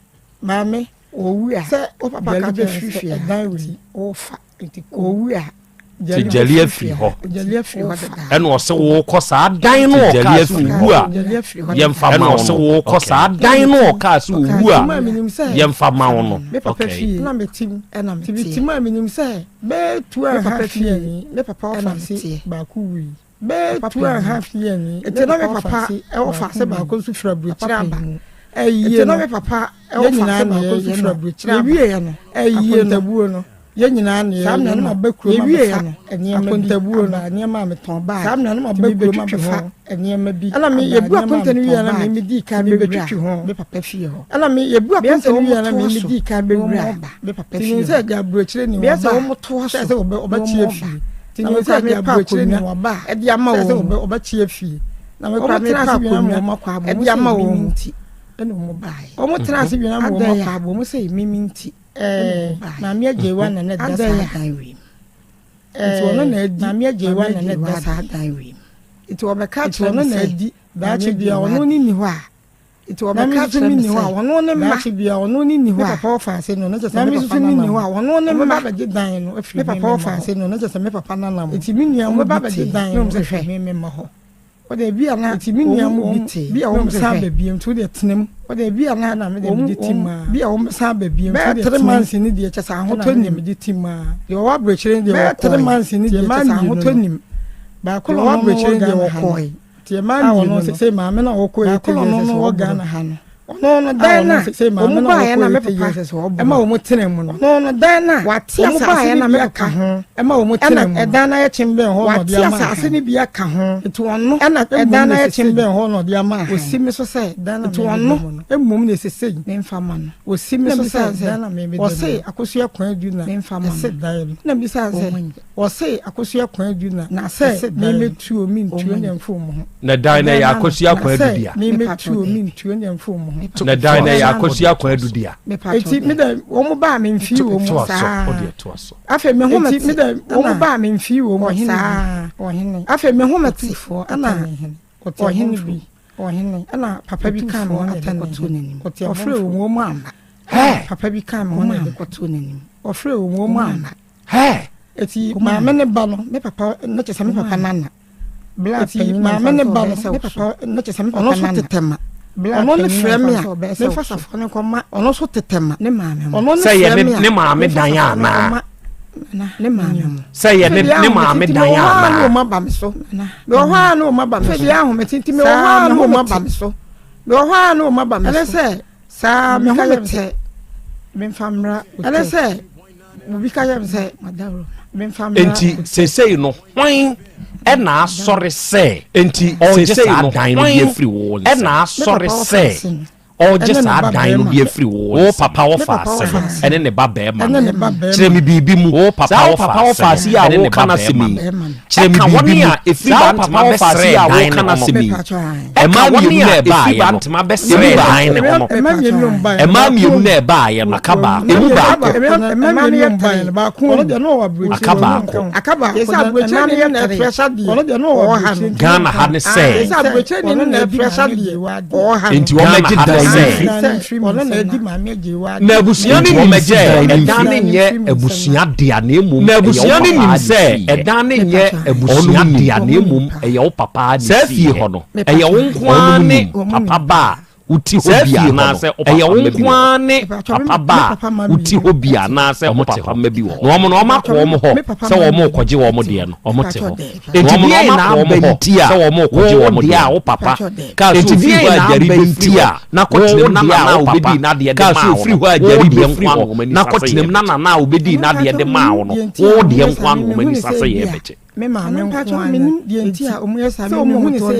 maame Owu a, sɛ wo papa ka Gyali kyerɛ no bɛfiri sɛ fie ha ɛdan wei nti wofa nti kɔ. Owu a, Nti Gyali afiri hɔ. Gyali afiri hɔ deda. Ɛna ɔse wokɔ saa dan no Nti ɔkaa Gyali sɛ afiri owu hɔ. a Gyali afiri hɔ yɛmfa deda. ma Ɛna wo ɔse no. wokɔ Okay. saa dan no ɔkaa sɛ owu a Nti maa menim sɛ yɛmfa ma wo no. me papa Okay. fie na mete mu Ɛna nti meteɛ. mete mu a menim sɛ bɛyɛ two and Me a papa half fie year ni me papa ɛna ɔfa mete. meteɛ. Baako wui. Bɛyɛ Papa two and a panyin. half year ni Nti na na me me papa papa ɛwɔ baako faase baako wui. nso firi Papa aburokyire aba. panyin. Ɛyie Nti na no me papa yɛn ɛwɔ nyinaa faase na baako nso yɛyɛ firi no. aburokyire aba. Yɛwieɛ no Ɛyie no akontabuo no yɛn nyinaa na saa yɛyɛ mmerɛ no no. maba kurom Yɛwieɛ abɛfa no nneɛma bi akontabuo no aba nneɛma a metɔn bag saa mmerɛ no maba nti kurom mebɛtwitwi abɛfa ho. nneɛma bi Ɛna me aba yɛbu nneɛma a akonta no metɔn wieɛ na bag me medii kan nti bɛwura mebɛtwitwi ho. me papa fie hɔ. Ɛna me yɛbu Bea akonta sɛ no wieɛ na me wɔtoa so medii kan na bɛwura wɔba me papa nti fie menim sɛ hɔ. agya aburokyire ni Bea wɔba sɛ a wɔtoa sɛ so sɛ na ɔbɛkye wɔba afie nti na menim me sɛ koraa agya mepɛ aburokyire ni akonnwa wɔba a ɛde ama sɛ sɛ wɔn mu. ɔbɛkye afie na me koraa Wɔn tena mepɛ ase wia akonnwa ma wɔn akɔ abɔ ɛde wɔn sɛ ama mimi wɔn mu nti ɛna wɔn baeɛ. Wɔn tena ase wia ma wɔn Adɛn akɔ a abɔ wɔn sɛ mimi nti ɛna Ɛɛ wɔn baeɛ. maame agyewa na na ɛda Adɛn saa a dan wei mu. Nti ɔno na adi Maame agyewa maame na na agyewa ɛda saa adeɛ. dan wei mu. Nti wɔbɛka Nti kyerɛ ɔno me na sɛ adi maame daakye bia agyewa ɔno adeɛ. ne ni hɔ a Nti na me wɔbɛka nso kyerɛ me me ni hɔ a sɛ ɔno ne mma daakye bia ɔno ne ni me hɔ a papa ɔfa ase no na kyerɛ sɛ na me me papa nso me ni nanam hɔ a ɔno ne wɔn mma ba bɛgye dan no afiri me me papa me ɔfa mma hɔ ase no na kyerɛ sɛ me papa nanam nti me nua wɔn mu ba bi bɛgye te dan na no wɔn sɛ afiri hwɛ me me mma hɔ wɔde bi a na nti me nua wɔn mu bi wɔn te bi a na wɔn wɔn san sɛ ba hwɛ biem nti wodeɛ tena mu wɔde bi a na ɛna me deɛ wɔn megye ti wɔn maa bi a wɔn san ba biem nti bɛyɛ wodeɛ three tena mu months ni deɛ kyɛ sɛ ɛna ahotɔ me deɛ nim megye ti maa deɛ ɔwɔ aburokyire no deɛ bɛyɛ three wɔkɔe months ni nti deɛ ɛmaa kyɛ sɛ mmienu ahotɔ no nim baako deɛ na ɔwɔ ɔno no aburokyire wɔ no deɛ Ghana ha no wɔkɔe nti ɛmaa a mmienu ɔno no sɛ maame na ɔkɔ baako eight na years ɔno sɛ no wɔ ɔboro Ghana ha no ɔno no a dan ɔno no a sɛ maame wɔn na baeɛ ɔkɔ na me eight papa years sɛ ɔboro ɛma wɔn tena mu no ɔno no dan no a wate wɔn asase baeɛ no na bi me aka papa ho ɛma wɔn ɛna tena mu no ɛdan no ayɛ kyembɛn hɔ na wate ɔde ama asase ahan no bi aka ho nti ɔno ɛna mmom ɛdan na no ayɛ ɛsɛ sɛ kyembɛn hɔ na ɔde ama ahan osi me so sɛ dan na nti mebɛda ɔno mu no mmom na ɛsɛ sɛ memfa ma no osi me na so bisa sɛ sɛ dan na mebɛda mu ɔse no akosua kwan adu na memfa ma ɛsɛ no dan no na bisa sɛ ɔmo nyi ɔse akosua kwan adu na na ɛsɛ sɛ dan no memetuo mentuo ɔmo ne nyi mfo mu ho Na dan no ɛdan yɛ no ano akosua na kwan sɛ adu dea. memetuo mepatɔ daabi mentuo ne mfo mu ho Na dan no ɛdan yɛ no ano akosua kwan adu dea. mepatɔ eti me daabi dɛ wɔn baa me mfii wɔ mu Toa so, saa wodeɛ toa so. afei me ho eti mete me dɛ wɔn ɛna baa me mfii wɔ mu ɔhene bi saa ɔhene afei me ho mete otumfoɔ ɛna Atamihene ɔte ɔhene abɔnfo bi. Ɔhene, ɛna papa bi kaa me ho na yɛde kɔtoo n'anim. Ɔfrɛɛ wɔn, wɔn amma. Papa bi kaa me ho na yɛde kɔtoo n'anim. Ɔfrɛɛ wɔn, wɔn amma. Eti maame ne ba no, me papa, ne kyɛ sɛ me papa nana. Eti maame ne ba no, me papa, ne kyɛ sɛ me papa nana. Ɔno nso tetɛ ma. Ɔno ne frɛ me a, memfa safoa no nkɔma. Ɔno nso tetɛ ma. Ne maame mo. Ɔno ne frɛ me a, ne maame dan anaa. Ne maame mo. Sɛ yɛ ne maame dan anaa. Mewɔ hɔ a na wɔn aba me so. Mewɔ hɔ a na wɔn aba me so. Fɛdi ahomete nti mewɔ hɔ a na wɔn aba me so. Mewɔ hɔ a na wɔn aba me so. Ɛne sɛ saa me ho mete. Memfa mmra. Ɛne sɛ obi ka yɛ me sɛ memfa mmra. Nti seesei no hwan ɛna asɔre sɛ. Nti ɔregye seesei saa no dan no hwan bi afiri wo nsam. ɛna asɔre sɛ. Ɔregye saa dan no bi afiri wo Wo nsam. papa Wo wɔfa ase no ɛne ne ba bɛrima Ɛne no. ne ba bɛrima. Kyerɛ me biribi mu. Wo papa Saa wo wɔfa papa ase wɔfa ase yi no a ɛne ne woka ba no asɛm bɛrima yi. no. Kyerɛ me Ɛka wɔn biribi mu. a ɛfiri Saa wo Bantama papa wɔfa ase yi bɛsrɛɛ a dan woka ne no ho asɛm no. yi. Ɛka Mmaa wɔn mmienu na a ɛfiri ɛbaeɛ no. Bantama Emu bɛsrɛɛ baako. dan ne ho no. Mmaa mmienu na ɛbaeɛ no. Aka baako. Emu baako. Aka baako. Ghana ha ne sɛ. Enti wɔmmɛgye Ghana ha dan ne no sɛ. mfiri. Na abusua Enti no nim wɔmmɛgye sɛ dan no ɛdan no mfiri. nyɛ abusua dea na mmom Na ɛyɛ wo abusua no papa nim ne sɛ fie. ɛdan no nyɛ abusua Ɔnom dea nim. na mmom ɛyɛ wo papa ne Saa fie. fie hɔ no, Ɛyɛ wo nko ara ɔnom ne nim. papa ba a wote hɔ Saa bi fie hɔ no, anaasɛ wo ɛyɛ papa wo mma bi nko wɔ hɔ. ara ne Papa ba a wote hɔ bi anaasɛ wo Wɔte papa hɔ. mma bi wɔ hɔ. Na wɔn no, wɔakɔ wɔn hɔ sɛ wɔrekɔgye wɔn deɛ no. Wɔte hɔ. Na Enti wɔn no, deɛn na wɔakɔ wɔn aba hɔ nti a sɛ wɔrekɔgye wo wɔn deɛ deɛ a no. wo papa kaa sɛ Enti ofiri deɛn hɔ a na gyari aba bɛfiri nti hɔ a na wo kɔtena mu deɛ na a nana a wo papa obɛdii n'adeɛ de kaa sɛ maa wo ofiri no, hɔ a wo gyari deɛ bɛfiri nko ara hɔ na wɔn ani na sa sɛ kɔtena mu na yɛrebɛgye. nana a obɛdii n'adeɛ de maa wo no, wo deɛ nko ara na wɔn ani sa sɛ yɛrebɛgye. Me maame nko ara ne nti sɛ wɔn tɔn deɛ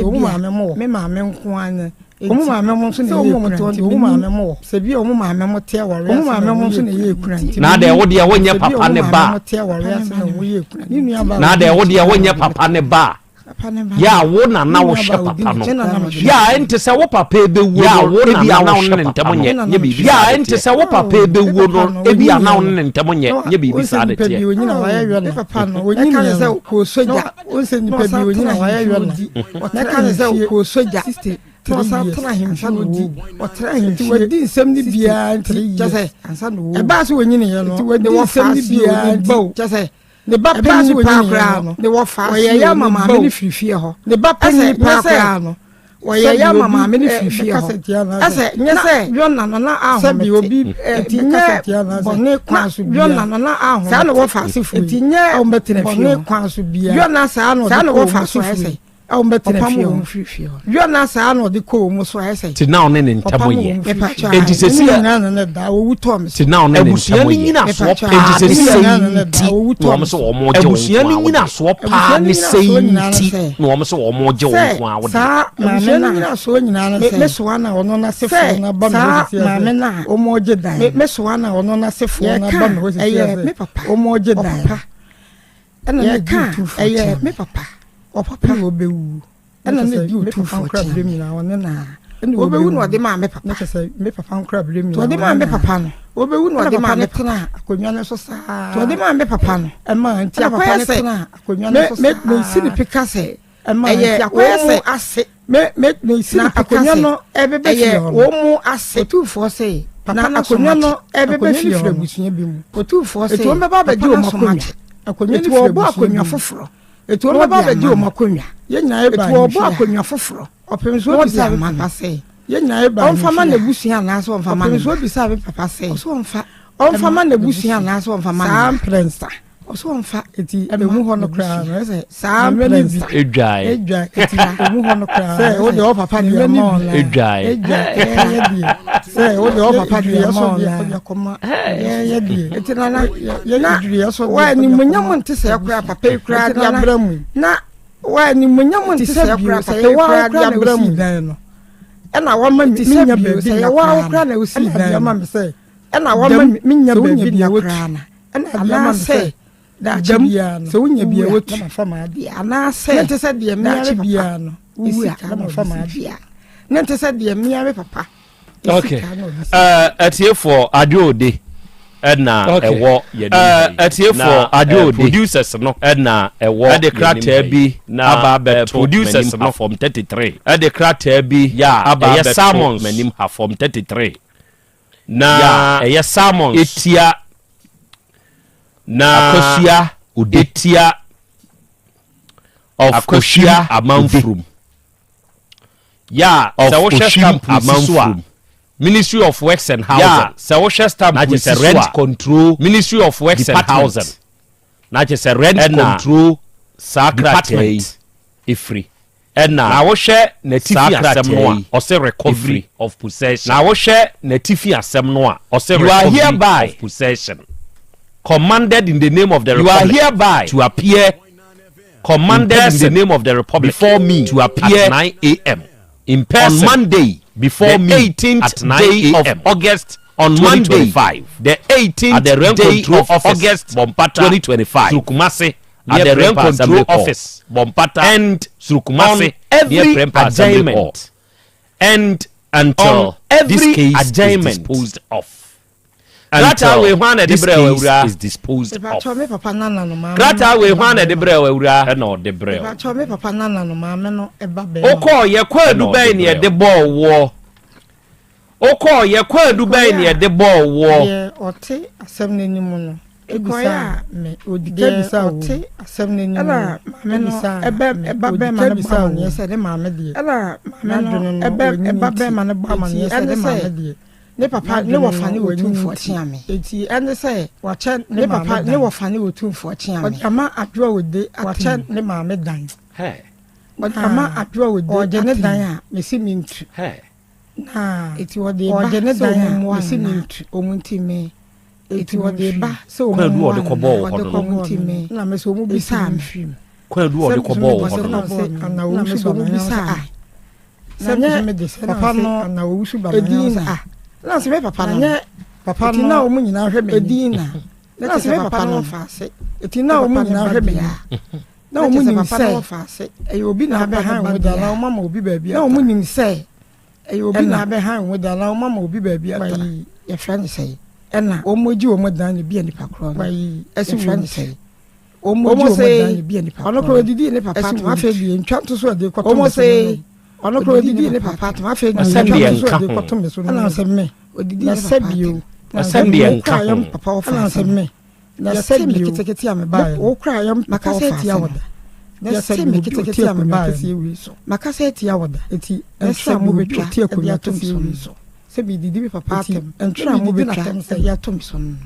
wɔn maame mo wɔ me maame nko ara ne wɔn maame mo nso na ɛyɛ ekura nti wɔn maame mo wɔ sɛ bi a wɔn maame mo te awɔre ase wɔn maame mo nso na ɛyɛ ekura nti Na deɛ wo deɛ wonyɛ papa ne sɛ bi a wɔn ba maame mo te awɔre ase na wɔn yɛ ekura ne nua ba Na deɛ wo deɛ wonyɛ papa ne ba yɛ a wo na na wohwɛ papa no yɛ a ɛnte sɛ wo papa ebɛwuo Yɛ a no wo na ebi na a na wo wohwɛ ne ne papa ntɛm no. nyɛ nyɛ biribi Yɛ saa a de ɛnte teɛ sɛ wo papa ebɛwuo no ebi a na wo ne ne ntɛm nyɛ nyɛ biribi saa de teɛ. Wadi nsɛm no biara nti kyɛ sɛ ɛbaa sɛ wɔnyiniiɛ no ne wɔfa ase biara nti kyɛ sɛ ne ba panyin paa koraa no ne wɔfa wɔyɛ yɛ ama maame ne firi fie hɔ ne ba panyin paa koraa no wɔyɛ yɛ ama maame ne firi fie hɔ ɛsɛ nyɛ sɛ yɔna no na ahomete obi nti nyɛ bɔne kwan so bia yɔna no na ahomete saa na wɔfa ase firi nti nyɛ bɔne kwan so bia yɔna saa na wɔfa so firi a wɔn bɛtena fie hɔ firi fie hɔ yɔ na saa na ɔde kɔ wɔn so ayɛ sɛ. ti na ɔne ne ntam yɛ eti sɛ si nyinaa na ne da owu tɔɔ mi ti na ɔne ne abusua ntam no yɛ nyinasoɔ eti paa sɛ ne si sɛ nti nti na wɔn sɛ wɔn gye wɔn abusua nko no ara nyinasoɔ wɔde paa ne sɛ nti na wɔn sɛ wɔn gye wɔn nko ara wɔde. saa maame na nyinasoɔ nyinaa ne sɛ mesoa na ɔno n'asefoɔ na ba mi hɔ sisi maame na wɔn gye dan mesoa na ɔno n'asefoɔ na ba mi hɔ sisi ɛyɛ me papa wɔn gye dan ɛna ne di yɛka otumfoɔ ɛyɛ kyea me me papa ɔpapa ɛna ɔbɛwu ɛna na ne kyɛ di sɛ me papa otumfoɔ nkora kyea berɛ me nyinaa ɔne na ɛna ɔbɛwu ɔbɛwu na ɔde maa me papa na kyɛ sɛ me papa nkora berɛ nti nyinaa ɔde maa ɔne me na papa no ɔbɛwu na ɛna ɔde papa maa no me tena papa akonnwa no so saa nti ɔde maa me papa no ɛma nti ɛna papa akɔyɛ no sɛ tena akonnwa me no so me mesi ne saa pika sɛ ɛma ɛyɛ nti akɔyɛ wɔn sɛ mu ase me me mesi na ne pika akonnwa sɛ no ɛbɛbɛ fie ɛyɛ hɔ no wɔn mu ase otumfoɔ sɛ papa na no akonnwa asom no akye ɛbɛbɛ akonnwa no fie firi hɔ no abusua bi mu otumfoɔ eti sɛ wɔn bɛba papa abɛgye no wɔn asom akonnwa akye akonnwa no eti firi wɔbɔ abusua bi akonnwa mu foforɔ eti wɔn na bɛba ɔde abɛgye ama wɔn no akonnwa yɛn nyinaa yɛ eti ba wɔbɔ ahemfie ha akonnwa foforɔ ɔpem so na ɔde obisa me ama no papa sɛ yɛn nyinaa yɛ ba ɔmfa ma ahemfie ha n'abusua anaasɛ ɔmfa ma ne ɔpem so mma obisa me papa sɛ ɔsɛ ɔmfa ɔmfa ɛma ma n'abusua n'abusua anaasɛ ɔmfa ma ne saa mma mprɛnsa ɔsɛ ɔmfa eti ɛma emu hɔ no koraa n'abusua no ɛsɛ saa ne mma no bi mprɛnsa edwae edwa eti emu hɔ no koraa sɛ o deɛ ɔpapa ne deɛ mma ama no bi ɔna edwae edwa ɛyɛ deɛ sɛ o deɛ ɔpapa deɛ ama ɛsɔ deɛ ɔna ɔde akɔma ɛyɛ deɛ eti nana yɛ na edwiri ɛsɔ deɛ wa ɔde animuonyam akɔma nte sɛ koraa papa yi koraa eti de nana abrɛ mu yi na wa animuonyam te nte sɛ sɛ bio koraa sɛ papa yɛ yi waa koraa de koraa na abrɛ mu osii yi dan no ɛna wama te mi sɛ menya bio baabi sɛ nna yɛ waa koraa koraa na na osii ɛna de dan ama no me sɛ ɛna wama dɛm mi menya sɛ wonya baabi bi nna a wotu koraa na ɛna de ama me anaasɛ sɛ daakye dɛm biara no sɛ wonya bi a wowu a wotu na mafa m'adeɛ anaasɛ ne nte sɛ deɛ mmea daakye me papa biara no wowu esi a ka na na mafa ɔde si m'adeɛ fie a ne nte sɛ deɛ mmea me papa esi okay ka na ɔde si uh, atiefoɔ adwo ode. Ɛna ɛwɔ yɛn anim ha yi. Na producers no ɛna ɛwɔ ɛde krataa bi aba abɛto producers no form 33 ɛde krataa bi aba abɛto m'anim ha form 33 na ɛyɛ summons etia na akosua ode etia of akosua amanfurum. Yeah, sɛ wohwɛ stamp si so a Ministry of Works and Housing. Yeah, sɛ wohwɛ stamp si so a Rent Control Ministry of Works and Housing. Na kyerɛ sɛ Rent Control saa krataa yi efiri. Ɛna na wohwɛ n'atifi asɛm no a ɔsɛ recovery of possession. Na wohwɛ n'atifi asɛm no a ɔsɛ recovery of possession. Commanded in the name of the republic. You are hereby to appear commanded in, in the name of the republic before me to appear at 9 a.m. in person on Monday before the me 18th at 9 day of August on Monday the 18th at the rent day control of August Bompata 2025 Surukumase at the rent control office Bompata and Surukumase on every adjournment and until on every this case adjournment is disposed of. Krataa wei hwan na ɛde brɛɛ wo awuraa? Is disposed of. Mepakyɛw me papa nana no maame. Krataa wei hwan na ɛde brɛɛ wo awuraa? Ɛna ɔde brɛɛ wo. Mepakyɛw me papa nana no maame no ɛba bɛrima. Wokɔɔ yɛ kwaadu bɛn na yɛde bɔɔ woɔ? Wokɔɔ yɛ kwaadu bɛn na yɛde bɔɔ woɔ? Deɛ ɔte asɛm no anim no ebisaa me. Deɛ ɔte asɛm no anim no ɛna maame no ɛbɛ ɛba bɛrima no bɔ amaneɛ sɛ ne maame deɛ. Ɛna maame no ɛbɛ ɛba bɛrima no bɔ amaneɛ sɛ ne maame deɛ. Ne papa ne wɔfa ne Otumfoɔ Kyeame. Enti ɛne sɛ wakyɛ ne papa ne wɔfa ne Otumfoɔ Kyeame. Ɔde ama Adwoa Ode atem. Wakyɛ ne maame dan. Ɔde ama Adwoa Ode atem. Ɔgye ne dan a mesi mentu. Na eti ɔde ba sɛ ɔmo mmoa no na ɔmo nti me. Eti ɔde ba sɛ ɔmo mmoa no na ɔde kɔbɔɔ no no. Na me sɛ ɔmo bisaa me. Kwadu ɔde kɔbɔɔ wɔ hɔ no. Na me sɛ ɔmo bisaa me. Na nyɛ papa no edin na na sɛ me papa no nyɛ papa no na wɔn nyinaa hwɛ me edin na na sɛ me papa no fa ase eti na wɔn nyinaa hwɛ me ya na wɔn nim sɛ ɛyɛ obi na abɛhan wɔn da na wɔn ama obi baabi na wɔn nim sɛ ɛyɛ obi na abɛhan wɔn da na wɔn ama obi baabi atra yɛfrɛ no sɛ ɛna wɔn gye wɔn dan na bi a nipa korɔ no ɛsi wɔn ne sɛ. Wɔn se, ɔno koraa odidii ne papa atom, afei deɛ ntwa nto so ɛde kɔto me so no. Ɔno koraa odidii ne papa atom, afei deɛ ntwa nto so ɛde kɔto me so no. Ɛna sɛ me, na sɛ bio, na sɛ bio, wo koraa yɛm papa ɔfa ɛna sɛ me, na sɛ bio, ketekete a mebaeɛ wo koraa yɛm papa ɔfa atia wɔ da. Na sɛ me ketekete a mebaeɛ so, makasa atia wɔ da. Eti ntwa a mobɛtwa ɛde ato me so no. Sɛ medidi me papa atɛm, ntwa a mobɛtwa ɛde ato me so no.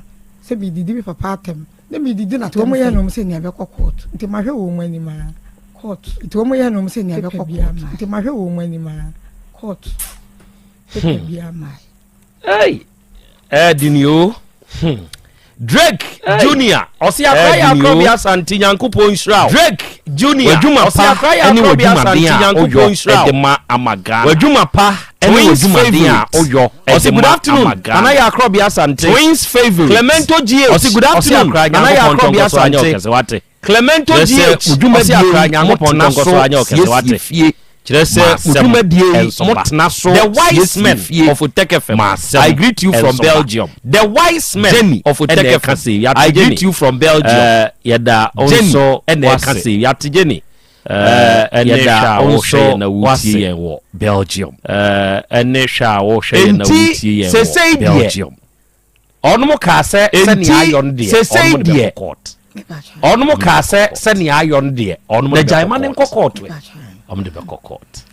Sɛ medidi me papa atɛm. Ne me didi na wɔn yɛ nom sɛ nea bɛkɔ court nti mahwɛ wɔn anim a court nti wɔn yɛ nom sɛ nea bɛkɔ court nti mahwɛ wɔn anim a court paper bi ama. Hey, ɛdi o. Hmm. Drake Junior ɔsi akora yɛ akora bi asante nyankopɔn nhyira o. Drake Junior ɔsi akora yɛ akora bi asante nyankopɔn nhyira o. Ɛde ma ama Ghana. W'adwuma pa ɛne w'adwumaden a woyɔ ɛde ma ama Ghana. Nana yɛ akora bi asante. Twins favourite. Clemento GH ɔsi good afternoon. Nana yɛ akora bi asante. Clemento GH ɔsi akora nyankopɔn ntɔnkɔ so anyɛ ɔkɛse wate. Fie. Kyerɛ sɛ mo dwumadie yi mo tena so The wise men of Otec FM I greet you from Belgium. The wise men Jenny of Otec FM I greet you from Belgium. Yɛda nso ɛna ɛka se yate Jenny. Ɛne hwɛ a wohwɛ yɛn na wotie yɛn wɔ Belgium. Ɛne hwɛ a wohwɛ yɛn na wotie yɛn wɔ Belgium. Ɔnom kaa sɛ sɛnea ayɔ no deɛ ɔnom de bɛkɔ court. Ɔnom kaa sɛ sɛnea ayɔ no deɛ ɔnom de bɛkɔ court. court. Ɔnom de bɛkɔ court.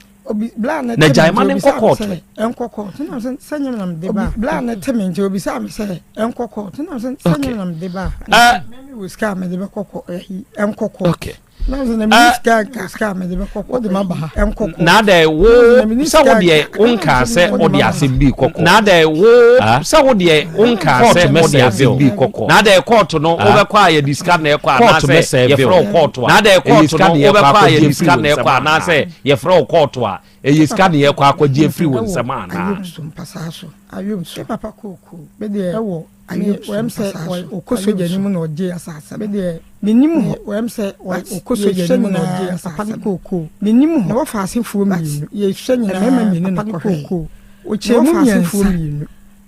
Na gyae ma ne nkɔ court. Ɛnkɔ court. Na sɛ sɛ nyɛ nam de ba. Bla ne te me nti obisa me sɛ ɛnkɔ court. Na sɛ sɛ nyɛ nam de ba. Eh. Me wɔ sika me de bɛkɔ court. Ɛnkɔ court. Okay. Na adɛ wo sɛ wo deɛ wonkaa sɛ wode asɛm bi kɔ kɔɔto. Na adɛ wo sɛ wo deɛ wonkaa sɛ wode asɛm bi kɔ kɔɔto. Na adɛ kɔɔto no wobɛkɔ a yɛde sika na ɛkɔ anaasɛ yɛfrɛ wo kɔɔto a na adɛ kɔɔto no wobɛkɔ a yɛde sika na ɛkɔ anaasɛ yɛfrɛ wo kɔɔto a ɛyɛ sika na yɛkɔ akɔgye afiri wo nsam anaa. Me wɔyɛm sɛ ɔkɔ sogya no mu na ɔgye asase me deɛ menim hɔ wɔyɛm sɛ ɔkɔ sogya no mu na ɔgye asase papa ne kookoo menim hɔ na wɔfa asefoɔ mmienu yɛhwɛ nyinaa mmarima mmienu na kɔhwɛ kookoo ɔkyɛ mu mmiɛnsa mmienu.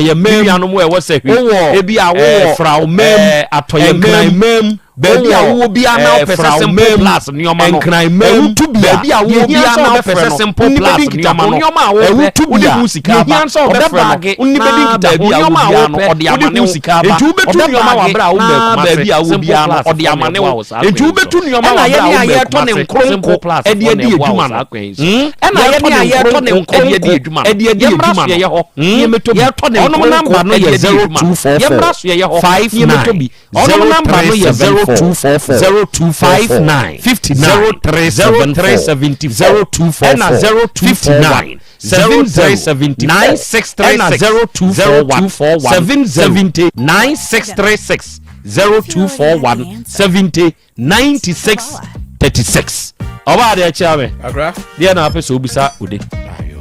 Atɔyɛmam. Me nuanom a ɛwɔ Sahwi. Wowɔ Ebi a wowɔ ɛɛ Frawmam. Atɔyɛmam. Nkranmam. Baabi a wowɔ biara na wopɛ sɛ Simple Plus nneɛma no, Nkranmam. ɛwotu bi a, Baabi a deɛ wowɔ hia biara sɛ na wopɛ wobɛfrɛ sɛ no, Simple wone Plus bɛdi nkitaho. nneɛma no, Nneɛma a wopɛ, ɛwotu bi wode a, ho sika deɛ aba. hia sɛ wobɛfrɛ no, Ɔbɛbaage wone bɛdi na nkitaho. baabi a wowɔ Nneɛma a biara no, wopɛ, ɔde wode amane ho wo. sika aba. Enti wobɛtu nneɛma wɔ Ɔbɛbaage aberɛ a wommɛɛ na Kumase. baabi a wowɔ Simple biara no, Plus ɔde foɔ na amane ɛboa wo. wo saa Enti kwan yi so. wobɛtu nneɛma wɔ Ɛna aberɛ a yɛne a wommɛɛ yɛtɔ ne Kumase. nkoronko Simple Plus de foɔ na adi ɛboa wo adwuma saa no. kwan yi so. Ɛna Yɛtɔ yɛne ne a yɛtɔ ne nkoronko de adi nkoronko adwuma no. de adi Yɛmmra adwuma so yɛyɛ no. hɔ na yɛmmɛtɔ bi. Yɛtɔ ne Ɔnom nkoronko namba no de yɛ adi adwuma no. 0244 Yɛmmra so yɛyɛ hɔ na yɛmmɛtɔ 59 bi. Ɔnom namba no yɛ 0374 0244 59 59 0374 0374 0244 ɛna 0241 59. 70 9636 ɛna 0241 70 9636 0241 70 96 36. Ɔbaa deɛ kyea me. Akra. Deɛ na apɛ sɛ obisa ode. Ayo.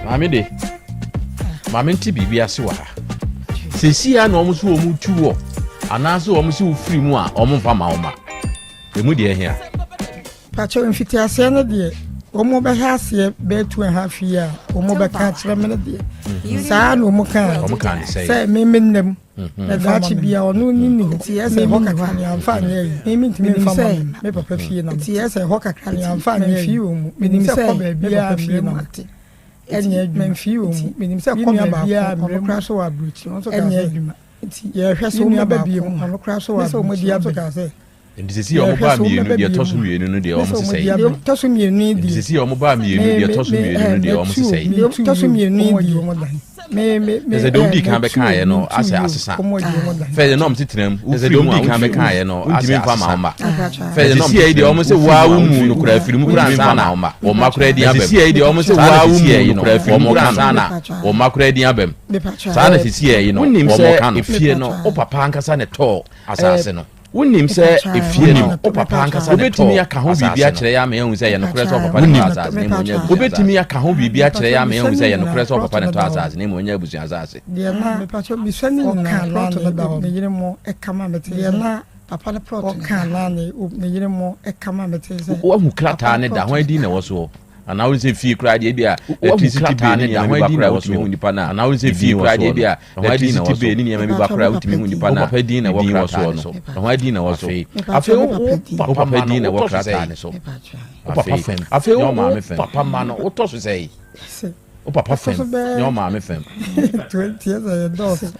Maame de. Maame nte biribi ase wɔ ha. Sɛsi a na wɔn so wɔn tu wɔ anaasɛ wɔn so wofiri mu a wɔn mfa ma wɔn ma. Emu deɛ hia. Pakyɛw mfitiaseɛ no deɛ wɔn bɛhɛ aseɛ bɛyɛ 2½ year a wɔn bɛka akyerɛ me no deɛ mhm. saa na wɔn kaa wɔn kaa ne sɛ sɛ me me nnam mhm. na daakye bia ɔno ni ni hɔ ti ɛsɛ hɔ kakra ne anfa anyɛ yi me me ntumi nfa ma me me papa fie na ti ɛsɛ hɔ kakra ne anfa anyɛ yi wɔ mu menim sɛ kɔ baabi a fie na mate ɛnyɛ adwuma mfii wɔ mu menim sɛ kɔ baabi a mmerɛ mu so wɔ aburokyi ɛnyɛ adwuma nti yɛhwɛ sɛ wɔn bɛba bie mu ɔno koraa so wɔ aburokyi ɔno kaa sɛ Nti sisi a wɔn baa mmienu deɛ ɛtɔ so mmienu no deɛ wɔn sesɛ yi. Deɛ ɛtɔ so mmienu yi deɛ. Nti sisi a wɔn baa mmienu deɛ ɛtɔ so mmienu no deɛ wɔn sesɛ yi. Deɛ ɛtɔ so mmienu yi deɛ. Me me me. Ɛsɛ deɛ wɔn di kan bɛka ayɛ no asɛ asesa. Fɛ deɛ na wɔn ti tena mu. Ɛsɛ deɛ wɔn di kan bɛka ayɛ no asɛ asesa. Fɛ deɛ na wɔn ti deɛ wɔn sɛ waa wo mu no kura afiri mu kura ansa na wɔn mma kura din abam. Sisi yɛ deɛ wɔn sɛ waa wo mu no kura afiri mu kura ansa na wɔn mma kura din abam. Saa na sisi yɛ yi no wɔn ka no. Efie no o papa ankasa na ɛtɔɔ asase no. Wonim sɛ efie no, wo papa ankasa na ɛtɔɔ Wobɛtumi aka ho biribi akyerɛ yɛn ama yɛahu sɛ ɛyɛ nokorɛ sɛ wo papa na ɛtɔɔ asase na mmom ɛnyɛ abusua asase? Wobɛtumi aka ho biribi akyerɛ yɛn ama yɛahu sɛ ɛyɛ nokorɛ sɛ wo papa na ɛtɔɔ asase na mmom ɛnyɛ abusua asase? Deɛ na ɔka naa ne ne yere mo ɛka ma mete sɛ ɔka naa ne ne yere mo ɛka ma mete sɛ Woahu krataa no da? Hwan din na ɛwɔ soɔ? Anaa wohu sɛ fie koraa deɛ ebi a electricity bill ne nneɛma bi ba koraa wotumi hu nipa no a anaa wohu sɛ fie koraa deɛ ebi a electricity bill ne nneɛma bi ba koraa wotumi hu nipa no a papa din na ɛwɔ krataa no so ɛho din na ɛwɔ so afei wo papa din na ɛwɔ krataa no so wo papa fam afei wo maame fam papa ma no wotɔ so sɛ wo papa fam ne wo maame fam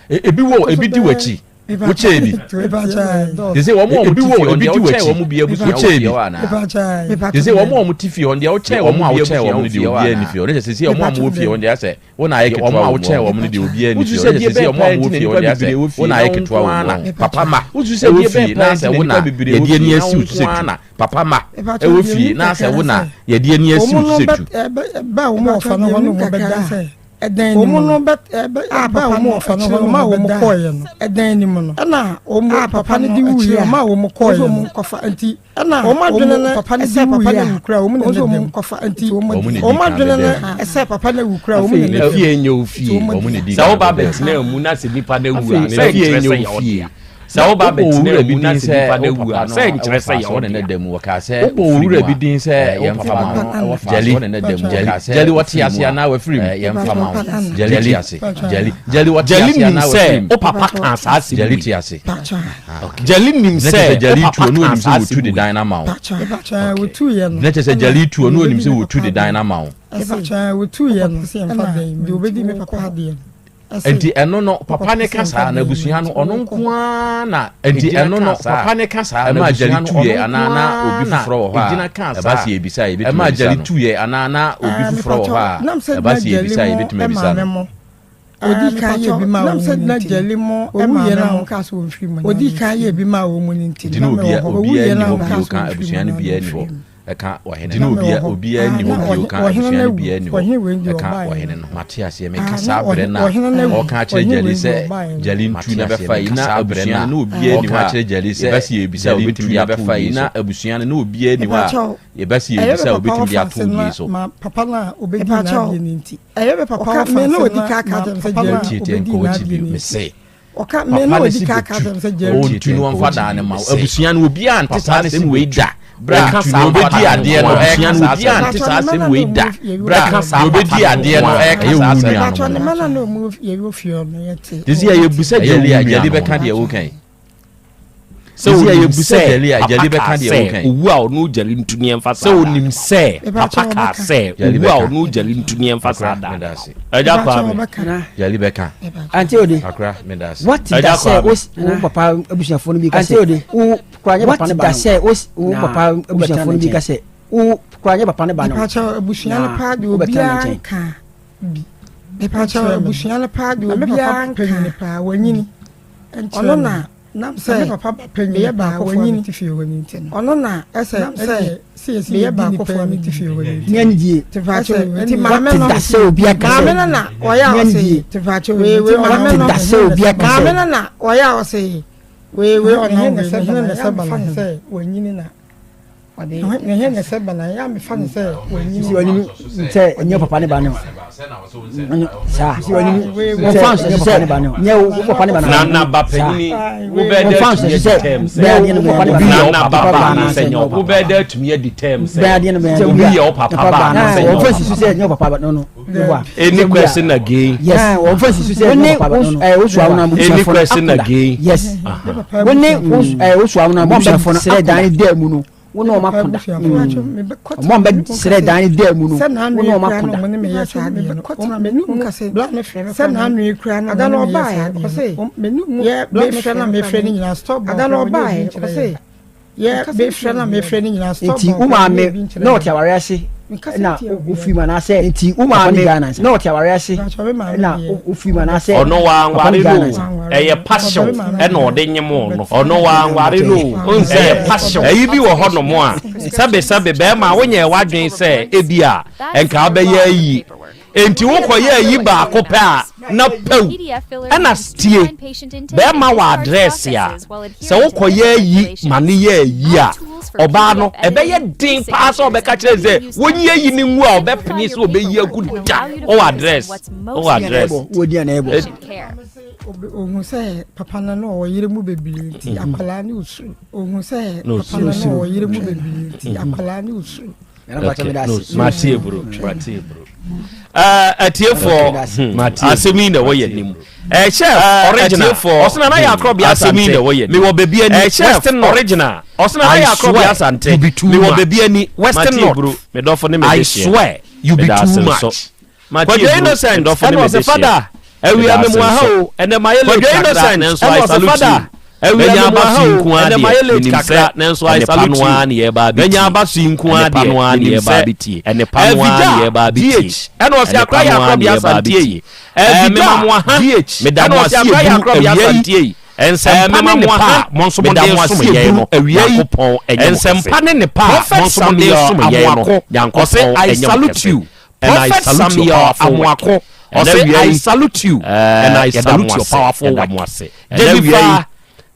ebi wɔ ebi di w'akyi wokyɛɛ bi te sɛ wɔn a wɔn ti fie hɔ deɛ wokyɛɛ wɔn bi abusua wɔ fie hɔ anaa te sɛ wɔn a wɔn ti fie hɔ deɛ wokyɛɛ wɔn bi abusua wɔ fie hɔ anaa fie hɔ ne sɛ sɛ wɔn a wɔwɔ fie hɔ deɛ asɛ wɔn na ayɛ ketewa wɔ mu wokyɛɛ wɔn no deɛ obiara ni fie hɔ ne sɛ sɛ wɔn a wɔwɔ fie hɔ deɛ asɛ wɔn na ayɛ ketewa wɔ mu papa ma ɛwɔ fie na asɛ wɔn na yɛde ani asi wo sɛ tu papa ma ɛwɔ fie na asɛ wɔn na yɛde ani asi wo sɛ tu. Ba wɔn ɔfa no hɔ no wɔn bɛda ɛdan no mu no bɛ ɛbɛ a papa wɔn ɔfa no hɔ no a wɔn kɔɔyɛ no ɛdan no mu no ɛna wɔn a papa no de wuiɛ a wɔn kɔɔyɛ no wɔn kɔfa nti ɛna wɔn adwene no papa no de wuiɛ a kura wɔn na ne dɛm kɔfa nti wɔn adwene no ɛsɛ papa no awu kura wɔn na ne dɛm fie nyɛ ofie sɛ woba bɛtena mu na sɛ nipa no awu a sɛ nkyerɛ sɛ yɛ ɔdea sɛ woba bɛtena mu na sɛ nipa no awu a sɛ nkyerɛ sɛ yɛ ɔdea wobɔ owura bi din sɛ yɛmfa ma wo gyali gyali wɔte ase anaa wafiri mu yɛmfa ma wo gyali te ase gyali gyali wɔte ase nim anaa sɛ wafiri mu wo papa kaa saa asɛm gyali wei te ase gyali nim na kyerɛ sɛ sɛ gyali wo tuo papa no kaa onim saa sɛ asɛm wɔtu de wei dan no ama wo wɔtuiɛ no na kyerɛ sɛ gyali tuo no onim sɛ wɔtu de dan no ama wo wɔtuiɛ no ɛna deɛ ɔbɛdi me papa adeɛ no Nti ɛno no papa ne ka saa na abusua no ɔno nko ara na nti ɛno no papa ne ka saa na abusua no ɔno nko ara na obi foforɔ wɔ hɔ a ɛba sɛ yɛbisa a yɛbɛtumi ɛma agyali tuyɛ anaa na obi foforɔ wɔ hɔ a ɛba sɛ yɛbisa a yɛbɛtumi abisa no. Odi kan yɛ bi ma wɔn mu nti owu yɛ na wɔn ka so wɔn firi mu odi kan yɛ bi ma wɔn mu nti nti na obiara ni hɔ bio ka abusua no biara ni hɔ. ɛka ɔhene no ho. Obiara nni hɔ bio ka abusua no biara nni hɔ ɛka ɔhene no ho. Mate aseɛ meka saa berɛ no a ɔreka akyerɛ Gyali sɛ Gyali ntu na bɛfa yi na abusua no na obiara nni hɔ a yɛbɛsi yɛbisa a obɛtumi de ato wie so. Abusua no na obiara nni hɔ a yɛbɛsi yɛbisa a obɛtumi de ato wie so. Tietie nkɔ w'akyi bio mese. Ɔka me Papa na no ɔdi si ka ka bɛtu. kyerɛ me sɛ Jerry. Ɔntu no ɔmfa daa no ma wo. Abusua no obiara nte saa asɛm wei da. Berɛ a Ɔntu no ɔbɛdi adeɛ no ɛka saa asɛm. Obiara nte saa asɛm wei da. Berɛ a deɛ ɔbɛdi adeɛ no ɛka saa asɛm. Mepakyɛ ne mma na na ɔmu yɛwɔ fie hɔ no yɛte. Te sɛ yɛbusa Gyali a Gyali bɛka deɛ woka yi. Sɛ onim sɛ papa kaa sɛ owu a ɔno gyali ntu ne ɛmfa saa. Sɛ onim sɛ papa kaa sɛ owu a ɔno gyali ntu ne ɛmfa saa da. Ɛgya Kwame. Gyali bɛka. Ante ode. Akora meda ase. What da sɛ wo papa abusuafoɔ no bi ka sɛ wo kura nyɛ papa ne ba no. What da sɛ wo papa abusuafoɔ no bi ka sɛ wo kura nyɛ papa ne ba no. Mepakyɛ abusua no paa de obiara nka bi. Mepakyɛ abusua no paa de obiara nka paa wanyini. Ɔno na. Nam sɛ me papa ba panyin meyɛ baakofoɔ a mete fie hɔ no nti no, ɔno na ɛsɛ nam sɛ meyɛ baakofoɔ a mete fie hɔ no nti no, anidie nti maame no da sɛ obi aka sɛ maame no na ɔyɛ a ɔse wei wei maame no da sɛ obi aka sɛ maame no na ɔyɛ a ɔse wei wei ɔno wei mehene ne sɛ bana sɛ wanyini na mehene ne sɛ bana yɛ a mefa ne sɛ wanyini sɛ wanyini sɛ ɛnyɛ papa ne ba ne saa sɛ wɔmfa nsɛ sɛ nyɛ wo papa ne ba na na ba panyini wobɛɛ dɛ atumi adi term sɛ obi yɛ wo papa ba anaasɛ nyɛ wo papa wobɛɛ dɛ atumi adi term sɛ obi yɛ wo papa ba anaasɛ nyɛ wo papa wɔmfa nsi so sɛ nyɛ wo papa ba no no any question again yes wɔmfa nsi so sɛ nyɛ wo papa ba no no any question again yes wo ne wo soa wo na abusuafo no srɛ dan dɛ mu no wo ne ɔma koda ɔmo bɛ srɛ dan ne dan mu no wo ne ɔma koda. sɛ n'ano yi kura na ada na ɔbaeɛ ɔse yɛ bɛfrɛ na mefrɛ no nyinaa stop ada na ɔbaeɛ ɔse yɛ bɛfrɛ na mefrɛ no nyinaa stop nti wo maame na ɔte aware ase na wofiri mu anaasɛ nti wo maame na ɔte aware ase na wofiri mu anaasɛ ɔno wanware no ɛyɛ passion ɛna ɔde nyem no ɔno wanware no ɛyɛ passion ɛyi bi wɔ hɔ nom a sɛbe sɛbe bɛrima wonyɛ wadwen sɛ ebi a nka abɛyɛ ayi Enti wokɔyɛ ayi baako pɛ a na pɛw ɛna tie bɛrima wɔ address a sɛ wokɔyɛ ayi ma ne yɛ ayi a ɔbaa no ɛbɛyɛ den paa sɛ ɔbɛka kyerɛ sɛ wɔnyi ayi ne ngu a ɔbɛpene sɛ ɔbɛyi agu da ɔwɔ address ɔwɔ address. Ohun sɛ papa no na ɔwɔ yere mu bebree nti mhm. akwadaa ne osuro. Ohun sɛ papa no na ɔwɔ yere mu bebree nti mhm. akwadaa ne osuro. Mate bro, mate bro. Atiefoɔ asɛm yi na ɛwɔ yɛn anim. Chef original ɔsena na yɛ akorɔ bi asante mewɔ baabi ani western north original ɔsena na yɛ akorɔ bi asante mewɔ baabi ani western north I swear you be too much. Kwadwo Innocent ɛna ɔsɛ fada awia me mu aha o ɛnɛ ma yɛ late kakra nanso I salute you. Awia me mu aha o ɛnɛ ma yɛ late kakra nanso I salute you. Menya aba so yi nko ara deɛ menim sɛ Ɛvigya GH ɛna ɔsɛ akora yɛ akorɔ bi asanteɛ yi Ɛvigya GH ɛna ɔsɛ akora yɛ akorɔ bi asanteɛ yi Nsɛmpa ne ne pa a mo nso mode som yɛn no, Nyankopɔn ɛnyɛ mo kɛse. Nsɛmpa ne ne pa a mo nso mode som yɛn no, Nyankopɔn ɛnyɛ mo kɛse. And I Prophet salute your Samuel powerful work. Amoako Ɛnɛ ɔse awia I yi, salute you and eh, I yɛda salute mo your ase, powerful yɛda work. mo ase. Ɛnɛ awia Jennifer yi,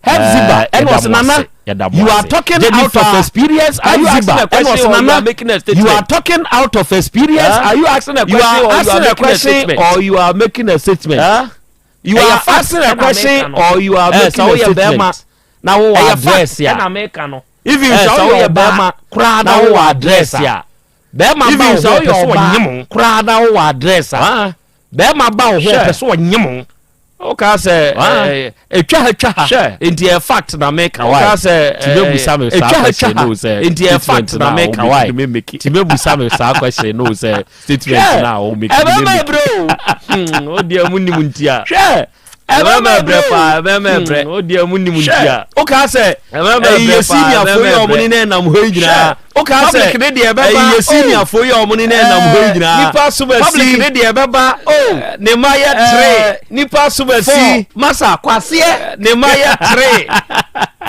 Hephzibah eh, ɛna yɛda ɔse mo Nana ase, yɛda mo you are ase. talking out of Jennifer experience are you asking Hephzibah a ɛna question ɔse or you are Nana making a you are statement? talking out of experience Huh? are you asking a You question are or you are asking a making a question statement? or you are making a statement? Huh? You Ɛyɛ are fact asking a ɛna meka question no. or you are Eh, making sɛ a woyɛ bɛrima statement? na wowɔ Ɛyɛ fact address a ɛna meka no. Even Eh, sɛ sɛ woyɛ woyɛ bɛrima bɛrima koraa na na wowɔ wowɔ address address a a bɛrima ba Even wo sɛ hɔ woyɛ ɔpɛ sɛ ɔbaa ɔnyem wo koraa na wowɔ address a Ah, bɛrima ba wo hɔ Hwɛ. ɔpɛ sɛ ɔnyem wo woka sɛ Ah. eh, ɛtwa ha twa ha Hwɛ. nti ɛyɛ fact na meka wae woka sɛ nti bɛbusa me saa ɛtwa ha twa question ha no sɛ nti ɛyɛ statement fact na na meka wo wae make me make nti bɛbusa me saa question no sɛ statement Hwɛ. na wo make me ɛbɛma make ɛbrɛ o Hmm, wo deɛ mu nim nti a hwɛ ɛbɛma ɛbrɛ paa ɛbɛma ɛbrɛ Hmm. wo deɛ mu nim nti a woka sɛ ɛbɛma ɛyɛ ɛbrɛ paa seniorfoɔ yi ɛbɛma a ɔmo ɛbrɛ ne na ɛnam hɔ yi nyinaa Hwɛ. woka sɛ public ne deɛ ɛbɛba ɛyɛ oh. seniorfoɔ yi a ɔmo ne na ɛnam hɔ yi nyinaa nipa so bɛ public si ne deɛ ɛbɛba oh ne ma yɛ tere nipa so bɛ four si masa kwaseɛ ne ma yɛ tere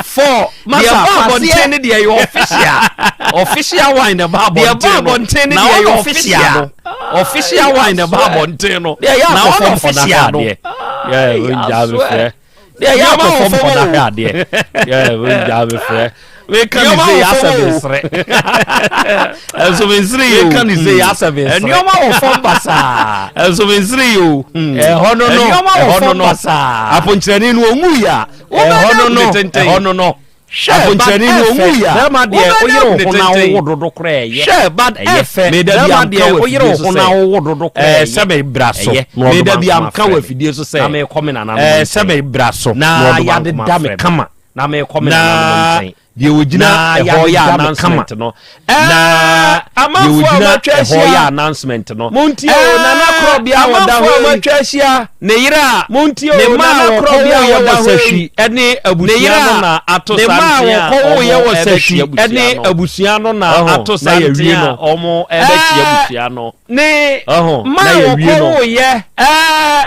four masa deɛ ɛba kwaseɛ abɔnten ne deɛ yɛ official official wine na ɛba Deɛ abɔnten ɛba no abɔnten ne na deɛ ɔno yɛ official official. no official wine na ɛba abɔnten no Deɛ ɛyɛ na akɔ ɔno fam hɔ na official hwɛ no adeɛ yɛ ongya me frɛ deɛ ɛyɛ nneɛma akɔ wɔ fam fam hɔ na o hwɛ adeɛ yɛ ongya me frɛ meka ne Nneɛma sɛ wɔ yɛ asɛ fam me o. nsere ɛnso me nsere yi o meka ne sɛ yɛ asɛ me nsere nneɛma wɔ fam basaa ɛnso me nsere yi o ɛhɔ no no nneɛma wɔ ɛhɔ no fam no basaa aponkyerɛni no ɔnwu yi a ɛhɔ no no wobɛda tenten ɛhɔ no no Hwɛ, aponkyerɛni no but ɔnwu yi a ɛfɛ, bɛrima deɛ wobɛda woyere wo ne ho na tenten. wowo dodo koraa ɛyɛ Hwɛ, but ɛyɛ ɛfɛ, meda bi bɛrima amka deɛ wɔ woyere afidie wo so ho na sɛ wowo dodo koraa ɛɛ ɛyɛ sɛ me bra so ɛyɛ na meda ɔdoma bi nkoma amka frɛ wɔ me afidie so sɛ na mekɔ me nananom ɛɛ sɛ nkyɛn me bra so na na ɔdoma yɛadeda nkoma me frɛ me kama na mekɔ me na nananom nkyɛn deɛ wɔgyina na ɛhɔ yɛ yɛadeda me announcement kama no na na deɛ amanfoɔ a wɔgyina matwa ɛhɔ yɛ ahyia announcement no montie o nana korɔbea a wɔda amanfoɔ a hɔ yi matwa ahyia ne yere a montie ne o mma a nana korɔbea a wɔkɔwoeɛ wɔda wɔ hɔ yi sahwi ne ne abusua yere no a na ato ne mma a santen a wɔkɔwoeɛ ɔmo wɔ ɛbɛkyia sahwi abusua ne no abusua no na ɔho ato na yɛwie santen a no ɔmo ɛbɛkyia ɛɛ abusua no ne ɔho mma na a yɛwie no wɔkɔwoeɛ ɛɛ.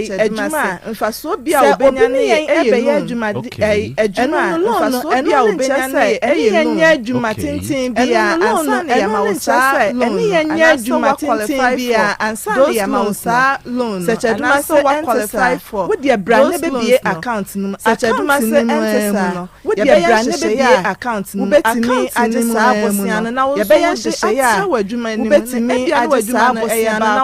Adwuma a mfasoɔ bi a wobɛnya ne yɛn ɛbɛyɛ adwuma adwuma a mfasoɔ bi a wobɛnya ne ɛne yɛn nyɛ adwuma tenten bi a ansa na yɛama wo saa loan no anaasɛ wa qualify for those loans no anaasɛ wa qualify for those loans no account no mu ara mu no Yɛbɛyɛ nhyehyɛe a wubetumi agye saa bosea no na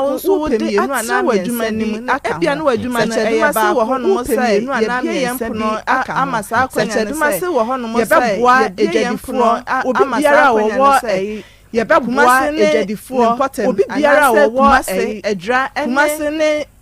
wo nso wode atra w'adwuma no mu, na ebia na w'adwuma no yɛ baako, wopɛ mmienu anaa mmiɛnsa bi aka ho. Sɛkyɛdumase wɔ hɔnom sɛ yɛabue yɛn pono ama saa akwannya no sɛ yɛbɛboa adwadifoɔ, obi biara a ɔwɔ Kumasi ne ne mpɔtam anaasɛ Kumasi ne.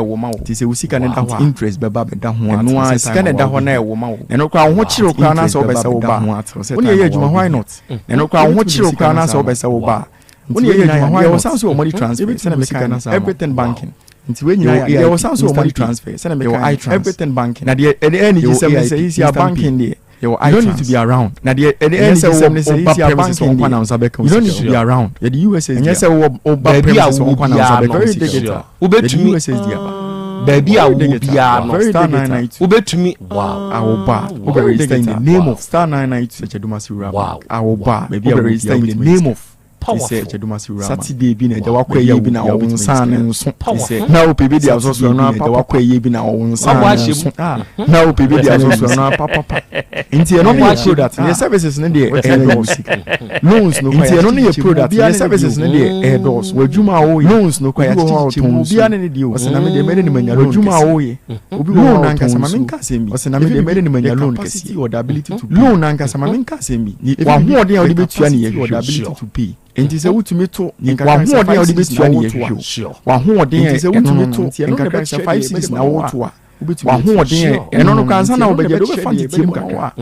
ɛwɔ ma wo. Nti sɛ wo sika no da hɔ a, interest bɛba abɛda ho ara. Ɛno ara, sika na ɛda hɔ na ɛwɔ ma wo. Na ɛno koraa, wo ho kyere wo koraa na sɛ wopɛ sɛ woba a, wo ne yɛyɛ adwuma, why not? Na ɛno koraa, wo ho kyere wo koraa na sɛ wopɛ sɛ woba a, wo ne yɛyɛ adwuma, why not? Yɛwɔ san so wɔ money transfer, sɛdeɛ mekae no, everything banking. Nti wei nyinaa yɛ yɛwɔ san so wɔ money transfer sɛnɛ meka i trans everything banking. Na deɛ ɛde ɛni gye sɛm ne sɛ isi a banking deɛ yɛwɔ i trans you don't need to be around. Na deɛ ɛde ɛni gye sɛm ne sɛ isi a banking deɛ you don't need to be around. Yɛde USSD ɛnyɛ sɛ wɔ ɔba premises wɔn kwan na nsa bɛka very digital. Wobɛtumi Yɛde USSD aba. baabi a wowɔ biara no Very digital. Wobɛtumi Awoba wobɛ register in the name of star 992 Sɛkyɛdumasi Wura Wow. Awoba baabi a wobɛ register in the name of Powerful. Sɛkyɛdumasi Wura Saturday bi na ɛgya wakɔ ɛyɛ bi na ɔwo nsa ne nso Powerful. na wopɛ bi de asɔsɔ no apa wakɔ ɛyɛ bi na ɔwo nsa Wabɔ ne ahyɛ nso mu. na wopɛ bi de asɔsɔ no apa papa nti ɛno ne yɛ product ne yɛ services ne deɛ ɛdɔɔso loans no nti ɛno ne yɛ product ne yɛ services ne deɛ ɛdɔɔso w'adwuma a woyɛ loans no kɔ yɛ akyekyɛ mu obiara ne ne deɛ o ɔsɛ na me deɛ mɛde ne manya loan w'adwuma a woyɛ obi wɔ loan ankasa ma menka asɛm bi ɔsɛ na me deɛ mɛde ne manya loan kɛseɛ or the ability to pay loan ankasa ma menka asɛm bi w'ahoɔden a wode bɛtua ne yɛ hwehwɛ ability to pay nti sɛ wotumi to w'ahoɔden a wode bɛtua ne yɛ hwehwɛ w'ahoɔden a sɛ wotumi to nkakra sɛ 5 cedis na woto a w'ahoɔden ɛ ɛno no kora ansa na wobɛgye de wobɛfa nteteɛ mu kakra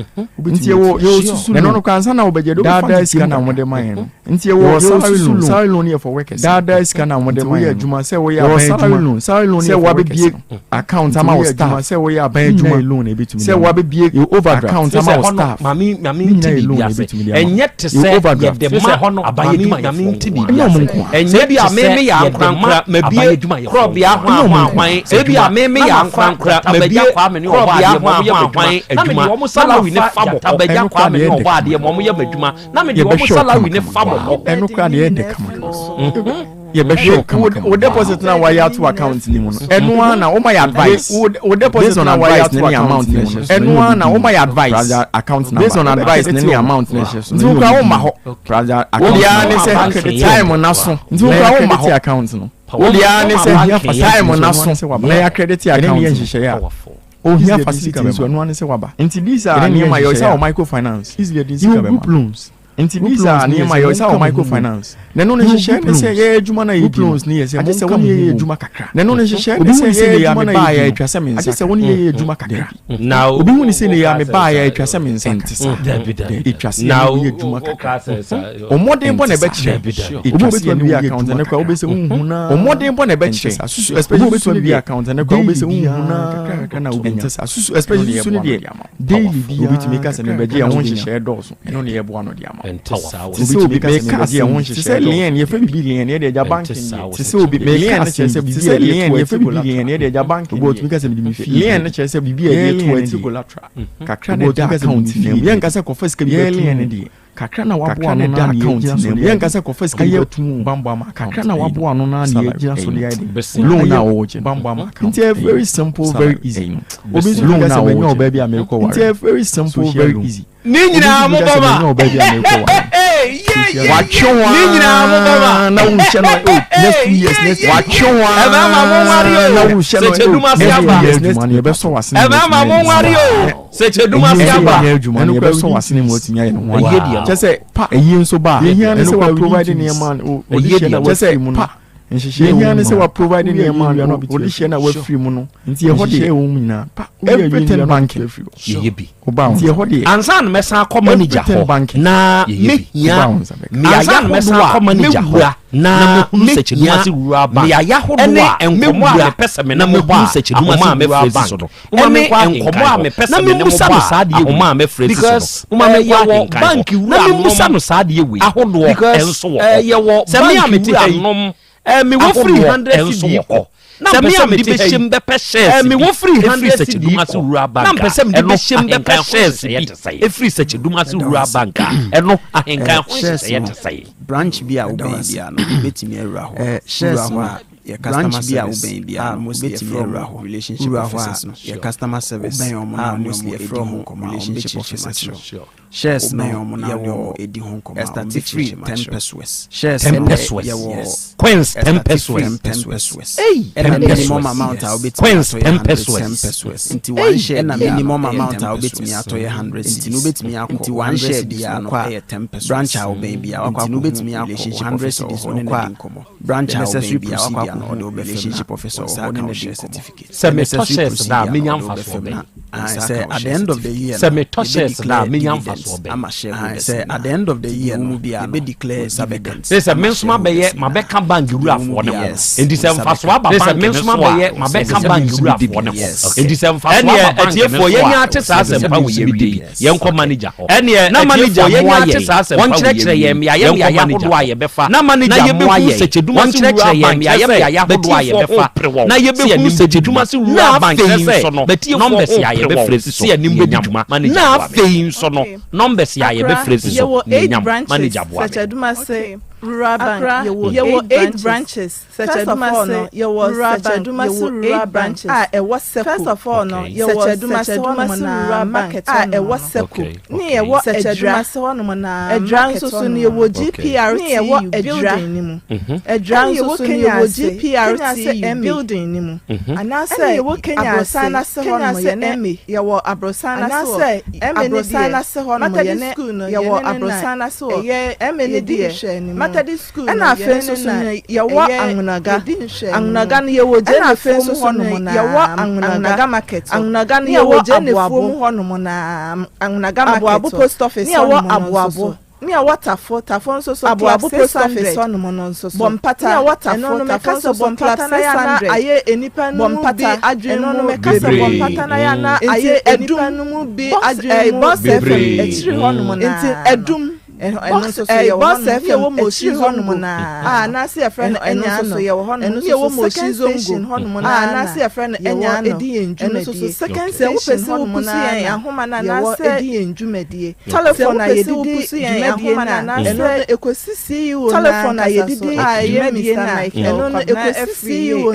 nti yɛwɔ yɛwɔ susu ɛno no kora ansa na wobɛgye de wobɛfa nteteɛ sika na wɔde ma yɛn no nti yɛwɔ salary loan salary loan yɛ for workers daadaa sika na wɔde ma yɛn adwuma sɛ wɔyɛ aban adwuma loan salary loan yɛ for workers account ama wɔ staff sɛ wɔyɛ aban adwuma loan ebetumi sɛ wɔabɛbie overdraft account ama wɔ staff maame maame nti biribi ase ɛnyɛ te sɛ yɛde ma aban adwumayɛfoɔ nko ara ɛnyɛ bi a meme yɛ ankorankora mabie korɔbea ho ahwan ebi a meme yɛ ankorankora mabie korɔbea ho ahwan adwuma na salary ne fa bɔ hɔ ɛno kora ne ɔbɔ adeɛ ma ɔmo yɛ m'adwuma na mede ɔmo salary ne fa bɔ hɔ ɛno kora ne yɛ dɛ kama yɛbɛhwɛ wo kamakama wo deposit na wayɛ ato account ni mu no ɛno ara na woma yɛ advice wo deposit na wayɛ ato account ni mu no ɛno ara na woma yɛ advice account number based on advice ne ne amount na ɛhyɛ so nti wokura woma hɔ wo deɛ ne sɛ time na so nti wokura woma hɔ account no wo deɛ ne sɛ time na so na yɛ credit account ne yɛ nhyehyɛeɛ a ohia facility nso ɛno ara ne sɛ waba nti these are nneɛma yɛ ɔsɛ wɔ microfinance you group loans nti these are nneɛma yɛ ɔsɛ wɔ microfinance na ɛno ne nhyehyɛ ne sɛ yɛyɛ adwuma no a yɛdi no agye sɛ wo ne yɛyɛ adwuma kakra na ɛno ne nhyehyɛ ne sɛ yɛyɛ adwuma no a yɛdi no agye sɛ wo ne yɛyɛ adwuma kakra obi hu ne sɛ ne yɛ a mebaa yɛ atwa sɛ me nsa nte saa ɛtwa sɛ yɛne wo yɛ adwuma kakra ɔmmɔden bɔ na ɛbɛkyerɛ obi obɛtumi abie account ne kora wobɛsɛ wohu na ɔmmɔden bɔ na ɛbɛkyerɛ especially wobɛtumi abie account ne kora wobɛsɛ wohu na kakra kakra na wobɛnya especially susu ne deɛ daily bi obi tumi ka sɛ mebɛgye ɛho nhyehyɛɛ dɔɔso ɛno ne yɛboa no de ama te sɛ obi meka asɛm te sɛ lien yɛfrɛ biribi lien yɛde agya banking deɛ te sɛ obi meka asɛm te sɛ lien yɛfrɛ biribi lien yɛde agya banking obi otumi ka sɛ mede me fie lien no kyerɛ sɛ biribi a yɛde to ati collateral kakra na ɛda account na mu yɛnka sɛ kɔfa sika bi bɛto mu deɛ kakra na waboa no na account na mu yɛnka sɛ kɔfa sika bi bɛto mu bambɔ ama account kakra na waboa no na na yɛgyina so de ayɛ de loan na wɔwɔ gye bambɔ ama account nti ɛyɛ very simple very easy obi nso ka sɛ manya ɔbaa bi a merekɔ ware nti ɛyɛ very simple very easy ne nyinaa mo bɔ ma watwe ho ne nyinaa mo bɔ ma na wohyɛ no oh next 2 years next watwe ho ɛbɛma mo nware o na wohyɛ no sɛkyɛdum ase aba next adwuma no yɛbɛsɔ w'asene ɛbɛma mo nware o sɛkyɛdum ase aba ɛnyɛ adwuma no yɛbɛsɔ w'asene mu atumi ayɛ no ho adeɛ kyɛ sɛ pa ɛyie nso ba a ɛno kora provide nneɛma ɔde hyɛ na wafiri mu no nhyehyɛ yɛhia ne sɛ wa provide nneɛma no ɔde hyɛ na wafiri mu no nti ɛhɔ deɛ ɛwɔ mu nyinaa pa everything banking yɛyɛ bi nti ɛhɔ deɛ ansa na mɛsan akɔ manager hɔ na mehia mmeaeɛ ahodoɔ a mɛwura na mehia mmeaeɛ ahodoɔ a nkɔmmɔ a mepɛ sɛ me ne mo bɔ a ahoma a mɛfrɛ si so no ɛne nkɔmmɔ a mepɛ sɛ me ne mo bɔ a ahoma a mɛfrɛ si so no yɛwɔ bank wura nom ahodoɔ nso wɔ hɔ sɛ me a mete ha yi mewɔ firi 100 cedi kɔ na mpɛ sɛ mede bɛhyɛm bɛpɛ shares bi ɛfiri Sɛkyɛdum ase Rural Bank a, ɛno ahenkan ho nhyehyɛeɛ te sɛn? Ɛfiri Sɛkyɛdum ase Rural Bank a, ɛno ahenkan ho nhyehyɛeɛ te sɛn? Branch bi a wobɛn biara no, wobɛtumi awura hɔ. Shares Wura no hɔ a, yɛ branch customer bi a service wobɛn biara a no, mostly wobɛtumi yɛfrɛ awura wɔn hɔ. relationship Wura hɔ a, officers no. yɛ customer service Wobɛn wɔn na a wo ne mostly wɔn yɛfrɛ edi ho wɔn nkɔmmɔ a, relationship wɔbɛkyerɛkyerɛ mu officers akyerɛ no. wo. Shares no, Wobɛn wɔn na wo ne yɛwɔ wɔn edi ho nkɔmmɔ a, ɛstate firi wɔbɛkyerɛkyerɛ mu 10 akyerɛ wo. pesewas. Shares 10 no, pesewas. yɛwɔ Coins 10 ɛstate firi pesewas. 10 pesewas. Ei, Ɛna 10 minimum pesewas. amount a wobɛtumi Coins atɔ yɛ 10 100 pesewas. 10 pesewas. Nti one share Ɛna biara no minimum ɛyɛ amount 10 a wobɛtumi pesewas. atɔ yɛ 100 Nti no cedis. wobɛtumi akɔ Nti one 100 share cedis biara no no kɔ a ɛyɛ 10 pesewas. Branch a wobɛn biara wakɔ Nti no akɔhu wobɛtumi akɔ relationship 100 officer wɔ cedis hɔ no ne no kɔ adi a nkɔmmɔ. Branch The a wobɛn necessary biara wakɔ procedure no. no ɔde wobɛfam relationship officer wɔ hɔ ne no di nkɔmmɔ. Sɛ metɔ shares no a, menya mfasoɔ bɛn? Sɛ at the end of the year Sɛ metɔ shares no a, menya mfasoɔ bɛn? Ama shareholders sɛ at the end of the year no yɛbɛ declare dividends. Sɛ sɛ me nso mabɛyɛ mabɛka bank wurafoɔ no ho nti sɛ mfasoɔ aba bank no so a mabɛka bank wurafoɔ no ho nti sɛ mfasoɔ aba bank no so a yɛnya ate saa asɛmpa wɔ yɛ wie yɛnkɔ manager hɔ ɛneɛ na manager mmoa yɛn wɔnkyerɛkyerɛ yɛn mmeaeɛ mmeaeɛ ahodoɔ a yɛbɛfa na yɛbɛhu sɛkyɛdumase wura bank kyerɛ sɛ bɛtiefoɔ ho pere wɔn na yɛbɛhu sɛkyɛdumase wura bank kyerɛ sɛ numbers a yɛbɛfrɛ si so ne dwuma na afei nso no numbers a yɛbɛfrɛ si so ne nyam manager boa me. Rural Bank yɛwɔ eight branches. First of all no, yɛwɔ Sɛkyɛdumase Rural Bank a ɛwɔ Sɛko. First of all no, yɛwɔ Sɛkyɛdumase Rural Bank a ɛwɔ Sɛko. Ne yɛwɔ Sɛkyɛdumase hɔnom na Adwira nso so no yɛwɔ GPRTU building no mu. Adwira nso so no yɛwɔ GPRTU building no mu. Anaasɛ yɛwɔ Kenya aborosan no ase hɔnom yɛne yɛwɔ aborosan no ase hɔ. Aborosan no ase hɔnom yɛne yɛwɔ aborosan no ase hɔ. Ɛyɛ ɛmɛ ne deɛ Methodist School no Ɛna afei nso so no yɛwɔ Anwonaga. Anwonaga no yɛwɔ Gyenefuo mu hɔnom na yɛwɔ Anwonaga market. Anwonaga no yɛwɔ Gyenefuo mu hɔnom na Anwonaga market. Aboabo post office ne yɛwɔ Aboabo. Ne yɛwɔ Tafo, Tafo nso so Aboabo post office hɔnom no nso so. Bɔmpata, ne yɛwɔ Tafo, Tafo nso so club 600. Ayɛ nnipa no mu bi adwene mu bebree. Bɔmpata na yɛ ana ayɛ nnipa no mu bi adwene mu bebree. Akyiri hɔnom na nti ɛdum. Ɛno nso so yɛwɔ hɔ nom. Ne yɛwɔ Moshi Zongo a anaase yɛfrɛ no Ɛno nso so yɛwɔ hɔ nom. Ne yɛwɔ Moshi Zongo a anaase yɛfrɛ no Ɛnya no. Ɛno nso so second station hɔ nom na yɛwɔ edi yɛn dwumadie. Telephone a yɛde di dwumadie no a ɛno no ɛkɔsi CEO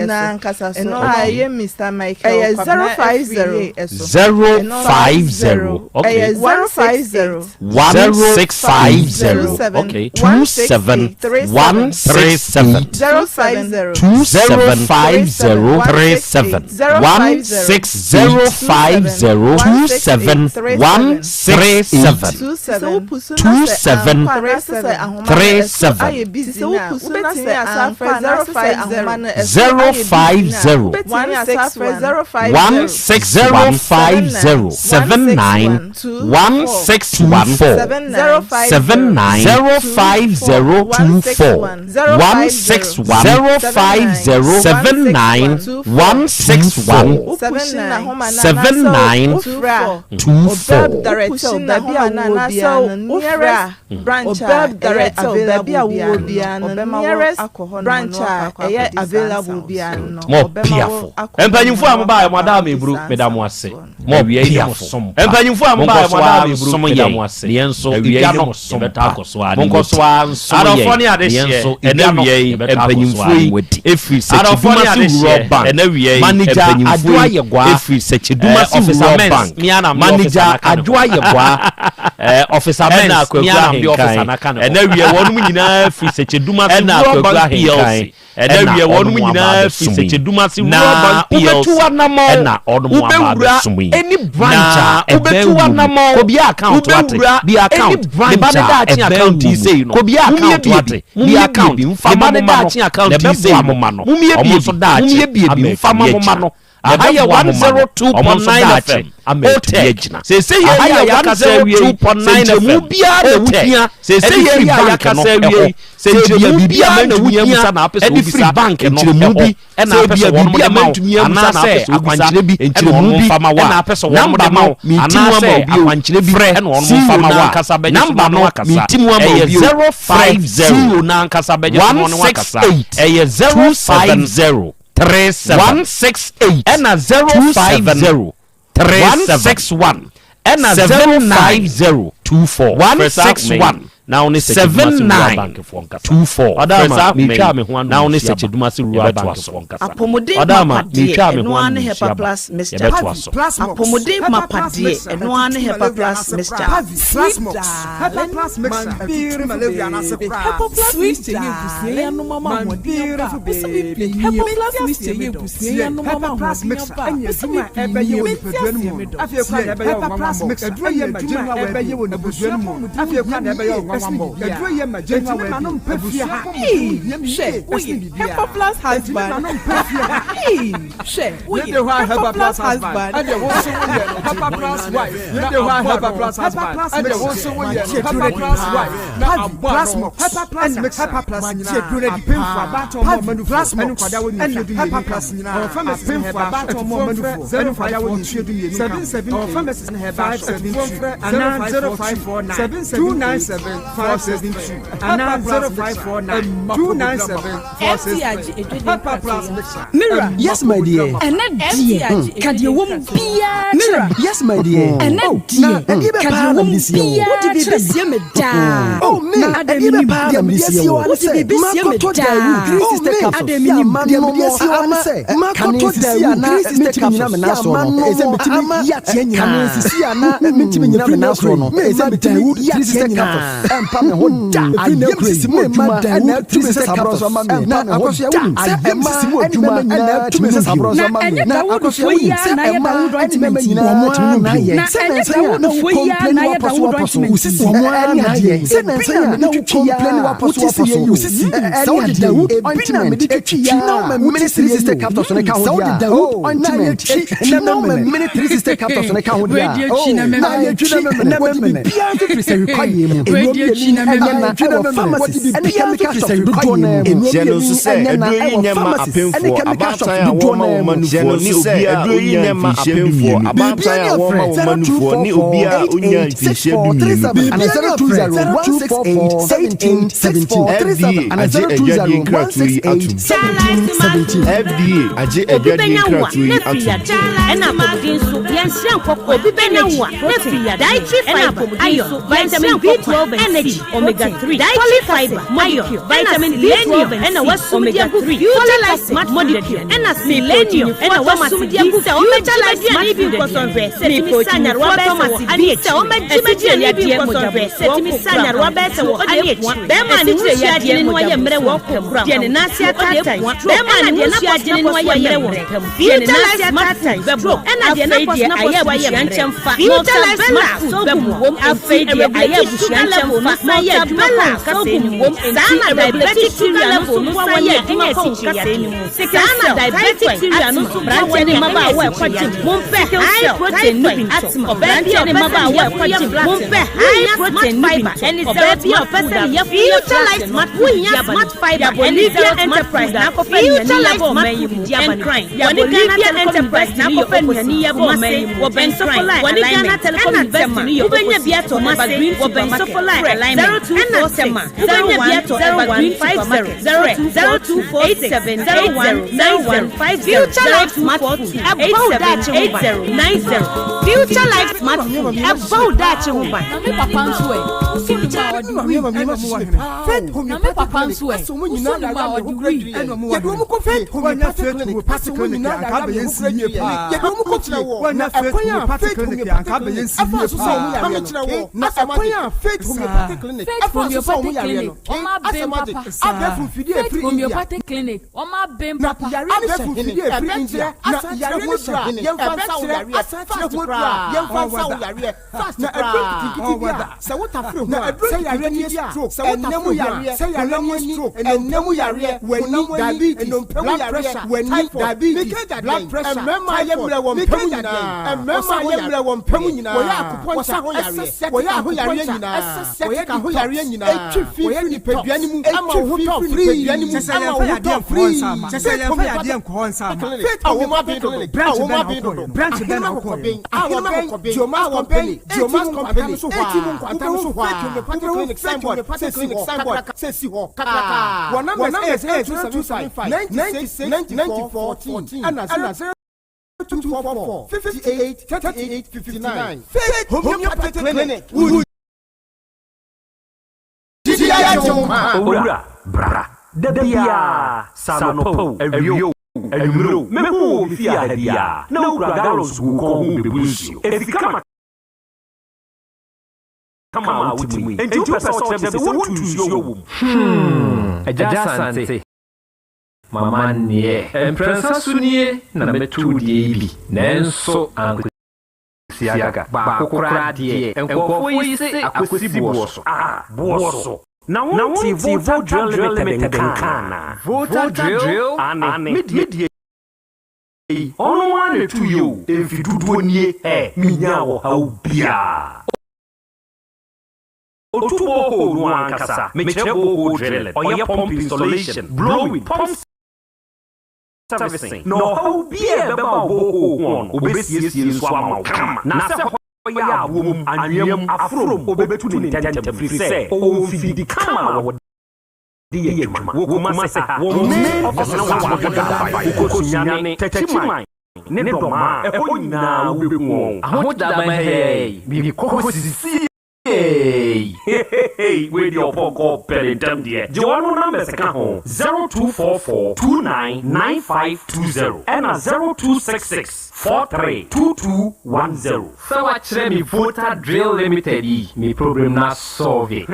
no ankasa so a ɛyɛ Mister Michael Kwabena Afriyie ɛso. Ɛno a ɛyɛ Mister Michael Kwabena Afriyie ɛso. 050 okay. Ɛyɛ 050. 1650 okay 27 137 2750 37 16050 27 137 27 37 050 16050 79 1614 79 050 24 161 050 79 161 79 24. Mo piafo. Mpanyinfo a mo baa mo adaa me eburu meda mo ase. Mo piafo. Mpanyinfo a mo baa mo adaa me eburu meda mo ase. Yɛn nso edwa no yɛbɛta akɔ so ara ne yɛn ti. Adɔfoɔ ne adehyeɛ ɛnɛ wia yi mpanyinfoɔ yi efiri Sɛkyidumase Rural Bank Manager Adwoa Yɛgwaa efiri Sɛkyidumase Rural Bank Manager Adwoa Yɛgwaa Officer Mens mia na mde officer na ka ne ho. Ɛnɛ wia wɔnom nyinaa firi Sɛkyidumase Rural Bank PLC. Ɛna Ɛnɛ wɔnom wɔnom aba nyinaa firi abɛsom yi. Sɛkyɛdumase Na Rural Bank wobɛtu PLC w'anamɔn, ɛna wɔnom aba wobɛwura abɛsom yi. any branch Na a ɛbɛn wobɛtu wo mu. w'anamɔn, Kɔ bia account wate, wobɛwura bia any account. Ne ba branch ne a daakye ɛbɛn account wo yi mu. sei no, Kɔ bia mommie account bie wate, bi, bia mommie bie account. bi mfa Ne ma ba mo ne mma no, daakye na account yi sei ɛbɛboa no, mo mma no. mommie Wɔn bie nso bi, daakye mommie bie bi ama mfa ma atumi mo mma agyina. no. Na Aha yɛ ɛbɛboa mo mma no. Wɔn nso 102.9 daakye FM, ama atumi Otec. agyina. Seesei Aha yɛn yi yɛ a yɛakasa awie yi, 102.9 sɛ nkyerɛmu FM, biara na Otec. wohia Seesei ɛde yɛn firi yi a bank yɛakasa no awie ɛhɔ, yi, sɛ sɛ ebia nkyerɛmu biribi a biara na mantumi wohia amusa na apɛ sɛ ɛde firi wobisa, bank no nkyerɛmu ɛhɔ bi, ɛna sɛ apɛ sɛ ebia wɔnom biribi de a ma wo, mantumi amusa na anaasɛ apɛ sɛ wobisa, akwankyerɛ bi ɛna nkyerɛmu wɔnom bi fa ma wo a, ɛna apɛ sɛ wɔnom namba de ma no wo, menti mu ama anaasɛ wo bio, akwankyerɛ bi frɛ ɛna wɔnom CEO fa ma no wo a, ankasa bɛgye so namba na no ɔno akasa. menti mu ama wo Ɛyɛ bio, frɛ 050 CEO no ankasa bɛgye so na ɔne wo akasa. 168 Ɛyɛ 050 250 37 168 ɛna 050 27 37 161 ɛna 79 050 24 Frɛ saa ahoma yi 161 na wo ne Sɛkyɛdumase Rural 79 Bankfoɔ nkasa. 24 Ɔdaama, Frɛ saa ahoma metwaa yi me ho ano na wo ne nsuo aba. Sɛkyɛdumase Rural Yɛbɛtoa Bankfoɔ so. nkasa. Apɔmuden Ɔdaama, mapa deɛ, metwaa me ɛno ho ara ano ne nsuo Hepa aba. Plus Mixture. Yɛbɛtoa so. Apɔmuden mapa deɛ, ɛno ara ne Hepa Plus Mixture. Sweet darling, my beautiful baby. Sweet darling, my beautiful baby. Hepa Plus Mixture yɛ abusua yi anom ama ahoɔden aba a, wosɛ me pii nie, mente aseɛ me dɔ. Hepa Plus Mixture ɛyɛ adwuma a ɛbɛyɛ wɔ nipadua no mu. Afei koraa na ɛbɛyɛ wo nwanwa. Ɛsene biribiara. Aduro yɛ ma general Enti me ma no well-being. mpɛ fie Abusua ha. apɔmuden Eii ho hia me hwɛ yie woyɛ ɛsene biribiara. Hepaplus Enti me ma husband no mpɛ fie ha. Eii hwɛ woyɛ Yɛde hɔ a Hepaplus Hepaplus husband. husband. Ɛdeɛ wo nso woyɛ no Hepaplus wife. Na aboa no Hepaplus mixture. Ɛdeɛ wo nso woyɛ no Hepaplus wife. Na aboa no Hepaplus mixture. Nyinaa apemfo abaatan ɔmo ɔma nufoɔ ɛne nkwadaa wɔ ne mfeɛ 12 ka ho. Ɔwɔ pharmacies ne herbal shop. Atufoɔ mfrɛ 0542 778 572 anaa 0549 297 472 anaa 0549 297 463. Hepaplus mixture. Mira. Yes my dear. Ɛnɛ deɛ, ka deɛ ɛwɔ mu biara kyerɛ me. Yes my dear. Ɛnɛ Oh, na deɛ, ɛdeɛ bɛ ka paa deɛ na ɛwɔ mu mede sie wo? biara Wode biribi kyerɛ me. sie me daa. Oh, me, Na adɛn ɛdeɛ bɛ menim? paa na Deɛ mede mede sie asie wo? wo ara ne Wode sɛ, biribi sie me makɔtɔ daa. Daewoo 360 Oh, me, capsules adɛn yɛ menim? ama Deɛ nom mede asie wo ara ne ama sɛ, kane makɔtɔ nsisi Daewoo a na 360 mentumi nnyina me capsules nan yɛ soɔ ama no, ɛsɛ nom metumi ama yi ateɛ kane nyinaa. nsisi a na Mentumi nnyina me ɛfiri nan nnɛ soɔ kuro no, yi, ɛsɛ memma metumi Daewoo yi ateɛ 360 nyinaa. capsules Ɛmpa me ho da. Ɛfiri nnɛ Ayam kuro yi, sisi mu memma adwuma Daewoo ɛna atumi 360 sɛ saborɔ capsules nso ama me. ɛmpa Na me ho akɔsoa da. wonim sɛ Ayam mmaa sisi mu ne adwuma mmarima ɛna nyinaa atumi tumi sɛ nom saborɔ bio. nso Na ama me. ɛnyɛ Na Dawoodfoɔ akɔsoa yi wonim ara sɛ na ayɛ mmaa Dawood ne ointment mmarima yi. nyinaa Wɔn tumi ara nom na bio. ayɛ. Na Sɛ ɛnyɛ nansa yi a na wo Dawoodfoɔ yi ara complain na ayɛ wapɔ so Dawood wapɔ so. ointment Wo yi. sisi Wɔn ara ɛne na adeɛ ayɛ. yi. Sɛ Ebi nansa na yi a mede na wo twitwi yi complain ara wapɔ so wote wapɔ sɛ so. yei Wo o. sisi Sɛ sɛ wode wode Dawood Dawood ointment ointment twitwi twitwi yi na ara womamene wote sɛ 360 yei o. capsules no ka ho Sɛ deɛ wode a, Dawood oh, na ointment yɛtwi twitwi na na memene. womamene 360 capsules no ka ho Wei deɛ deɛ a, twi oh, na na memene. yɛtwi na Wɔde memene. biribiara nso firi sɛ rekwayeɛ mu. Nnuro Wei deɛ mmienu twi yi na ɛnyɛ memene. na Wɔde ɛwɔ biribiara nso pharmacies firi ɛne sɛ chemical shops rekwayeɛ dodoɔ mu. no ara mu. Hyɛ no nso sɛ Ɛnyɛ na aduro yi ɛwɔ nyɛ mma pharmacies ɛne apemfoɔ, chemical shops abaatan a dodoɔ wɔma no wɔn ara mma mu. nufoɔ ne obiara a Aduro yi ɔnnya nyɛ mma mfinhyia apemfoɔ, 12. abaatan a wɔma wɔn mma nufoɔ ne obiara a ɔnnya mfinhyia 12. Ana 020 168 17 17 FDA Ana agye adwadie 020 nkratoɔ yi 168 atom. 17 17. FDA agye Obi adwadie bɛnya wo a nkratoɔ yi na firi atom. yadeɛ ɛna apɔmuden nso yɛnsrɛ nkɔkɔ Obi bɛnya wo a na firi yadeɛ dietary fiber iron vitamin B12 and energy omega 3 dietary fiber iron vitamin B12 ɛna wasum de agu future life smart molecule ɛna selenium ɛna wasum de agu sɛ ɔmɛgye m'aduane bi nkɔsɔnhwɛ sɛ tumi sa nyarewa bɛyɛ sɛ wɔ ane akyi sɛ ɔmɛgye m'aduane bi nkɔsɔnhwɛ sɛ tumi sa nyarewa bɛyɛ sɛ wɔ ane akyi bɛrima ne ho nsuo agyene no ayɛ mmerɛ wɔ ntɛm deɛ ne nan ase ataatae bɛrima ne ho nsuo agyene no ayɛ mmerɛ wɔ ntɛm deɛ ne nan ase ataatae stroke ɛna deɛ n'apɔso n'apɔso ayɛ mmerɛ future life smart food bɛboa afei deɛ ayɛ abusua nkyɛn fa san yɛ adwuma kɔ nkasɛɛ no mu saa na diabetic sugar level no san yɛ adwuma kɔ nkasɛɛ no mu saa na diabetic cereal no nso boa wɔn ne mmabaawa ɛkɔ gym mompɛ high protein no bi ntɔ ɔbaa bi a ɔpɛ sɛ ne yafunu yɛ flat mompɛ high protein no bi ntɔ ɔbaa bi a ɔpɛ sɛ ne yafunu yɛ flat no wohia smart fiber ɛne zero enterprise na akɔfɛ nnuane yɛ bɔ ɔman yi mu nkran wɔne Ghana Telecom University no yɛ opposite Kumasi wɔ Bɛnsɔfo wɔne Ghana Telecom University no yɛ wobɛnya bi atɔ Evergreen supermarket frɛ 0246 wobɛnya bi atɔ Evergreen supermarket frɛ 0246 87 01 90 Future Life Smart Food ɛbɔ wo daakye ho ban 90 Future Life Smart Food ɛbɔ wo daakye ho ban. Na me papa nso ɛ, woso ne mu a ɔde wui. Na me papa nso ɛ, woso ne mu a ɔde wui. Yɛde wɔn kɔ Faith Homeopathic Clinic asɛ wɔn nyinaa yare a yɛho kura dua. Yɛde wɔn kɔ fie na ɛkwan a Faith Homeopathic Clinic ɛfa so sɛ wɔn yareɛ no na ɛkwan a Faith Homeopathic Clinic Faith ɛfa so sɛ wɔn Homeopathic yareɛ Clinic, no wɔn aben asɛm agye papa. abɛɛfo mfidie Faith ɛfiri India Homeopathic Clinic, wɔn aben na papa. yareɛ no hyɛ hene ɛbɛkyerɛ asan kyerɛ ho aduro a yɛmfa nsa wo yareɛ fast koraa yɛmfa nsa wo yareɛ fast na aduro nketenkete bi a sɛ wotafere ho a sɛ yareɛ no yɛ stroke sɛ wotafere ho a sɛ yareɛ no yɛ stroke ɛnna mu yareɛ w'ani diabetes blood pressure w'ani diabetes blood pressure mmarima ayɛ mmerɛ wɔ mpɛ mu nyinaa mmarima ayɛ mmerɛ wɔ mpɛ mu nyinaa wɔyɛ akupɔnkya ɛsɛ wɔyɛ ahoyareɛ nyinaa wɔyɛ ahoyareɛ nyinaa etwi fi firi nipadua no mu ama wo ho tɔ firi nipadua no mu ama wo ho tɔ firi kyɛ sɛ yɛmfa yadeɛ nkɔ hɔ nsa ama Faith Homeopathic Clinic branch bɛn na wokɔɛ no branch bɛn na wokɔɛ no Ahenema Kɔkɔben Geomas Company Geomas Company Eti mu nkwanta no so hɔ a wobɛhu Faith Homeopathic Clinic signboard sɛ si hɔ kakraka. Wɔn numbers ɛyɛ 0275 96 94 14 ɛna 0244 58 38 59. Faith Homeopathic Clinic wo gyidi agye wo nkwa. Owura, bra da biara, sɛ anɔpa o, awia o, anwummere o, mɛhu wo wɔ me fie ha biara, na wokura gallons gu wo kɔn ho rebebu nsuo. Efi kama kama a wote mu yi, enti wopɛ sɛ wokyerɛ me sɛ wontu nsuo wɔ mu? Hmm, Agya Asante, m'amanneɛ. Mprɛnsa so nie na mɛto wo deɛ yi bi, nanso ankosi. Kosua Baako koraa deɛ, nkurɔfoɔ yi se akɔsi boɔ so. Ah, boɔ so. Na wontee Volta Drill Limited nka anaa? Volta Drill? Aane, me deɛ yi, ɔno ara na ɛtuiɛ o, mfe dodoɔ nie, hɛ, menyaa ɔhaw biara. Ɔtu borehole no ankasa, mekyerɛ borehole drilling, ɔyɛ pump installation, blowing, pump servicing, na ɔhaw biara a ɛbɛba wo borehole ho no, ɔbɛsiesie nso ama wo kama. Na sɛ hɔ yɛ aboɔ mu, anwea mu, aforo mu, ɔbɛtu no ntɛmntɛm, firi sɛ ɔwɔ mfidi kama a wɔde yɛ adwuma. Wɔ Kumasi ha, wɔn main office no wɔ Ahodwo Daban, wokɔ Sunyani, Techiman, ne Dɔmaa, ɛhɔ nyinaa wobɛhu wɔn. Ahodwo Daban ha yi, mekɔ hɔ sisiei. Heheheey wei deɛ ɔpɔnkɔ pɛ ne ntɛm deɛ gye wɔn numbers ka ho 0244 29 9520 ɛna 0266 43 2210. Sɛ wakyerɛ me Volta Drill Limited yi me problem no asɔlve.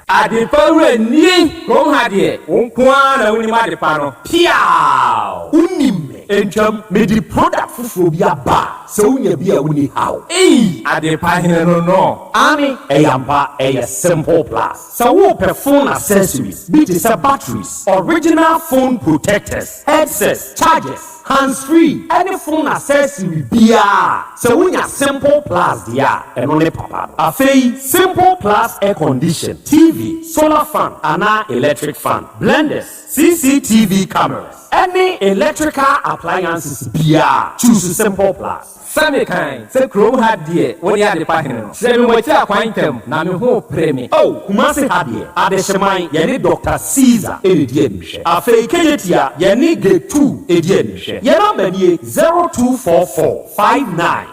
Adepa wura nie kurom ha deɛ wo nko ara na wonim adepa no piaaww Wonim me ntwam mede product foforɔ bi aba a sɛ wonya bi a wonni haw Ei adepa hene no no Aane ɛyɛ ampa ɛyɛ simple plus sɛ worepɛ phone accessories bi te sɛ batteries, original phone protectors, headsets, chargers, hands free ɛne phone accessory biara a sɛ wonya simple plus deɛ a ɛno ne papa no. Afei simple plus air condition, TV, solar fan anaa electric fan, blenders, CCTV cameras ɛne electrical appliances biara choose simple plus. Sɛ me kan sɛ kurom ha deɛ wo ne adepa hene no. Kyerɛ me mo akyiri akwan ntɛm na me ho repere me. Oh Kumasi ha deɛ adehyeman yɛne Doctor Caesar na ɛdi animhwɛ. Afei Kejetia yɛne Gate 2 ɛdi animhwɛ. Yɛn number nie 0244 59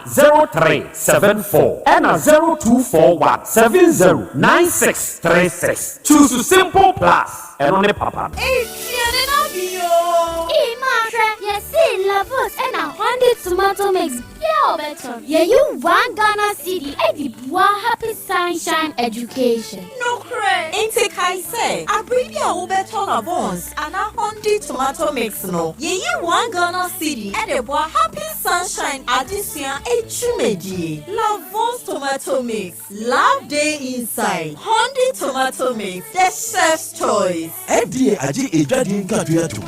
03 74 ɛna 0241 70 96 36. Choose simple plus ɛno ne papa no. Aduane no abi oo. Ee maa hwɛ, yɛsee Lavos ɛna Hondy tomato mix bia a ɔbɛtɔ no, yɛyi one Ghana cedi ɛde boa Happy Sunshine Education. Nokorɛ! Enti kae sɛ, abere bi a wobɛtɔ Lavons anaa Hondy tomato mix no, yɛyi one Ghana cedi ɛde boa Happy Sunshine adesua adwumadie. Lavons tomato mix, love dey inside. Hondy tomato mix, the chef's choice. FDA agye adwadie nkratoe atom.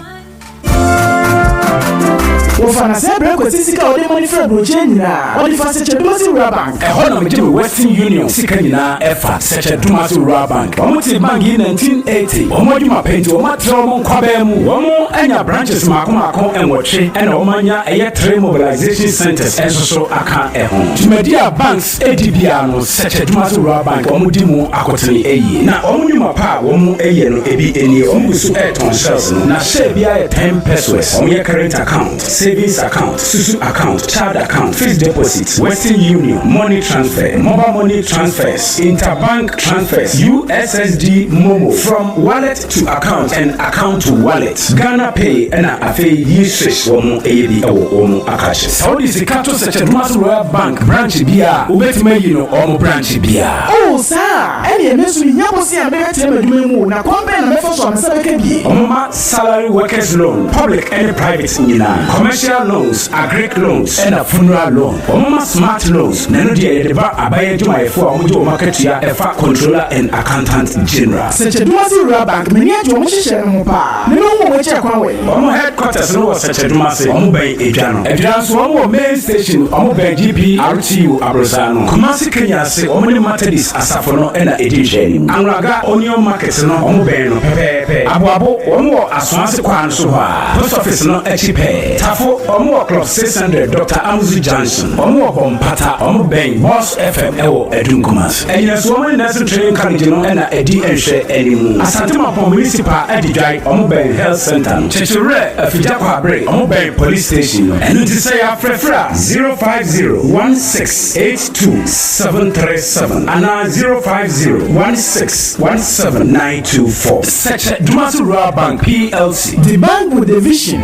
Wɔfa no sɛ berɛ Kwasi sika a ɔde ma no firi aburokyire nyinaa, ɔde fa Sɛkyɛ Dumase Rural Bank. Ɛhɔ na megye me Western Union sika nyinaa ɛfa, Sɛkyɛ Dumase Rural Bank. Wɔn tee bank yi 1980. Wɔn adwuma pɛ nti wɔn atrɛ wɔn nkwabaa mu. Wɔn anya branches mmaako mmaako nwɔtwe ɛna wɔn anya ɛyɛ three mobilization centers nso so aka ɛho. Dwumadi a banks di biara no, Sɛkyɛ Dumase Rural Bank wɔn di mu akotene yie. Na wɔn nnwuma pa a wɔn yɛ no ebi nie, wɔn gu so retɔn shells no, na share biara yɛ ten pesewas. Wɔn yɛ current account, savings account, susu account, child account, fixed deposit, western union, money transfer, mobile money transfers, interbank transfers, USSD momo, from wallet to account and account to wallet, Ghana pay ɛna afei Yiswish wɔn yɛ bi wɔ wɔn akrakye. Sɛ wode sika to Sɛkyɛ Dumase Royal Bank branch biara a, wobɛtumi ayi no wɔn branch biara. Oh, saa a, ɛneɛ me nso mehia bosea a mede bɛtena m'adwuma yi mu o, na kwan bɛn na mɛfa so a me nsa bɛka bi? Wɔma salary workers loan, public ne private nyinaa, commercial loans, agric loans ɛna funeral loan. Wɔma smart loans, na ɛno deɛ yɛde ba aban adwumayɛfoɔ a wɔgye wɔn akatua ɛfa Controller and Accountant General. Sɛkyɛ Dumase Rural Bank, m'ani agye wɔn nhyehyɛɛ no ho paa. Me bɛhu wɔn akyiri akwan wɔ he? Wɔn headquarters no wɔ Sɛkyɛ Dumase, wɔn bɛn Edwa no. Adwira nso wɔn wɔ main station, wɔn bɛn GPRTU aborosan no. Kumasi Kenya ase, wɔn ne Matadis asafo no na ɛdi nhwɛanim. Anwraga Onion Market no, wɔn bɛn no pɛpɛɛpɛ. Aboabo, wɔn wɔ Asoase kwan no so hɔ ara, Post Office no akyi pɛɛ. Tafo, wɔn wɔ Club 600, Doctor Amuzu Junction. Wɔn wɔ Bɔmpata, wɔn bɛn Boss FM wɔ Adum Kumasi. Anyinaso, wɔn ne Nursing Training College no na ɛdi nhwɛanimu. Asante Mampong Municipal adi dwan, wɔn bɛn Health Centre no. Kyekyewerɛ, Afigya Kwabre, wɔn bɛn Police Station no. Ɛno nti sɛ yɛafrɛfrɛ a, 050 1682 737 anaa 050 16 17 924. Sɛkyɛ Dumasi Rural Bank PLC. The bank with the vision.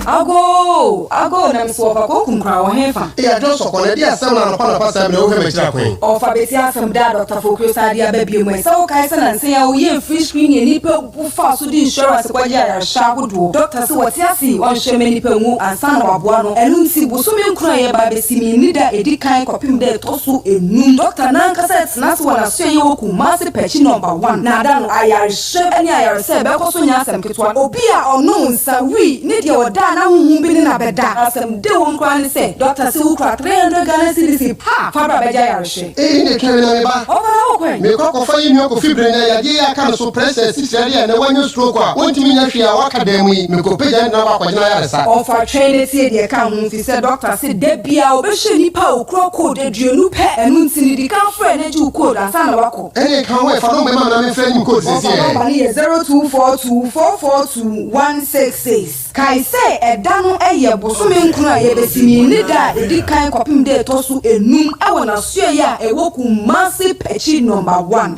Agoo! Agoo! Na mese wɔfa kooku nkran wɔ hefa? Ei Adwo Sɔkɔ, na ɛdeɛn asɛm na anɔpa anɔpa saa mmerɛ yi wohwɛ m'akyiri akwan? Ɔfa bɛsi asɛm da a Dɔkta Fokuo san de aba bio mu ɛ. Sɛ wokae sɛ nansa yi a woyɛɛ free screening a nnipa bu faa so de insurance kɔgye ayarehwɛ ahodoɔ. Dɔkta se wɔte ase yi ɔnhwɛ mma nnipa nwu ansa na waboa no. Ɛno nti bosome nkron a yɛreba abɛsi mu yi ne da a ɛdi kan kɔpem da a ɛtɔ so nnum. Dɔkta no ankasa retena ase wɔ n'asoɛeɛ wɔ Kumasi Pɛkyi Nɔmba One na ada no ayarehwɛ ne ayaresa a ɛbɛkɔ so nyɛ asɛm ketewa. Obi a ɔnom nsa, wii, ne deɛ ɔda a na honhom bi ne no abɛda. Asɛm dɛ wom koraa ne sɛ, dɔkta se wokura 300 Ghana cedis pa a, fa bra bɛgye ayarehwɛ. Eyi ne twɛn me na me ba. Ɔfa na wokɔ ɛ? Mekɔ akɔfa yɛn nua Kofi Brenya yadeɛ yi aka no so pressure asikyire adeɛ a ɛnɛ wanya stroke a ɔntumi nyɛ hwee a waka dan mu yi, mekɔpagya ne de no akɔ akɔgyina ayaresa. Ɔfa twɛn na tie deɛ ɛka ho efisɛ dɔkta se da biara ɔbɛhyɛ nnipa a ɔkura code 20 pɛ, ɛno nti no di kan frɛ na gye wo code ansa na woakɔ. Ɛneɛ ka ho ɛ, fa nɔmba yi ma me na memfrɛ nyi me code Ɔfa seesei ɛ. nɔmba no yɛ 0242 442 166. Kae sɛ ɛda no yɛ bosome nkron a yɛbɛsi mu yi ne da a ɛdi kan kɔpem da ɛtɔ so enum wɔ n'asoɛeɛ a ɛwɔ Kumasi Pɛkyi Nɔmba One.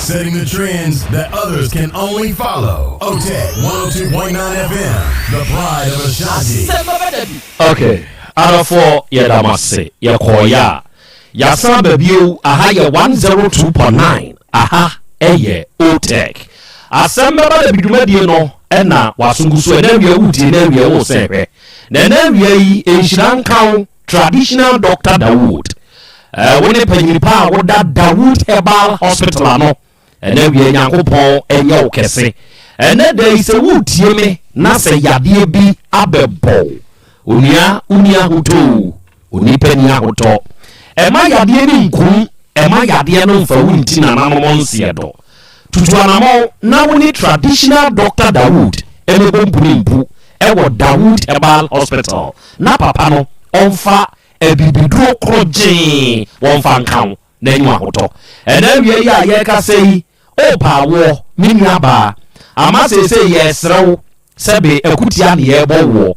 Setting the trends that others can only follow. OTEC 102.9 FM, the pride of Ashanti. Ok adɔfoɔ yɛda mo ase yɛkɔɔeɛ a yɛasan aba bio aha yɛ 102.9 aha ɛyɛ OTEC asɛm bɛba da bi dwumadie no ɛna waso gu so ɛna awia wotie na awia wo sɛ hwɛ na ɛna awia yi nhyira nka wo traditional doctor Dawood eh, wo ne panyini pa a woda Dawood Herbal Hospital ano Ɛnɛ awia Nyankopɔn nyɛ wo kɛse. Ɛnɛ da yi sɛ woretie me na sɛ yadeɛ bi abɛbɔ wo, onua wonni ahotɔ o, onipa nni ahotɔ. Ɛma yadeɛ no nkum, ɛma yadeɛ no mfa wo nti nananom nseɛ do. Tutu anamɔn na wo ne traditional doctor Dawood mmɛbɔ mpu ne mpu wɔ Dawood Herbal Hospital na papa no ɔmfa abibiduro korɔgyee wɔmfa nka wo. N'anyi ahotɔ. Ɛnnɛ awia yi a yɛrekasa yi, worepɛ awoɔ, me nuabaa. Ama seesei yɛresrɛ wo sɛ be akutia ne yɛrebɔ woɔ.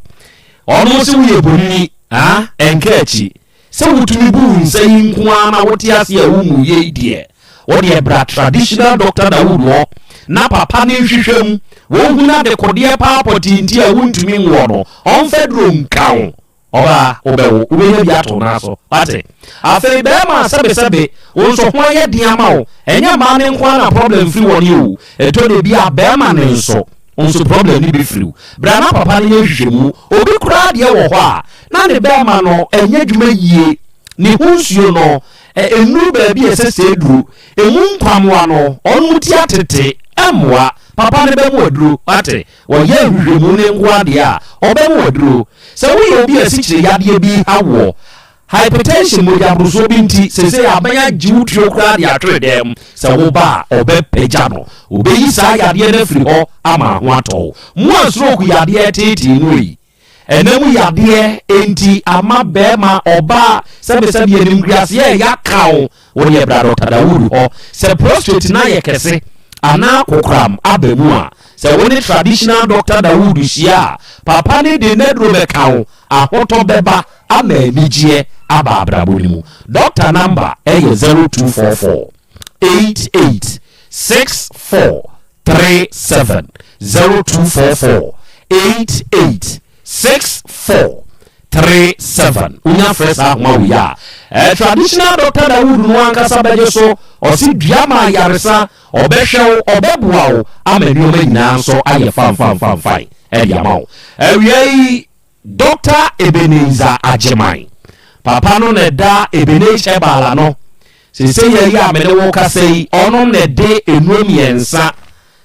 Ɔno se woyɛ bonini, ah, ɛnka akyi. Sɛ wotumi bu wo nsa yi nko ara na wote ase a wonwuiɛ yi deɛ, wo deɛ bra Traditional Doctor Dawood hɔ na papa no nhwehwɛ mu, wɔnhunu adekodeɛ paa pɔtee nti a wontumi nwoɔ no, ɔmfa duro nka wo. Ɔbaa, wobɛwo, wobɛnya bi ato wo nan so. Wate? Afei bɛɛma a sɛbesɛbe, wo nso ho ayɛ den ama wo. Ɛnyɛ mmaa no nko ara na problem firi wɔn o. Ɛtɔ da bi a bɛɛma no nso, wo nso problem no bi firi wo. Bra na papa no nyɛ nhwehwɛmu. Obi koraa deɛ wɔ hɔ a, na ne bɛɛma no ɛnyɛ adwuma yie. Ne ho nsuo no, ɛnnuru baabi a ɛsɛ sɛ ɛduru. Ɛmu nkwammoa no, wɔn ti atete. Ɛmmoa. Papa no bɛmo aduro. Wate? Wɔyɛ nhwehwɛmu no nko ara deɛ a, ɔbɛma wo aduro. Sɛ woyɛ obi a asikyire yadeɛ bi reha woɔ, hypertension, mogyaborosoɔ bi nti, seesei aban agye wo tuo koraa de atwere dɛm, sɛ woba a, ɔbɛpagya no. Ɔbɛyi saa yadeɛ no afiri hɔ ama ho atɔ wo. Mo a stroke yadeɛ reteetee mo yi, ɛna mu yadeɛ nti ama bɛrima, ɔbaa, sɛbesɛbe animguaseɛ ɛya ka wo, Wo deɛ bra Dɔkta Dawood hɔ sɛ prostrate no ayɛ kɛse anaa kokoram aba mu a. Sɛ wo ne traditional Dɔkta Dawood hyia a, papa no de n'aduro bɛka wo, ahotɔ bɛba ama anigyeɛ aba abrabɔ no mu. Dɔkta number yɛ 0244 88 64 37, 0244 88 64 37 wonya frɛ saa ahoma wei a eh, traditional doctor Dawood no ankasa bɛgye so ɔse dua ma ayaresa ɔbɛhwɛ wo ɔbɛboa wo ama nneɛma nyinaa nso ayɛ fanfanfanfan ɛde ama wo awia yi Dr. Ebenezer Agyeman papa no na ɛda Ebenezer Herbal ano sese yɛ yi a mene wo kasa yi ɔno na ɛde nnuro mmiɛnsa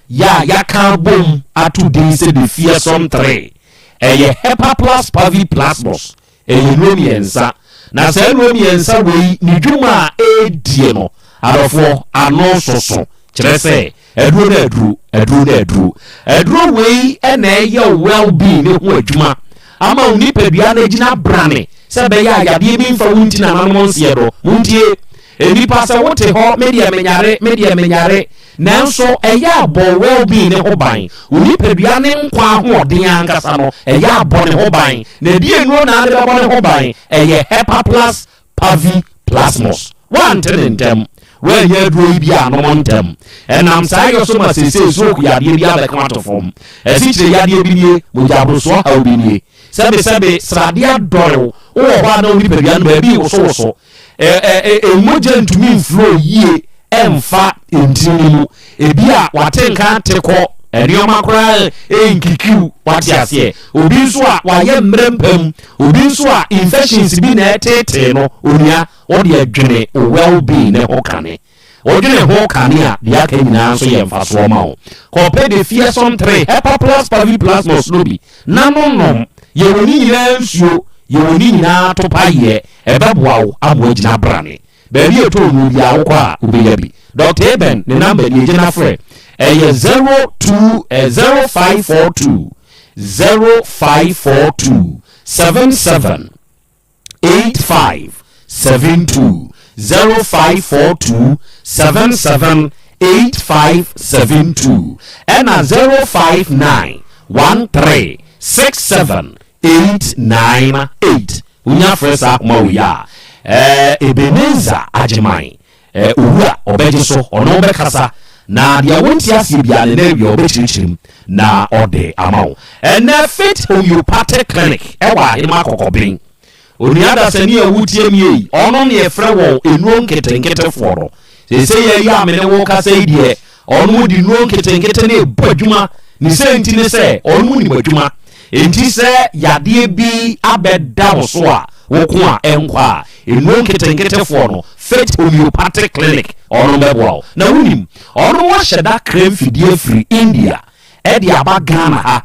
yɛ a yɛaka abom ato din sɛ The Fearsome Three. Ɛyɛ Hepaplus Paviplasmus. Ɛyɛ nnuro mmiɛnsa. Na saa nnuro mmiɛnsa wei, ne dwuma a ɛredie no, adɔfoɔ, ano soso. Kyerɛ sɛ, aduro no aduro, aduro no aduro. Aduro wei na ɛyɛ well-being ne ho adwuma ama wo nipadua no agyina brane sɛ ɛbɛyɛ a yadeɛ bi mfa wo nti nananom nseɛ do. Montie! Nnipa sɛ wote hɔ, me deɛ menyare, me deɛ menyare, nanso ɛyɛ a bɔ wo well-being no ho ban, wo nipadua ne nkwa ahoɔden ankasa no, ɛyɛ a bɔ ne ho ban. Na ɛdeɛn nnuro na ade bɛbɔ ne ho ban? Ɛyɛ Hepaplus Paviplasmus. Woante ne ntɛm. Woannya aduro yi bi annom ntɛm. Ɛnam saa yɔ so ma seesei stroke yadeɛ bi abɛka ato fam. Asikyire yadeɛ bi nie, mogyaborosoɔ haw bi nie. Sɛbesɛbe, sradeɛ adɔre wo, wowɔ hɔ a na wo nipadua no baabi rewosowoso. Ɛ ɛ ɛ mogya ntumi mflow yie ɛmfa ntini no mu. Ebi a wate nka ate kɔ, nneɛma koraa nkikiw, wate aseɛ. Obi nso a wayɛ mmerɛ mpa mu, obi nso a infections bi na ɛtetee no, onua, wo deɛ dwene wo well being ne ho kane. Wodwene ho kane a, deɛ aka nyinaa nso yɛ mfasoɔ ma wo. Kɔpɛ The Fearsome 3 Hepa Plus Pavi Plasmos no bi na no nom. Yɛwɔ ne nyinaa nsuo, yɛwɔ ne nyinaa atopaeɛ, ɛbɛboa wo ama woagyina brane. Baabi a ɛtɔ nnuro biara wokɔ a wobɛnya bi. Dɔkta Eben ne number nie, gye na frɛ. Ɛyɛ 02 eh, 0542 0542 77 85 72 0542 77 85 72 ɛna 059 13 67 898 Wonya frɛ saa akoma wei a, eh, Ebenezer Agyeman, eh, Owura, ɔbɛgye so, ɔne wo bɛkasa, na deɛ wonte aseɛ biara no, ɛnnɛ awia ɔbɛkyerɛkyerɛ mu na ɔde ama wo. Ɛnnɛ Faith Homeopathic Clinic ɛwɔ Ahenema Kɔkɔben. Onua dasani a wotie me ei, ɔno ne yɛfrɛ wɔn nnuro nketenketefoɔ no. Seesei yɛ yi a me ne wo kasa yi deɛ, ɔnom de nnuro nketenkete no rebɔ adwuma. Ne sɛ nti ne sɛ, ɔnom nim adwuma. Enti sɛ yadeɛ bi abɛda wo so a, wo ko a ɛnkɔ a, nnuro nketenketefoɔ no, Faith Homeopathic Clinic, ɔnom bɛboa wo. Na wonim, ɔnom ahyɛ da kra mfidie afiri India de aba Ghana ha.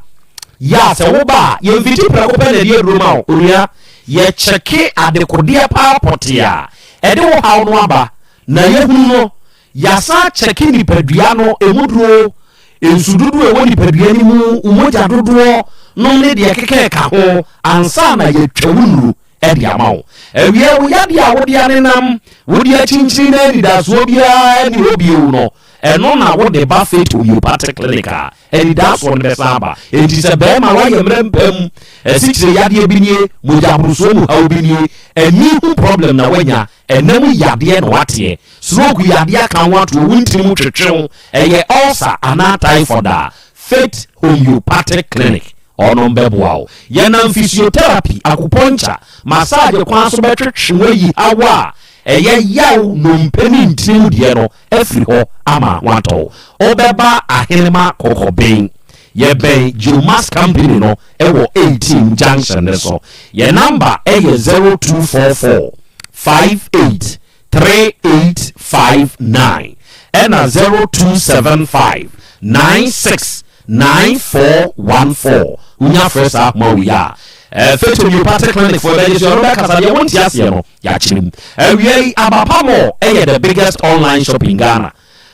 Yɛ a sɛ woba a, yɛmfiti prɛko pɛ na ɛde aduro ma wo. Onua, yɛkyɛke adekodeɛ paa pɔtee a ɛde wo haw no aba, na yɛhunu no, yɛasan akyɛke nipadua no ɛmu duro, nsu dodoɔ a ɛwɔ nipadua no mu, wo mogya dodoɔ nom ne deɛ ɛkeka ɛka ho ansa na yɛatwa wo nnuro de ama wo. Awia wo yadeɛ a wode anenam, wode akyinkyini na anidasoɔ biara nni hɔ bio no, ɛno na wode ba Faith Homeopathic Clinic a, anidasoɔ no bɛsan aba. Enti sɛ barima woayɛ mmerɛ mpa mu, asikyire yadeɛ bi nie, mogya aborosoɔ mu haw bi nie, ani ho problem na woanya, ɛna mu yadeɛ na woateɛ, stroke yadeɛ aka wo ato, wo ntini mu twetwe wo, ɛyɛ ulcer anaa typhoid a, Faith Homeopathic Clinic ɔnom bɛboa wo. Yɛnam physiotherapy, acupuncture, massage kwan so bɛtwetwe wo ayi haw a ɛyɛ yaw nnompe ne ntini mu deɛ no afiri hɔ ama ho atɔ wo. Wobɛba Ahenema Kɔkɔben. Yɛbɛn Geomas Company no wɔ 18 junction no so. Yɛn number yɛ 0244 58 3859 ɛna 0275 96 9414. Wonya frɛ saa ahoma wei a, eh, Faith Homeopathic Clinic foɔ bɛgye so, ɛno bɛkasa deɛ wonte aseɛ no yɛakyerɛ mu. Awia yi, Abapa Mall ɛyɛ the biggest online shop in Ghana.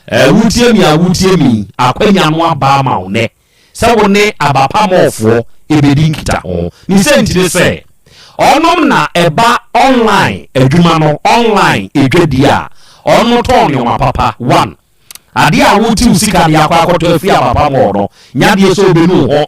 Eh, wotie mi a wotie mi, akwanya no aba ama wo nɛ sɛ wo ne Abapa Mall foɔ ɛbɛdi nkitaho. Ne sɛ nti ne sɛ, ɔnom na ɛba online adwuma no, online ɛdwadie a, ɔno tɔn nneɛma papa, one. Adeɛ a wote wo sika de akɔ akɔtɔ afiri Abapa Mall no, nyɛ adeɛ sɛ wobɛnu wo ho.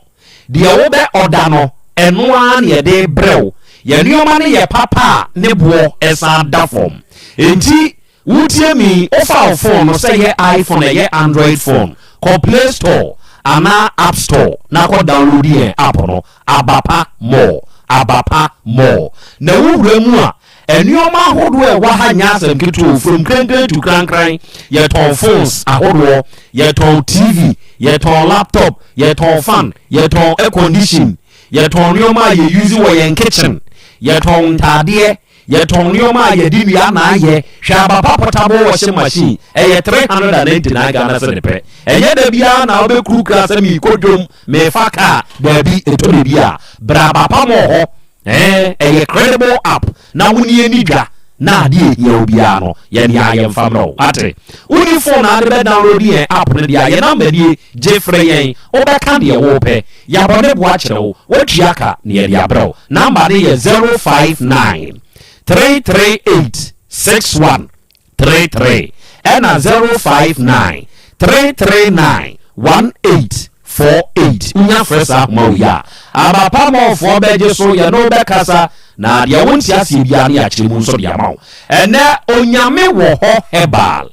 Deɛ wobɛ ɔda no, ɛno ara na yɛde rebrɛ wo. Yɛn nneɛma no yɛ papa a ne boɔ san da fam. Enti wotie me yi, wofa wo phone no, sɛ ɛyɛ iPhone, ɛyɛ Android phone, kɔ Play Store anaa App Store na kɔ download yɛn app no, Abapa Mall, Abapa Mall. Na wowura mu a, Nnoɔma ahodoɔ a ɛwɔ ha nyɛ asɛm ketewa o, from krenkren to krankran, yɛtɔn phones ahodoɔ, yɛtɔn TV, yɛtɔn laptop, yɛtɔn fan, yɛtɔn air condition, yɛtɔn nnoɔma a yɛ use wɔ yɛn kitchen, yɛtɔn ntaadeɛ, yɛtɔn nnoɔma a yɛde nnua na ayɛ, hwɛ Abapa portable washing machine, ɛyɛ 399 Ghana cedi pɛ. Ɛnyɛ da biara na wobɛkurukura sɛ merekɔ dwom, merefa car, daabi, ɛtɔ da bi a, bra Abapa mall hɔ. Ɛɛ, ɛyɛ credible app na wo ne ani dwa na adeɛ a ɛhia wo biara no, yɛn ara yɛmfa mmerɛ wo. Wate? Wonni phone a wode bɛ download yɛn app no deɛ a, yɛn number nie, gye frɛ yɛn, wobɛka deɛ wopɛ, yɛabɔ ne boɔ akyerɛ wo, woatua ka na yɛde abrɛ wo. Number no yɛ 059 338 61 33 ɛna 059 339 1848. Wonya frɛ saa ahoma wei a, abapamɔfoɔ bɛgye so, yɛne wo bɛkasa, na deɛ wonte aseɛ biara no yɛakyerɛ mu nso de ama wo. Ɛnnɛ, Onyame wɔ hɔ Herbal.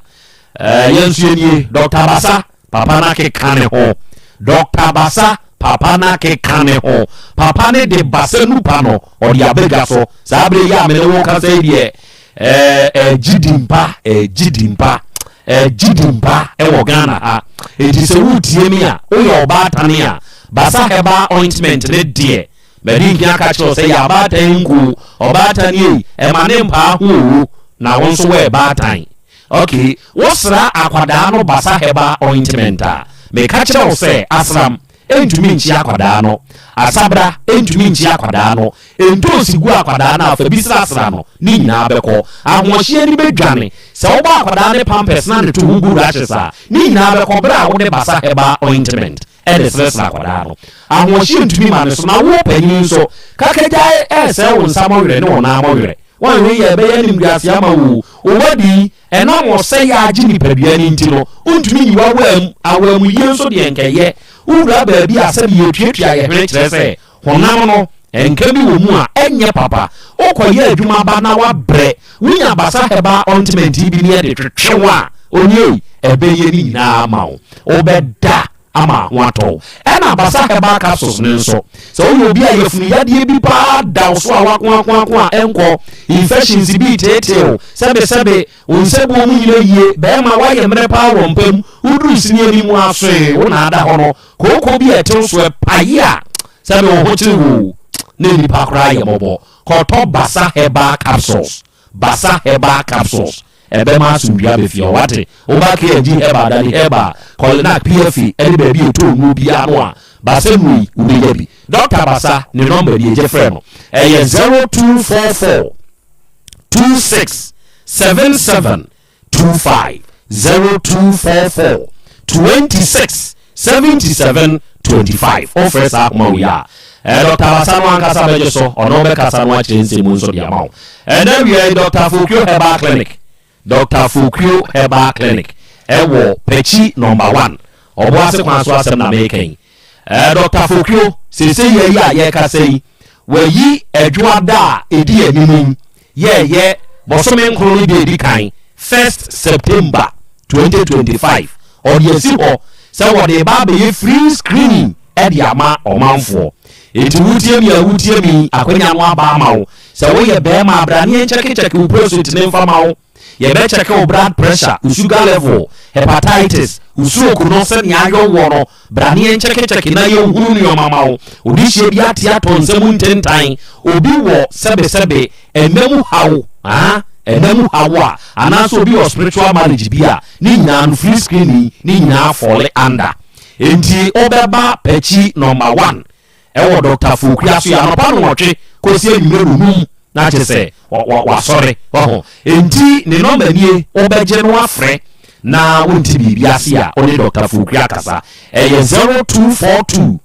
Ɛɛ yɛn nso yɛnie Dr. Basa papa no akeka ne ho Dr. Basa papa no akeka ne ho papa no de basa nupa no ɔde aba dwa so saa berɛ yi a mene wo kasa yi deɛ ɛɛ ɛgye di mpa ɛgye di mpa ɛgye di mpa ɛwɔ Ghana ha enti sɛ woretie me a woyɛ ɔbaatane a Basa herbal ointment ne deɛ Madi nkan aka akyerɛ wo sɛ yɛ abaatan nko o, ɔbaatan ei, ɛma ne mpaa ho o, na wo nso woyɛ baatan. Ok, wosra akwadaa no Basa Herbal Ointment a, meka kyerɛ wo sɛ asram ntumi nkye akwadaa no, asabra ntumi nkye akwadaa no, ntoosi gu akwadaa no a fa bi srasra no, ne nyinaa bɛkɔ. Ahoɔhyeɛ no bɛdwane. Sɛ wobɔ akwadaa no pampers na ne to ho gu rashes a, ne nyinaa bɛkɔ berɛ a wode Basa Herbal Ointment de srɛsrɛ akwadaa no. Ahoɔhyeɛ ntumi ma ne so, na wo panin nso, kakagyae resɛe wo nsa mɔwerɛ ne wo nan mɔwerɛ. Woanhwɛ yie a, ɛbɛyɛ animguaseɛ ama wo o. Wo body yi, ɛnam ɔsɛeɛ a agye nipadua no nti no, wontumi nyi w'awaa mu. Awaamuyie nso deɛ nkɛyɛ. Wowura baabi a sɛbe yɛtuatua yɛn hwene kyerɛ sɛ honam no, nka bi wɔ mu a, ɛnyɛ papa. Wokɔyɛ adwuma ba na woabrɛ, wonya Basa Herbal Ointment yi bi ne ɛde twetwe wo a, oniei, ɛbɛyɛ ne nyinaa ama wo. Wobɛda ama ho atɔ wo. Ɛna Basa Herbal Capsules no nso, sɛ woyɛ obi a yafunu yadeɛ bi paa da wo so a woakoakoako a ɛnkɔ, infections bi reteetee wo, sɛbesɛbe wo nsabuo mu nyina yie, bɛrima woayɛ mmerɛ paa wɔ mpa mu, woduru sini anim asoe wo na ada hɔ no, kooko bi a ɛte wo so ɛpae a, sɛbe wo ho kyere wo o, na nnipa koraa yɛ mmɔbɔ. Kɔtɔ Basa Herbal Capsules. Basa Herbal Capsules. Ɛbɛma asomdwie aba fie hɔ. Wate? Woba KNG Herbal, Daddy Herbal, Kolinak, PFA, ne baabi a ɛtɔ nnuro biara no a, Basa nnuro yi, wobɛnya bi. Dɔkta Basa, ne nɔmba nie, gye frɛ no. Ɛyɛ 0244 26 77 25 0244 26 77 25. Wofrɛ saa ahoma wei a, eh, Dɔkta Basa no ankasa bɛgye so, ɔne wo bɛkasa no akyerɛ nsɛm mu nso de ama wo. Ɛnɛ awia yi, Dɔkta Fokio Herbal Clinic, Dɔkta Fokio Herbal Clinic ɛwɔ Pɛkyi Nɔmba 1, Ɔboase kwan so asɛm na meka yi. Eh, Dɔkta Fokio, seesei yɛ yi a yɛrekasa yi, wayi adwoada a ɛdi anim yi, yɛɛyɛ bɔsome nkron no deɛ ɛdi kan, 1st September 2025, ɔde asi hɔ sɛ wɔde reba abɛyɛ free screening de ama ɔmanfoɔ. Enti wotie me a wotie me yi, akwanya no aba ama wo. Sɛ woyɛ barima a, bra ne yɛnkyɛkekyɛke wo prostate no mfa ma wo. Yɛbɛkyɛke wo blood pressure, wo sugar level, hepatitis, wo stroke no sɛnea ayɔ woɔ no. Bra ne yɛnkyɛkekyɛke na yɛnhunu nneɛma ma wo. Odehyeɛ bi ate atɔ nsa mu ntentan. Obi wɔ sɛbesɛbe ɛnna mu haw, ah, ɛnna mu haw a, anaasɛ obi wɔ spiritual marriage bi a, ne nyinaa no free screening ne nyinaa fall under. Enti wobɛba Pakyi number one ɛwɔ Doctor Fokuya so yɛ anɔpa nnɔnwɔtwe kɔsi anwummerɛ nnɔnum na kyerɛ sɛ wasɔre waho. Enti ne nɔmba nie wobɛgye no afrɛ na wonte biribi ase a wone Doctor Fokuya kasa. Ɛyɛ 0242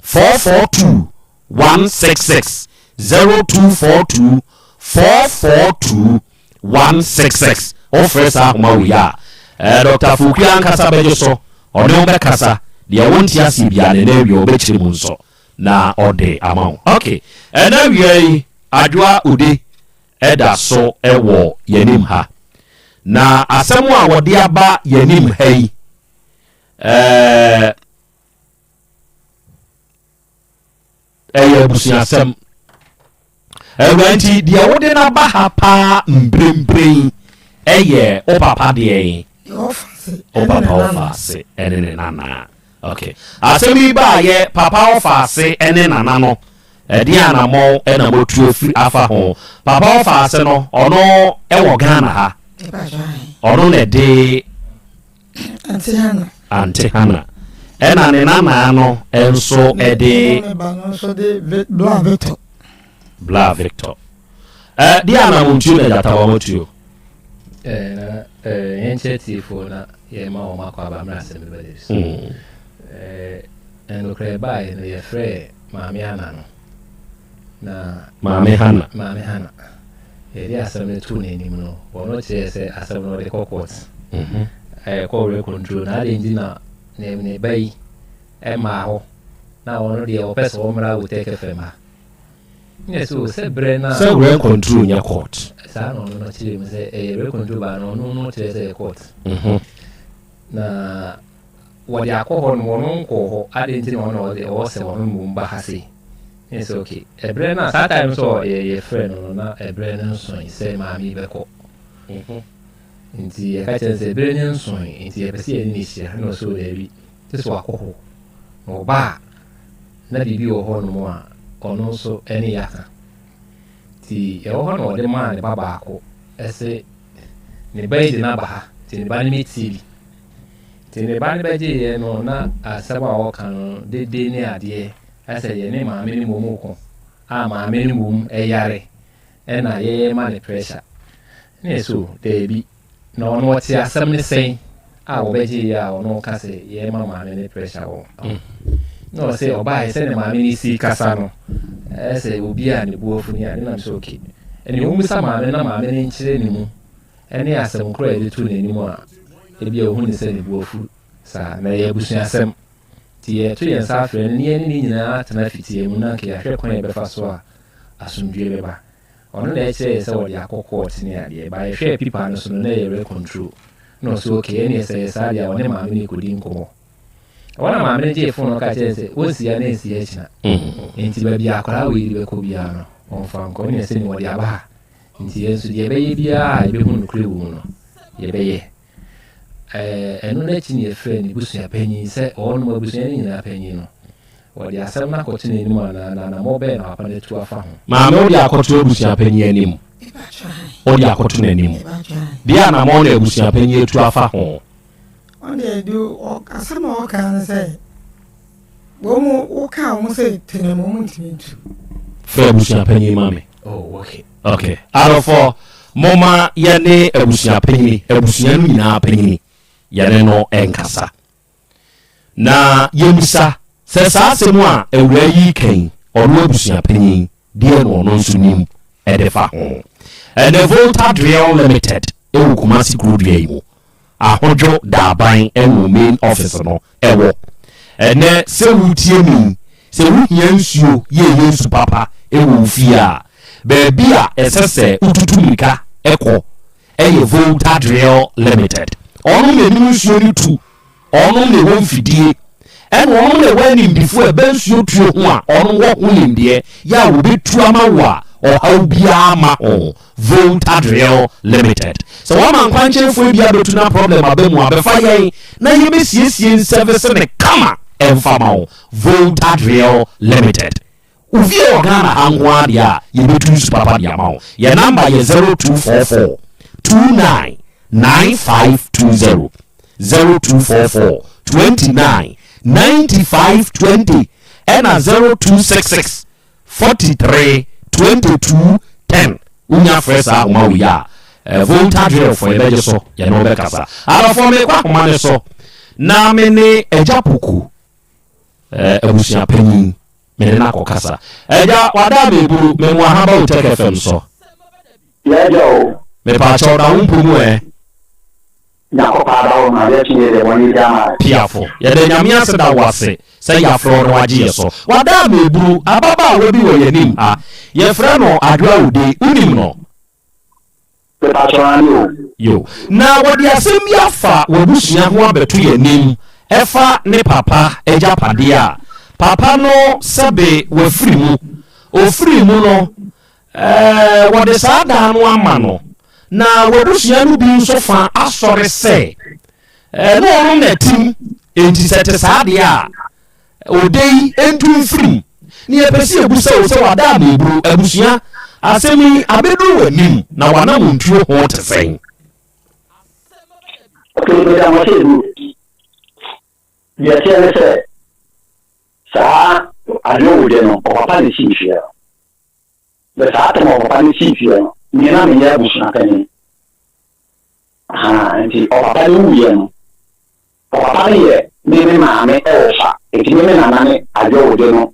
442 166 0242 442 166. Wofrɛ saa ahoma wei a, eh, Dɔkta Fokuya ankasa bɛgye so, ɔne wo bɛkasa, deɛ wonte aseɛ biara no, ɛnɛ awia ɔbɛkyerɛ mu nso na ɔde ama wo. Ok, ɛnɛ awia yi, Adwoa Ude ɛda so wɔ yɛnim ha. Na asɛm a wɔde aba yɛnim ha yi, eh, Ɛyɛ abusuasɛm. Awura nti deɛ wode no aba ha paa mprempren ɛyɛ wo papa deɛn? Wo papa ɔfa ase ɛne ne nana. Okay. Asɛm yi baayɛ papa ɔfa ase ɛne nana no ɛdeɛ anamɔn ɛna motu afiri afa ho. Papa ɔfa ase no ɔno ɛwɔ Ghana ha. Ɔno na ɛde Ante Hana. Ante Hana. Ɛna ne nanaa no nso de. Ne ba no nso de Bla Victor. Bla Victor. Ɛ deɛ anamontuo na gyata wɔn atuo. Ɛɛ na ɛɛ yɛn kyerɛ tiefoɔ na yɛn ma wɔn akɔ aba mmerɛ asɛm bɛba de so. Ɛɛ ɛnokorɛ baeɛ no yɛfrɛ maame Ana no. Na Maame Hana. Maame Hana. Yɛde asɛm no too n'anim no, ɔno kyerɛɛ sɛ asɛm no ɔde kɔ court. Mhm. Ɛkɔ rent control na adɛn nti na ne ne ba yi ɛmaa hɔ na ɔno deɛ ɔpɛ sɛ ɔmmra Wotec FM ha. Nyɛ so sɛ berɛ no a. Sɛ rent control nyɛ court. saa na ɔno no kyerɛ mu sɛ ɛyɛ rent control ba no ɔno no kyerɛ sɛ ɛyɛ court. Na wɔde akɔ hɔ no ɔno nkɔɔ hɔ adɛn nti na ɔno ɔde ɔwɔ sɛ ɔno mmom ba ha sei. Ne sɛ okay ɛberɛ no a saa time nso yɛ yɛfrɛ no no na ɛberɛ no nsoe sɛ maame yi bɛkɔ. Nti yɛka kyerɛ no sɛ ɛberɛ no nsoe nti yɛpɛ sɛ yɛne no hyia na ɔsɛ daabi te sɛ wakɔ hɔ na ɔba a na biribi wɔ hɔ nom a ɔno nso ɛne yɛaka. Nti ɛwɔ hɔ na ɔde maa ne ba baako ɛse ne ba yi de no aba ha nti ne ba no mɛtie bi. Nti ne ba no bɛgyeeɛ no na asɛm a ɔka no dede ne adeɛ ɛsɛ yɛne maame no mmom ko a maame no mmom ɛyare ɛna yɛyɛ ma ne pressure. Ne so daabi na ɔno ɔte asɛm ne sɛn a wɔbɛgyeeɛ a ɔno ka sɛ yɛma maame no pressure wɔ na ɔsɛ ɔbaeɛ sɛ ne maame no si kasa no ɛsɛ obi a ne bu afu ne ade nam sɛ okay ɛne ɔmmisa maame na maame no nkyerɛ ne mu ɛne asɛm korɔ a yɛde to n'anim a ebi a ɔhu ne sɛ ne bu afu saa na ɛyɛ abusuasɛm nti yɛto yɛn nsa afrɛ no ne yɛne ne nyinaa atena fitia mu na nka yɛahwɛ kwan a yɛbɛfa so a asomdwoe bɛba. Ɔno na ɛkyerɛ yɛ sɛ wɔde akɔ court ne adeɛ ba yɛhwɛɛ pipa no so no na ɛyɛ rent control na ɔsɛ okay ɛneɛ sɛ yɛ saa deɛ a ɔne maame no kɔdi nkɔmmɔ. Ɛhɔ na maame no gyee phone no ka kyerɛ sɛ wɔnsi ya na ɛnsi akyina nti baabi a akwadaa wei de bɛkɔ biara no ɔmfa nkɔ ɛneɛ sɛ ne wɔde aba ha nti yɛn nso deɛ ɛbɛyɛ biara a yɛbɛhu nokorɛ wɔ mu no yɛbɛyɛ. Ɛno no akyi ne yɛfrɛ ne busua panyin sɛ ɔnom abusua no nyinaa panyin no wɔde asɛm no akɔto n'anim anaa na anammɔ bɛn na papa no atu afa ho. Maame wode akɔto abusua panyin anim, wode akɔto n'anim deɛ anammɔ na abusua panyin atu afa ho. Ɔde de asɛm a ɔka ne sɛ wɔn mu woka wɔn sɛ tene mu wɔn ntumi ntu. Frɛ abusua panyin ma me. Oh, okay. Okay. Adɔfo, momma yɛne abusua panyini, abusua no nyinaa panyini, yɛne no nkasa. Na yɛmmisa sɛ saa asɛm a awuraa yi reka yi, ɔno abusua panyin, deɛ na ɔno nso nim de fa ho. Ɛnɛ Volta Drill Limited wɔ Kumasi kurodua yi mu. Ahodwo Daaban wɔ main office no wɔ. Ɛnɛ sɛ woretie me yi, sɛ wohia nsuo yɛ ɛyɛ nsu papa wɔ wo fie a, baabi a ɛsɛ sɛ wotutu mmirika kɔ yɛ Volta Drill Limited. Ɔnom na ɛnim nsuo no tu. Ɔnom na ɛwɔ mfidie, ɛna ɔnom na ɛwɔ animdefoɔ a ɛba nsuo tuo ho a ɔnom wɔ ho nimdeɛ yɛ a wɔbɛtu ama wo a ɔhaw biara mma ho. Voltadrill Limited. Sɛ woama nkwankyɛnfoɔ bi abɛtu na problem aba mu a, bɛfa yɛn na yɛbɛsiesie nsɛvese no kama ɛmfa ma wo. Voltadrill Limited. Wo fie wɔ Ghana ha nko ara deɛ a, yɛbɛtu nsu papa de ama wo. Yɛn number yɛ 0244 29 9520, 0244 29 95 20, ɛna 0266 43 22 10. Wonya frɛ saa ahoma wei a, eh, Volta Drillfoɔ yɛbɛgye so, yɛne wo bɛkasa. Adɔfoɔ mekɔ ahoma no so na me ne Agya Poku Eh, abusua panyin, me ne no akɔkasa. Agya, wada meburu, me mo aha ba wo Tech FM so. Yɛagya o. Mepaakyɛw, na wo mpo mu ɛ? Nyankopɔn ada wo ma yɛtwe yɛ deɛ bɔne bi ama yɛ. Piafo, yɛda Nyame ase da wo ase sɛ yɛafrɛ wo na wagye yɛ so. Wada meburu, ababaawa bi wɔ yɛnim ha, yɛfrɛ no Adwoa Ode, wonim no? Mepakyɛw aane o. Yo. Na wɔde asɛm bi afa w'abusua ho abɛto yɛn anim ɛfa ne papa agyapadeɛ a papa no sɛbe wafiri mu. Ɔfirii mu no, ɛɛ, wɔde saa dan no ama no. Na w'abusua no bi nso fa asɔre sɛ, ɛɛ, na ɔno na ɛtim, enti sɛ ɛte saa deɛ a, Ɔdɛ yi ntu mfiri mu. Ne yɛpɛ sɛ yɛbusa wo sɛ wada ameeburo abusua asɛm yi abɛduru w'anim na w'anamontuo ho te sɛn? Ok, meda mo ase Eburu. Deɛ ɛteɛ ne sɛ, saa adeɛ wo deɛ no, ɔpapa na ɛsii fie no. Bɛ saa tɛm a ɔpapa no sii fie no, me na meyɛ abusua panin. Ahaa, nti ɔpapa no wuiɛ no, Ɔpapa no yɛ me me maame wɔfa, enti me me nana ne Adwoode no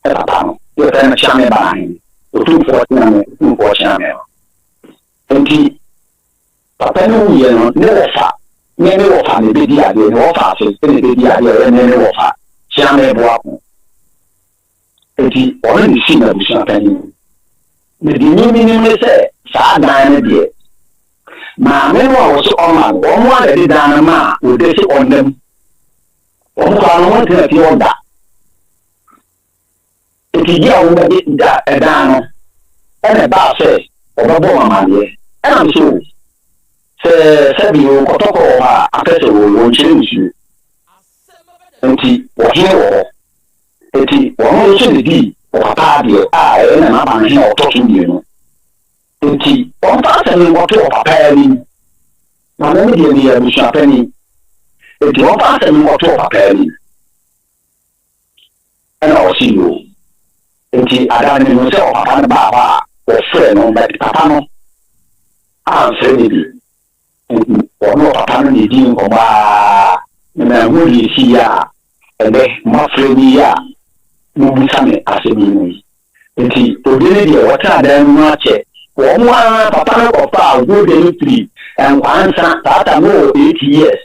papa no, yɛfrɛ no Kyeame Banahene, Otumfoɔ Kyeame, Otumfoɔ Kyeame no. Enti papa no wuiɛ no, ne wɔfa, me me wɔfa na ɛbɛdi adeɛ, ne wɔfa ase na ɛbɛdi adeɛ a ɔyɛ me me wɔfa Kyeame Boako. Enti ɔno na ɛsii m'abusua panin. Na deɛ me menim ne sɛ. Saa dan no deɛ, maame no a wɔse ɔma no, wɔn ara na ɛde dan no maa Ode se ɔnna mu. Wɔn koraa no, wɔntena fie hɔ da. Enti gye a wɔbɛgye da dan no, ɛna ɛbaa sɛ wɔbɛbɔ me amaneɛ. Ɛna mese o, sɛ sɛbi o, kɔtɔkɔ wɔ hɔ a, apɛ sɛ o, wɔnkyerɛ nsuo. Enti ɔhene wɔ hɔ. Enti ɔno nso na edii ɔpapa adeɛ a ɛyɛ Nana Banhene a ɔtɔ so mmienu. Enti ɔmfa asɛm no nkɔto ɔpapa anim. Na me deɛ meyɛ abusuapanin. Enti ɔmfa asɛm no nkɔto ɔpapa anim. Ɛna ɔse yoo. Enti ada no mehuu sɛ ɔpapa no baa hɔ a wɔfrɛɛ no but papa no amfrɛ me bi. Enti ɔne ɔpapa no na edii nkɔmmɔ ara na manhu deɛ ɛsiiɛ a ɛnnɛ moafrɛ me yi a mobisa me asɛm yi mu yi. Enti Ode no deɛ wɔtenaa dan no mu akyɛ. Wɔn ara papa no kɔfaa Ode no firi Nkwansa, saa tam no ɔwɔ 8 years.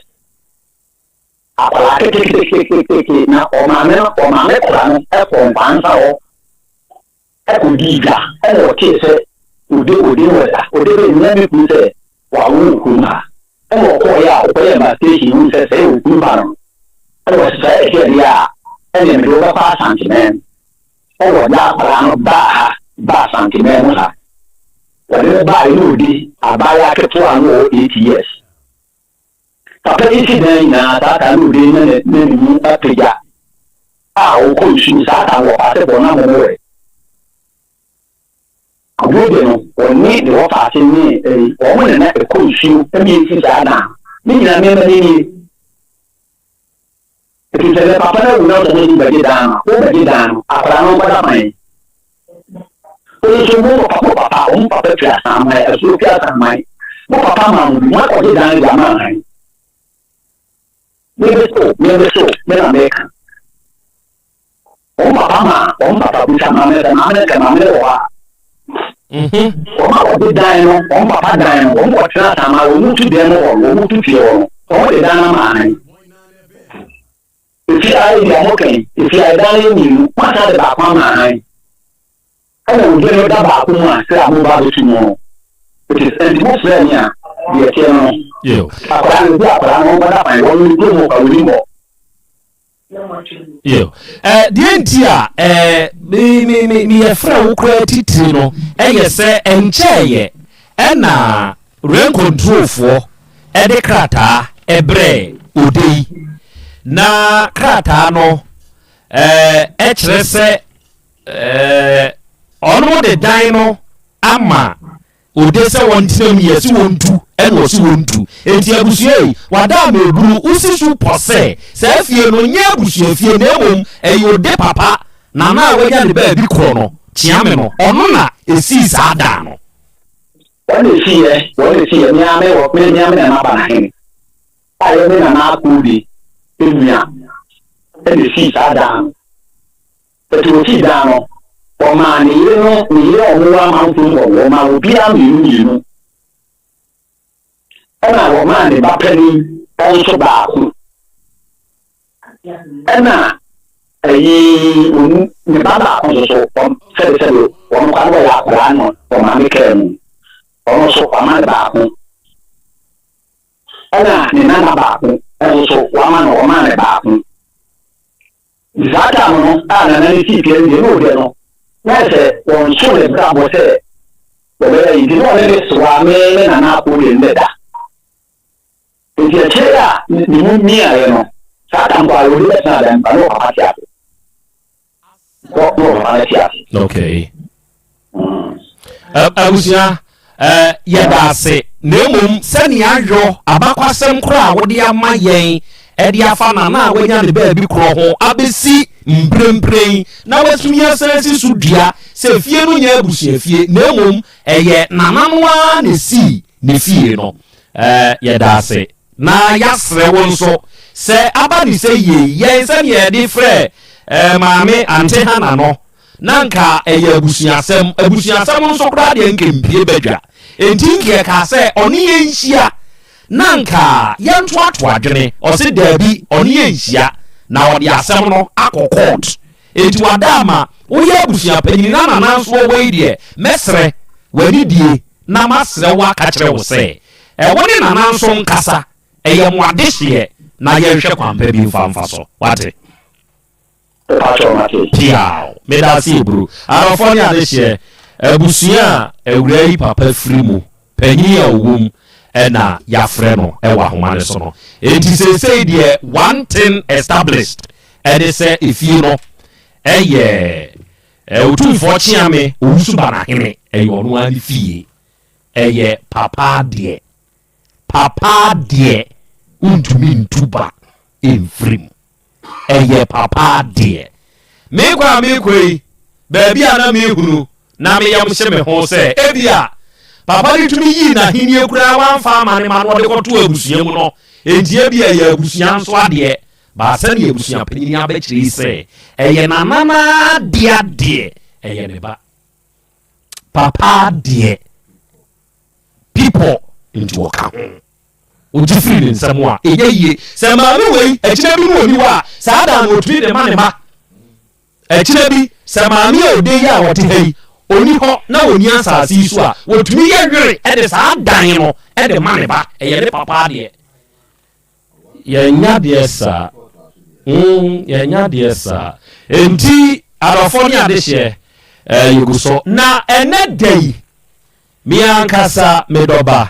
Akwadaa ketekete na ɔmaame no ɔmaame kora no kɔɔ Nkwansa hɔ kɔdii dwa ɛna ɔtee sɛ ode ode no wɔ da ode bɛ nua me kunu sɛ wawo wɔ kurom ha ɛna ɔkɔɔyɛ a ɔkɔyɛ investigation hu sɛ sɛ ɛyɛ okunu ba no ɛna ɔse sɛ ɛteɛ deɛ a ɛneɛ mede wo bɛkɔ Asanteman ɛna ɔde akwadaa no baa ha baa Asanteman mu ha wɔde no baa ɛna ode abaayewa ketewa no ɔwɔ 8 years Papa yi si dan nyinaa saa ta no ode na ne ne mu apagya a ɔkɔ nsu mu saa ta no wɔfa ase bɔ na mo wɛ. Ɔno de no ɔne ne wɔfa ase ne ɛyi wɔn na na ɛkɔ nsuo ɛmi esi saa dan ne nyinaa mmarima ne nie. Ɛti sɛ ne papa no awu na ɔsɛ mo bɛgye dan no wo bɛgye dan no akwadaa no nkɔda kwan. Wo nso mo papa mo papa wɔn papa firi asaman asuo firi asaman mo papa maa mo bi mo akɔgye dan no de ama han. Me be so me be so me na meka. Wɔn papa maa wɔn papa bisa maame sɛ maame no sɛ maame no wɔ hɔ a. Wɔn a wɔde dan no wɔn papa dan no wɔn kɔtena asaman wɔn mu tu dan mu hɔ no wɔn mu tu fie hɔ no wɔn de dan no ama han. Efi a ebi a moka yi, efi a ɛdan no yɛ mmienu, moasan de baako ama ahan. Ɛna ogya no da baako mu a sɛ a moba abɛtu mu no. It is ɛnti mofrɛ me a, deɛ ɛteɛ no no. Akwadaa no, ebi akwadaa no, wɔnkɔda kwan, wɔn ne kurom hɔ kwa, wɔnim hɔ. Yo. Eh, deɛ nti a eh, me, me, me, meyɛfrɛ wo koraa titiri no ɛyɛ sɛ ɛnkyɛɛyɛ ɛna Rent control foɔ de krataa brɛɛ Odei na krataa no kyerɛ sɛ ɔno de dan no ama Ode sɛ wɔntena mu yɛse wɔntu ɛna ɔse wɔntu enti abusua yi wada ama eburu wosi so pɔ sɛ saa fie no nyɛ abusua fie na mmom ɛyɛ Ode papa nana a wanya ne baabi korɔ no kyeame no ɔno na esii saa dan no. Wɔn na esi yɛ, wɔn na esi yɛ, me ara me wɔ, me me ara me nana Banahene a ɛyɛ me nana Akoode nua na esii saa dan no. But wɔsii dan no, wɔmaa ne yere no, ne yere a wɔwɔ amanfo mu hɔ no, wɔmaa obiara mmienu mmienu. Ɛna wɔmaa ne ba panin nso baako. Ɛna ɛyi wɔn ne ba baako nso so wɔn sɛbesɛbe wɔn kwan wɔyɛ akwadaa no wɔn maame kaa mu wɔn nso wɔama no baako ɛna ne nana baako nso so wɔama no wɔma no baako saa tam no a nana no sii fie no deɛ ne ɔdeɛ no na sɛ wɔn so ne brabɔ sɛ wɔbɛyɛ yi nti na ɔne ne soa me ne nana akɔ deɛ no bɛda. Enti akyire a ne mu miaeɛ no, saa da nko ara wɔde bɛtena dan mu ba na ɔpapa te ase. Kɔ na ɔpapa no te ase. Okay. Abusua, yɛda ase na mmom sɛnea ayɔ abakwasɛm koraa a wode ama yɛn ɛde afa nana a wanya ne baabi korɔ ho abɛsi mprempren na watumi asan asi so dua sɛ fie no nyɛ abusuafie na mmom ɛyɛ nana no ara na esii ne fie no. Eh, yɛda ase. Na yɛasrɛ wo nso sɛ aba ne sɛ yei, yɛn sɛdeɛ yɛde frɛ eh, maame Ante Hana no, na nka ɛyɛ abusuasɛm. Abusuasɛm nso koraa deɛ nka mpie badwa. Enti nka yɛkaa sɛ ɔne yɛn nhyia na nka yɛntoato adwene. Ɔse daabi, ɔne yɛn nhyia na ɔde asɛm no akɔ court. Enti wada ama woyɛ abusuapanyini na nana nso wɔ hɔ yi deɛ, mɛsrɛ w'anidie. na masrɛ wo aka kyerɛ wo sɛ, wo ne Nana nso nkasa, ɛyɛ mo adehyeɛ na yɛnhwɛ kwan pa bi mfa mfa so. Wate? Mepakyɛw mate. Piaw! Medaase Eburu. Adɔfoɔ ne adehyeɛ, abusua a awuraa yi papa firi mu, panyin a ɔwɔ mu na yɛafrɛ no wɔ ahoma no so no. Enti seesei deɛ one thing established ɛne sɛ efie no ɛyɛ Otumfoɔ Kyeame Owusu Banahene, ɛyɛ ɔno ara ne fie. Ɛyɛ papa adeɛ. Papa adeɛ wontumi ntu ba mfiri mu. Ɛyɛ papa adeɛ. Meekɔ a meekɔ yi, baabi a na mehunu na me yam hye me ho sɛ ebia papa no tumi yii n'ahennie koraa wamfa amma ne ma no ɔde kɔtoo abusua mu no, enti ebia ɛyɛ abusua nso adeɛ. Baa sɛdeɛ abusua panin abɛkyerɛ yi sɛ ɛyɛ nana no adeɛ adeɛ, ɛyɛ ne ba. Papa adeɛ. People nti wɔka ho. Wogye firi ne nsam a, ɛnyɛ yie. Sɛ maame wei, akyire bi no ɔnni hɔ a, saa da no ɔtumi de ma ne mma. Akyire bi, sɛ maame a ɔde yi a ɔte ha yi, ɔnni hɔ na ɔnni asase yi so a, wɔtumi yɛ were de saa dan no de ma ne ba. Ɛyɛ ne papa adeɛ. Yɛnnya deɛ saa. Mm, yɛnnya deɛ saa. Enti, adɔfoɔ ne adehyeɛ, eh, yɛgu so. Na ɛnɛ da yi, Me ankasa me dɔba,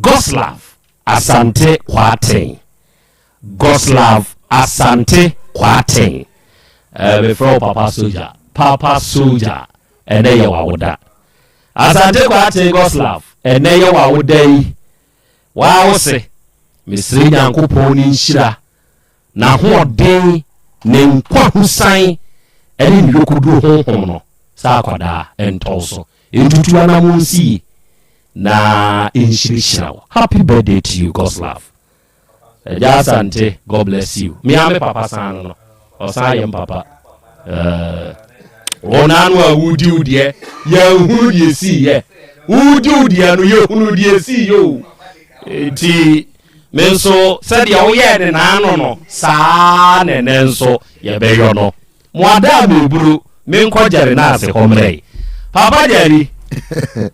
Goslav Asante Kwarteng. Goslav Asante Kwarteng. Eh, mefrɛ wo Papa Soja. Papa Soja, ɛnɛ yɛ w'awoda. Asante Kwarteng Goslav, ɛnɛ yɛ w'awoda yi. Waa wo se, mesrɛ Nyankopɔn ne nhyira, n'ahoɔden, ne nkwahosan ne ne yokoduro honhom no sɛ akwadaa ntɔ wo so, ntutu anamon nsi yie na nhyirahyira wo. Happy birthday to you God's love. Agya Asante God bless you. Me ara me papa san no no, ɔsan yɛ mpapa. Uh, wo naano a wodi wo deɛ yɛnhunu deɛ sii yɛ wodi wo deɛ no yɛhunu deɛ sii yɛ o nti Me nso, sɛdeɛ woyɛɛ ne naano no, saa ara na ɛnnɛ nso yɛbɛyɔ no. Mo ada a meburu, menkɔ Jerry Nase hɔ mmrɛ yi. Papa Jerry,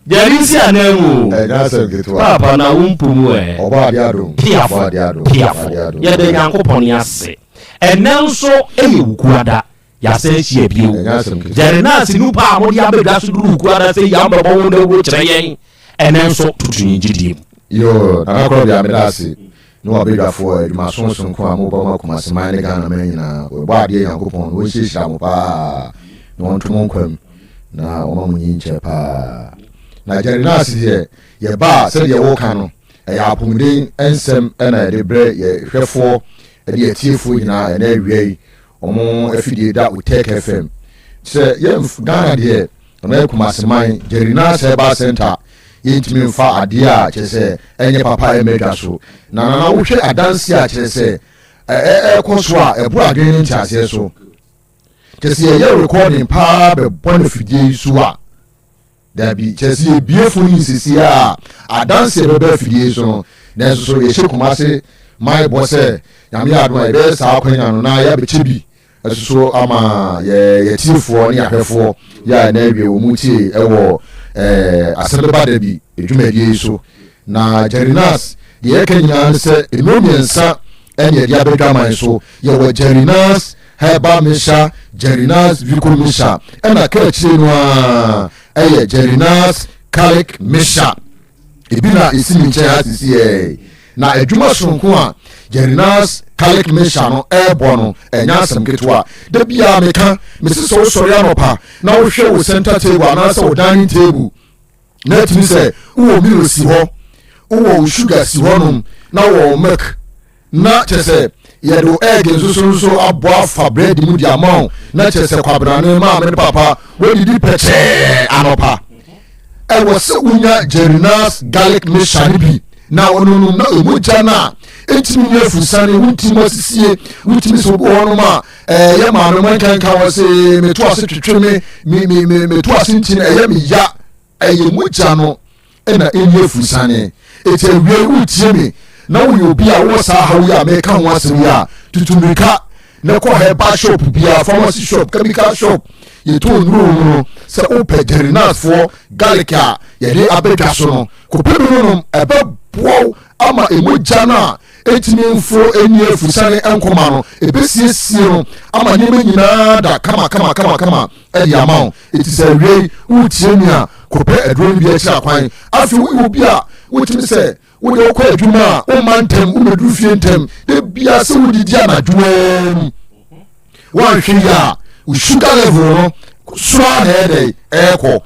Jerry nsi ananmu o. Ɛnyɛ asɛm ketewa. Papa na wo mpo mu ɛ. Ɔbɔ adeɛ adom. Piafo, Ɔbɔ adeɛ adom. piafo. Ɔbɔ adeɛ adom. Yɛda Nyankopɔn ase. Ɛnnɛ nso yɛ Wukuada. Yɛasan ahyia bio. Ɛnyɛ asɛm ketewa. Jerry Nase nupa a mode aba dwa so duru Wukuada sɛ yi a mobɛbɔ ho dawuro kyerɛ yɛn. Ɛnnɛ nso, tutu yɛn gyidie mu. Yoo Nana Korɔbea meda ase ne wabadwafoɔ adwumaso sononko a mobɔ ma Kumase man ne Ghana man nyinaa wɔ bɔ adeɛ Nyankopɔn no ɔnhyirahyira mo paa na ɔnto mo nkwa mu na ɔma mo nyin kyɛ paa na Jerry Nurse deɛ yɛba a sɛdeɛ woka no ɛyɛ apomuden nsɛm na yɛde brɛ yɛ hwɛfoɔ ɛde atiefoɔ nyinaa ɛnɛ awia yi Wɔn afidie da Otec FM. Sɛ yɛ Ghana deɛ anaa Kumasi man Jerrynas Herbal Center yɛntumi mfa adeɛ a kyerɛ sɛ ɛnyɛ papa ɛmma dwa so. Na nana wohwɛ adanseɛ a kyerɛ sɛ ɛrekɔ so a ɛboro adwene ne nteaseɛ so. Kyerɛ sɛ yɛyɛ recording paa bɛbɔ no afidie yi so a Dabi, kyerɛ sɛ yɛbue fon yi seesei a, adanse bɛba afidie yi so no, nanso so yɛhyɛ Kumase man bɔ sɛ Nyame yɛ adom a yɛbɛyɛ saa akwanya no na yɛabɛkyɛ bi nso so ama yɛ yɛtiefoɔ ne ahwɛfoɔ yɛ a ɛnɛ awie wɔn tie ɛwɔ ɛɛ asɛm bɛba da bi dwumadie yi so. Na Jerry Nas deɛ yɛka nyinaa ne sɛ nnuro mmiɛnsa ɛne yɛde abɛdwaman so yɛwɔ Jerry Nas Herbal Mixture, Jerinas Vico Mixture, ɛna ka akyire no ara ɛyɛ Jerinas Calic Mixture. Ebi na esi me nkyɛn ha sisi yɛ. Na adwuma soronko a Jerinas Calic Mixture no ɛrebɔ no, ɛnyɛ asɛm ketewa. Da biara meka, mese sɛ wosɔre anɔpa na wohwɛ wo center table anaasɛ wo dining table na atumi sɛ wowɔ milo si hɔ, wowɔ wo sugar si hɔnom, na wowɔ wo milk na kyerɛ sɛ yɛde wo egg nso so nso abɔ afa bread mu de ama wo na kyerɛ sɛ kwabrane maame ne papa wɔdidi pɛkyɛɛ anɔpa ɛwɔ sɛ wonya Jerinas garlic mixture no bi na ɔnonom na ɛmu gya no a ɛntumi nyɛ afusane wontim asisie wotumi sɛ obi wɔ hɔnom a ɛyɛ maame mo nkanka wɔ se meto ase twetwe me me me meto ase nti no ɛyɛ me ya Ɛyɛ mogya no na ɛnni afurusiane. Enti awiei woretie me na woyɛ obi a wowɔ saa haw yi a mereka ho asɛm yi a, tutu mmirika. na kɔ herbal shop biara, pharmacy shop, chemical shop, yɛtɔn nnuro mu no, sɛ wopɛ Jerinasfoɔ garlic a yɛde abɛdwa so no, kɔpɛ bi no nom, ɛbɛboa wo ama mogya no a ɛntumi mforo ɛnni afusane nkɔma no, ɛbɛsiesie no ama nneɛma nyinaa da kama kama kama kama ɛde ama wo. Ɛti sɛ awiei woretie mi a, kɔpɛ aduro no bi akyiri akwan. Afei woyɛ obi a wotumi sɛ wode wokɔ adwuma a womma ntɛm, wobɛduru fie ntɛm, da biara sɛ wodidi anadwo ara mu, woanhwɛ yi a wo sugar level no soro a na ɛyɛ dɛ ɛrekɔ.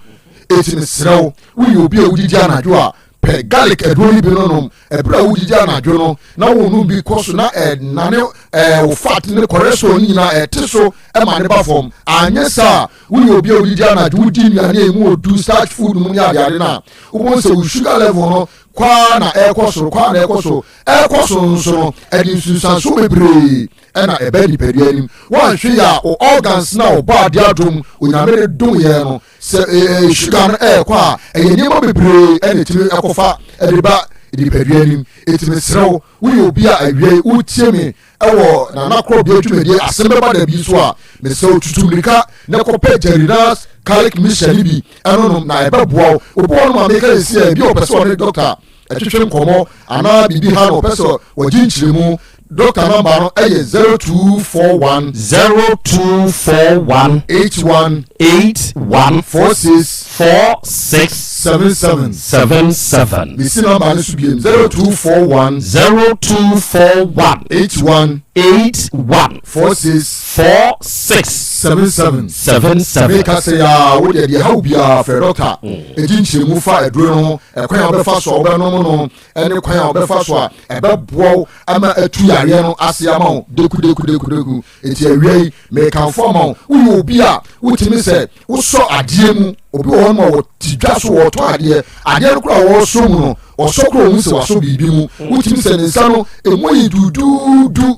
Ɛti mesrɛ wo, woyɛ obi a wodidi anadwo a, pɛ garlic aduro no bi no nom ɛberɛ a wodidi anadwo no, na wonom bi kɔ so na ɛnane ɛɛ wo fat ne cholesterol no nyinaa ɛte so ɛma ne ba fam. Anyɛ saa, woyɛ obi a wodidi anadwo, wodi nnuane a emu odu, starch food mu ne adeade no a, wobɛhu sɛ wo sugar level no kwaa na ɛrekɔ soro, kwaa na ɛrekɔ soro, ɛrekɔ soro nso no, ɛde nsunsuansoɔ bebree ɛna ɛbɛ nipadua anim. Woanhwɛ yɛ a, wo organs na ɔbɔ adeɛ adom Onyame de dom yɛn no, sɛ ɛɛ sugar no ɛrekɔ a, ɛyɛ nneɛma bebree ɛna ɛtumi ɛkɔfa ɛde ba nipadua anim. Eti mesrɛ wo, woyɛ obi a awia yi wotie me ɛwɔ Nana Korɔbea dwumadie asɛm bɛba da bi so a, mesrɛ wo tutu mmirika na kɔpɛ Jerinas garlic mixture no bi ɛno nom na ɛbɛboa wo. Obi wɔ no ma meka sisi a, ebi a ɔpɛ sɛ ɔne dɔkta ɛtwetwe nkɔmmɔ anaa biribi ha no, ɔpɛ sɛ wɔgye nkyerɛmu. Dɔkta nɔmba no ɛyɛ 0241 0241 81 81 46 46 77. 77. Mesi nɔmba no so biem, 0241 0241 81 81 46 46 77. 77. Meka sɛ yaa wodeɛ deɛ haw biara frɛ dɔkta ɛgye nkyerɛmu fa aduro no ho, ɛkwan a wobɛfa so a wobɛnom no ɛne kwan a wobɛfa so a ɛbɛboa wo ama atu yareɛ no ase ama wo deku deku deku deku. Enti awia yi mekamfo ama wo, woyɛ obi a wotumi sɛ wosɔ adeɛ mu, obi wɔ hɔ no ma wɔte dwa so wɔtɔ adeɛ, adeɛ no koraa wɔsɔ mu no, ɔsɔ koraa ɔhu sɛ wasɔ biribi mu, wotumi sɛ ne nsa no ɛmu yɛ duduudu.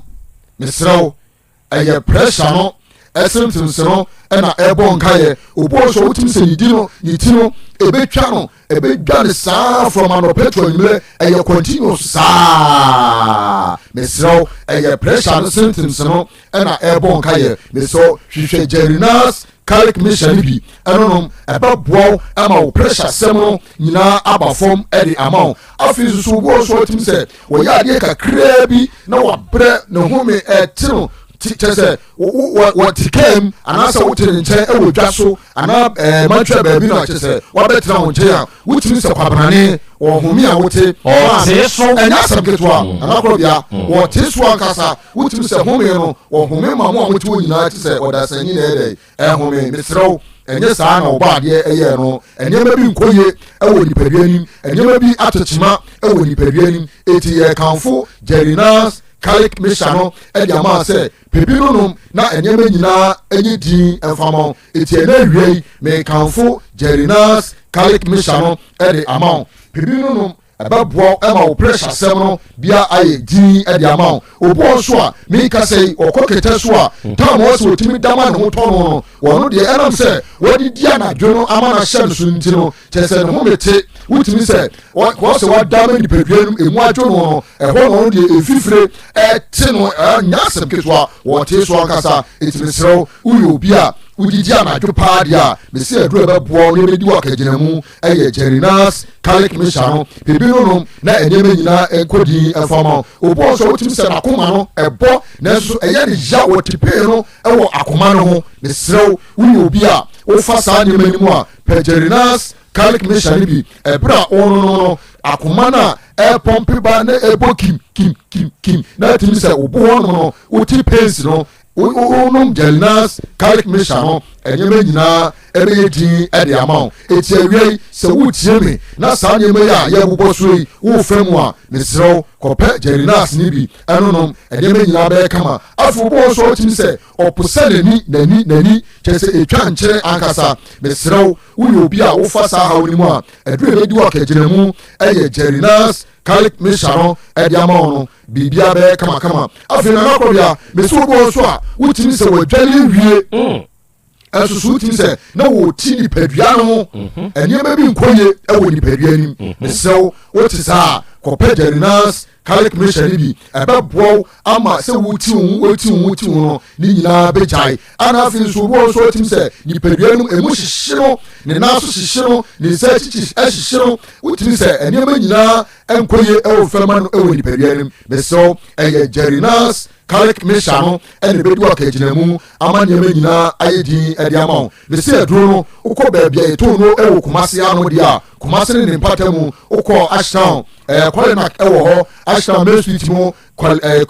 Mesrɛ wo, ɛyɛ pressure no symptoms no ɛna ɛbɔ nkaeɛ. Obi wɔ so a wotumi sɛ ne di no, ne ti no ɛbɛtwa no, ɛbɛdwa no saa from anɔpɛ to anwummerɛ, ɛyɛ continuous saa. Mesrɛ wo, ɛyɛ pressure no symptoms no ɛna ɛbɔ nkaeɛ. Mesrɛ wo, hwehwɛ Jerinas garlic mixture no bi ɛno nom, ɛbɛboa wo ama wo pressure sɛm no nyinaa aba fam ɛde ama wo. Afei nso so obi wɔ so a wotumi sɛ wɔyɛ adeɛ kakraa bi na wabrɛ ne home ɛte no, kyerɛ sɛ wɔte kaa mu anaasɛ wote ne nkyɛn ɛwɔ dwa so anaa ɛɛ mantwa baabi no a, kyerɛ sɛ wabɛtena wo nkyɛn a, wotumi sɛ kwabrane ɔhome a wote Ɔtee so. Ɛnyɛ asɛm ketewa, anakorɔbea wɔte so ankasa. Wotumi sɛ home no wɔhome ma mo a mote hɔ nyinaa te sɛ ɔdasani na ɛdɛ ɛhome. Mesrɛ wo, ɛnyɛ saa na ɔbɔ adeɛ ɛyɛɛ no. Nneɛma bi nkɔ yie ɛwɔ nipadua anim, nneɛma bi atokyema ɛwɔ nipadua anim. Eti yɛkamfo Jerinas garlic mixture no ɛde ama sɛ pebi no nom na nneɛma nyinaa ɛnyɛ din ɛmfa ma wo. Eti ɛnɛ awia yi mekamfo Jerinas garlic mixture no ɛde ama wo, pebi no nom, ɛbɛboa wo ɛma wo pressure sɛm no bia ayɛ din ɛde ama wo. Obi wɔ nso a meka sɛ yi ɔkɔ kɛtɛ so a tam wɔ sɛ ɔtumi dama ne ho tɔ no no, wɔno deɛ ɛnam sɛ wɔde di anadwo no ama no ahyɛ no so nti no, kyerɛ sɛ ne ho mete, wotumi sɛ wɔ sɛ wada ma nipadua no emu adwo no no, ɛhɔ no ɔno deɛ ɛfifire ɛte no, ɛnyɛ asɛm ketewa, wɔte so ankasa. Ɛti mesrɛ wo, woyɛ obi a wodidi anadwo paa deɛ a, mese aduro a ɛbɛboa wo na ɛbɛdi wɔ akagyinamu ɛyɛ Jerinas garlic mixture no, pebi no nom na nneɛma nyinaa nkɔ din ɛmfa ma wo. Obi wɔ nso a wotumi sɛ n'akoma no ɛbɔ nanso ɛyɛ ne ya, wɔte pee no ɛwɔ akoma no ho. Mesrɛ wo, woyɛ obi a wofa saa nneɛma no mu a, pɛ Jerinas garlic mixture no bi. Ɛberɛ a wononom no, akoma no a ɛpɔmpe ba na ɛbɔ kim kim kim kim na atumi sɛ wobo hɔnom no wote pains no, wonom Jerinas garlic mixture no, nneɛma nyinaa ɛbɛyɛ din ɛde ama wo. Eti awia yi sɛ wotie me na saa nneɛma yi a yɛbobɔ so yi wofa mu a, mesrɛ wo kɔpɛ Jerinas no bi ɛnonom, nneɛma nyinaa bɛyɛ kama. Afei wobɔ nso a wotumi sɛ ɔpo sɛ n'ani n'ani n'ani, kyerɛ sɛ ɛtwa nkyene ankasa. Mesrɛ wo, woyɛ obi a wofa saa haw no mu a, aduru a ɛbɛdi wɔ akagyinamu ɛyɛ Jerinas garlic mixture no ɛde ama wo no, biribiara bɛyɛ kamakama. Afei nana kɔbea, mesi obi wɔ nso a wotumi sɛ wɔadwale awie ɛnso so wotumi sɛ na wɔti nipadua no ho, nneɛma bi nkɔ yie ɛwɔ nipadua anim. Mesrɛ wo, wote saa a, Kɔpɛ Jerrynas Garlic Mixture no bi. Ɛbɛboa wo ama sɛ wote wo ho, wote wo ho, wote wo ho no, ne nyinaa bɛgyae. Ana afei nso, obi wɔ hɔ nso a ɔtumi sɛ nipadua no mu emu hyehye no, ne nan so hyehye no, ne nsa akyikyi hyehye no. Wotumi sɛ nneɛma nyinaa nkɔ yie wɔ fam no wɔ nipadua no mu. Mesrɛ wo, ɛyɛ Jerrynas Garlic Mixture no na ɛbɛdi wo akagyinamu ama nneɛma nyinaa ayɛ din de ama wo. Mese aduro no, wokɔ baabi a yɛtɔn no wɔ Kumasi ano deɛ a, Kumasi ne ne mpata mu, wokɔ Ashtown, ɛɛ Kɔlenak wɔ hɔ, Ashtown Main Street mu, Kɔl ɛɛ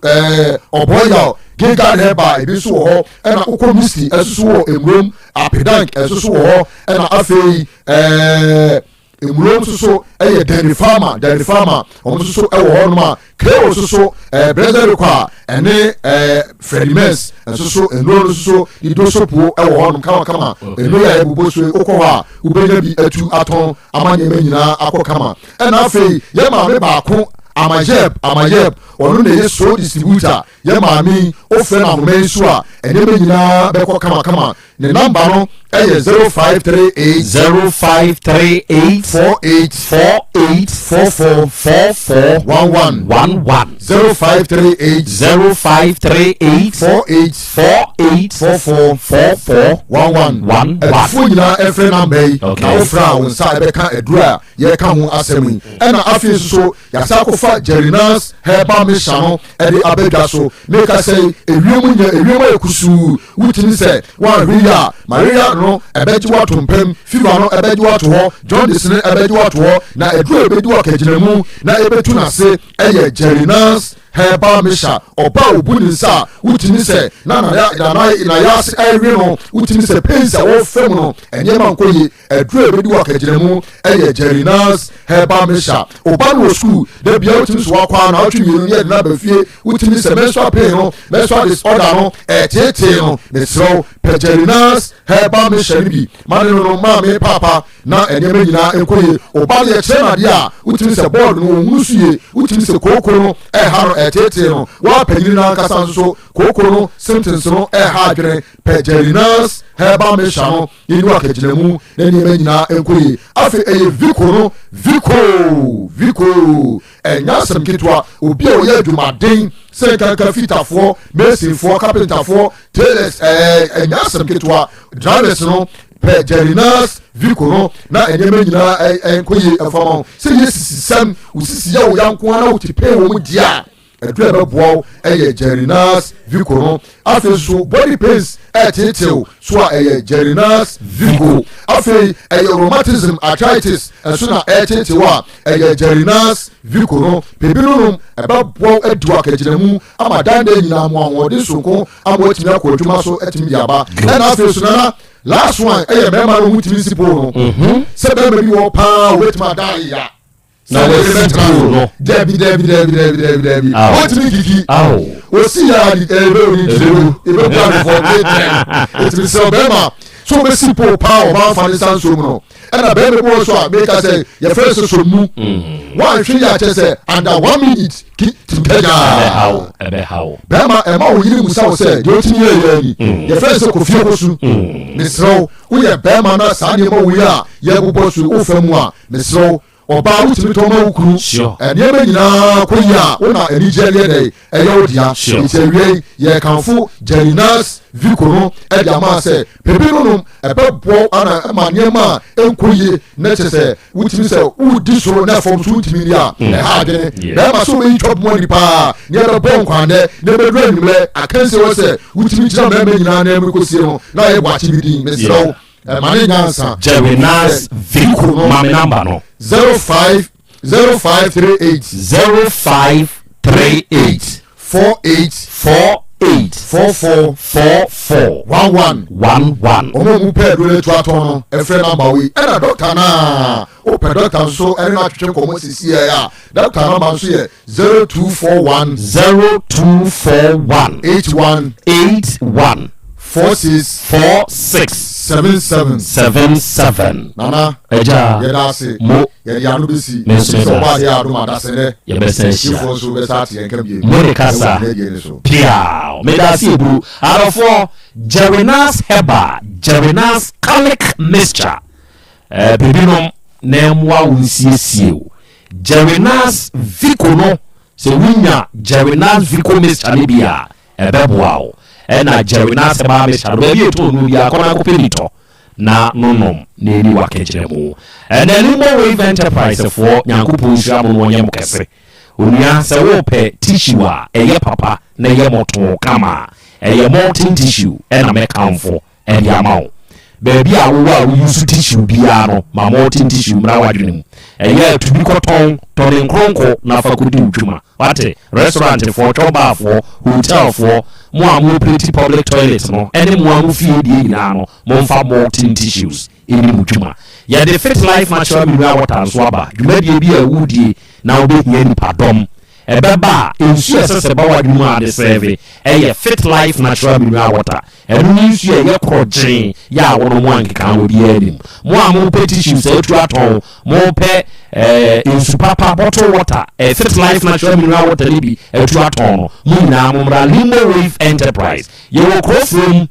ɛɛ Ɔbɔyaw, Gilgal Herbal ebi nso wɔ hɔ, ɛna wokɔ Misty ɛso so wɔ Emurom, Apedank ɛso so wɔ hɔ, ɛna afei ɛɛ Emurom nso so ɛyɛ Dairy Farmer, Dairy Farmer, wɔn nso so ɛwɔ hɔ nom a Keo nso so ɛɛ Brɛsɛ rekɔ a ɛne ɛɛ Freddie Mens nso so nnuro no nso so dido so puo ɛwɔ hɔ nom kamakama. Nnuro yi a yɛbobɔ so yi wokɔ hɔ a wobɛnya bi atu atɔn ama nneɛma nyinaa akɔ kama. Ɛna afei yɛ maame baako Amayɛb Amayɛb ɔno na ɛyɛ sole distributor yɛ maame yi wofrɛ no ahoma yi so a nneɛma nyinaa bɛkɔ kamakama. Ne namba no yɛ 0538. 0538. 48. 48. 44. 44. 11. 11. 0538. 0538. 48. 48. 44. 44. 11. 11. Atufoɔ nyinaa ɛmfrɛ namba yi Okay. na wofrɛ a wo nsa ɛbɛka aduro a yɛreka ho asɛm yi. Ɛna afei nso so yɛasan akɔfa Jerrynas Herbal Mixture no de aba dwa so. Meka sɛ ewiem nyɛ ewiem ayɛ kusuu, wotumi sɛ woanhwɛ yie a malaria no ɛbɛgye wo ato mpam, fever no ɛbɛgye wo ato hɔ, jaundice no ɛbɛgye wo ato hɔ, na aduro a ɛbɛdi wo akagyinamu na ɛbɛtu n'ase ɛyɛ Jerrynas Herbal Mixture. Ɔba a obu ne nsa a wotumi sɛ na n'ayase ɛrewe no, wotumi sɛ pains a wɔrefa mu no nneɛma nkɔ yie. Aduru a ebedi wɔ akagyinamu yɛ Jerrynas Herbal Mixture. Wo ba no wɔ sukuu, da biara wotumi so wakɔ ara naawɔtwe mmienu ne yɛde no aba fie. Wotumi sɛ menstrual pain no, menstrual disorder no, ɛreteetee no. Mesrɛ wo, pɛ Jerrynas Herbal Mixture no bi ma ne nonom, maame, paapa, na nneɛma nyinaa nkɔ yie. Wo ba no yɛkyerɛ no adeɛ a, wotumi sɛ bɔɔd no ɔnhunu so yie. Wotumi sɛ kooko no ɛreha no, ɛreteetee no. Wo ara panyini no ankasa nso so, kooko no symptoms no ɛreha adwene. Pɛ Jerrynas Herbal Mixture no. Yɛnni wɔ akagyinamu na nneɛma nyinaa nkɔ yie. Afei ɛyɛ Vico no, Vico, Vico, ɛnyɛ asɛm ketewa. Obi a ɔyɛ adwumaden sɛ nkanka fitafoɔ, masonfoɔ, kapentafoɔ, tailors, ɛɛ ɛnyɛ asɛm ketewa. Drivers no pɛ Jerrynas Vico no na nneɛma nyinaa ɛnkɔ yie ɛmfa ma wo. Sɛ yɛ sisisɛm, wo sisi yɛ wo ya nko ara na wote pɛn wɔ mu deɛ a, Aduru a ɛbɛboa wo yɛ Jerrynas Vico no. Afei nso body pains ɛreteetew so a ɛyɛ Jerrynas Vico. Afei ɛyɛ rheumatism, arthritis nso na ɛreteetew a ɛyɛ Jerrynas Vico no. Pɛ bi no nom, ɛbɛboa wo adi wo akagyinamu ama dandan nyinaa mo ahoɔden soronko ama woatumi akɔ adwuma so atumi de aba. Ɛna afei nso nana last one ɛyɛ mmarima no wɔn tumi nsi pole no. Sɛ barima bi wɔ paa wɔbɛtumi ada ya. na wasi pool no. Dabi dabi dabi dabi dabi dabi. Wotumi kiki. Osi ya adi ebe oni nti ebe bu anofo ne tɛn. Etumi sɛ ɔbɛrima so obesi pool paa ɔbaa nfa ne nsa nsuo mu no. Ɛna bɛrima bi wɔ so a meka sɛ yɛfrɛ sɛ somu. Wanhwɛ yi akyɛ sɛ under one minute ki tim kagyaa. Ɛbɛhaw. Bɛrima ɛma wo yere musa wo sɛ deɛ otumi yɛ yɛ ni. Yɛfrɛ sɛ kofie kosu. Mesrɛ wo woyɛ bɛrima na saa nneɛma wei a yɛbobɔ so wofa mu a mesrɛ wo Ɔbaa wotumi tɔn ma wo kunu. Nneɛma nyinaa kɔ yie a, wo na anigyeɛ no yɛ dɛn? Ɛyɛ wo dea. Enti awia yi, yɛrekamfo Jerrynas Vico no de ama sɛ pɛ bi no nom, ɛbɛboa wo ana ma nneɛma a ɛnkɔ yie na kyerɛ sɛ wotumi sɛ wodi soro na fam so wontumi nni a, ɛha adwene. Bɛrima sɛ wobɛyi twab mu ani paa na yɛbɛbɔ nkwannɛ na ɛbɛduru anwummerɛ akansie wɔ sɛ wotumi gyina mmarima nyinaa nan mu kɔsie no na ayɛ boakye bi din. Mesrɛ wo. Ɛma ne nyansa. Jerry Nas Vico ma me number no. 05 0538. 0538. 48. 48. 44. 44. 11. 11. Wɔn a wɔn pɛ aduro no atu atɔn no ɛfrɛ namba wei ɛna dɔkta naa wopɛ dɔkta nso ɛne no atwetwe nkɔmɔ sisi ɛ a dɔkta namba nso yɛ 0241. 0241. 81. 81. 46. 46. 77. 77. Nana. Agya. Yɛda ase. Mo. Yɛde ano bɛsi. Me nso Sɛ meda ɔbɔ ase. adeɛ adom adase nɛ. Yɛbɛsan ahyia. Tiefoɔ nso bɛsa ate yɛn nka bio. Mo ne kasa. Ɛwɔ dwumadie no so. Piaw. Meda ase eburu. Adɔfoɔ, Jerrynas Herbal, Jerrynas Garlic Mixture. Eh, biribi nom na ɛmmoa wo nsiesie wo. Jerrynas Vico no, sɛ wonya Jerrynas Vico mixture no bi a, ɛbɛboa wo. Ɛna Jerrynas herbal mixture no, baabi a ɛtɔn no biara, kɔ na kɔpɛ bi tɔ na nonom na ɛni w'akagyina mu. Ɛnɛ Limbo Wave Enterprise foɔ, Nyankopɔn nhyira mo na ɔnyɛ mo kɛse. Onua, sɛ worepɛ tissue a ɛyɛ papa na ɛyɛ mɔtoo kama a, ɛyɛ Molten Tissue na mɛkamfo de ama wo. Baabi a wowɔ a wo use tissue biara no, ma Molten Tissue mmra w'adwene mu. Ɛyɛ a tu bi kɔtɔn, tɔ ne nkronko na fa kɔdi wo dwuma. Woate? Restaurantfoɔ, chop barfoɔ, hotelfoɔ, mo a mo operate public toilet no ne mo a mo fie deɛ nyinaa no, momfa Molten Tissues nni mo dwuma. Yɛde Fit Life Natural Mineral Water nso aba, dwumadie bi a wodie na wobɛhia nnipadɔm. Ɛbɛba a, nsuo a ɛsɛ sɛ ɛba w'adwene mu a de sɛɛve yɛ Fit Life Natural Mineral Water. Ɛno ne nsuo a ɛyɛ korɔgyenn yɛ a wonom a nkekaawa biara nnim. Mo a mopɛ tissues a atu atɔn, mopɛ eh, nsu papa, bottle water, eh, Fit Life Natural Mineral Water no bi atu atɔn no, mo nyinaa mommra Limo Wave Enterprise. Yɛwɔ Kurofurom,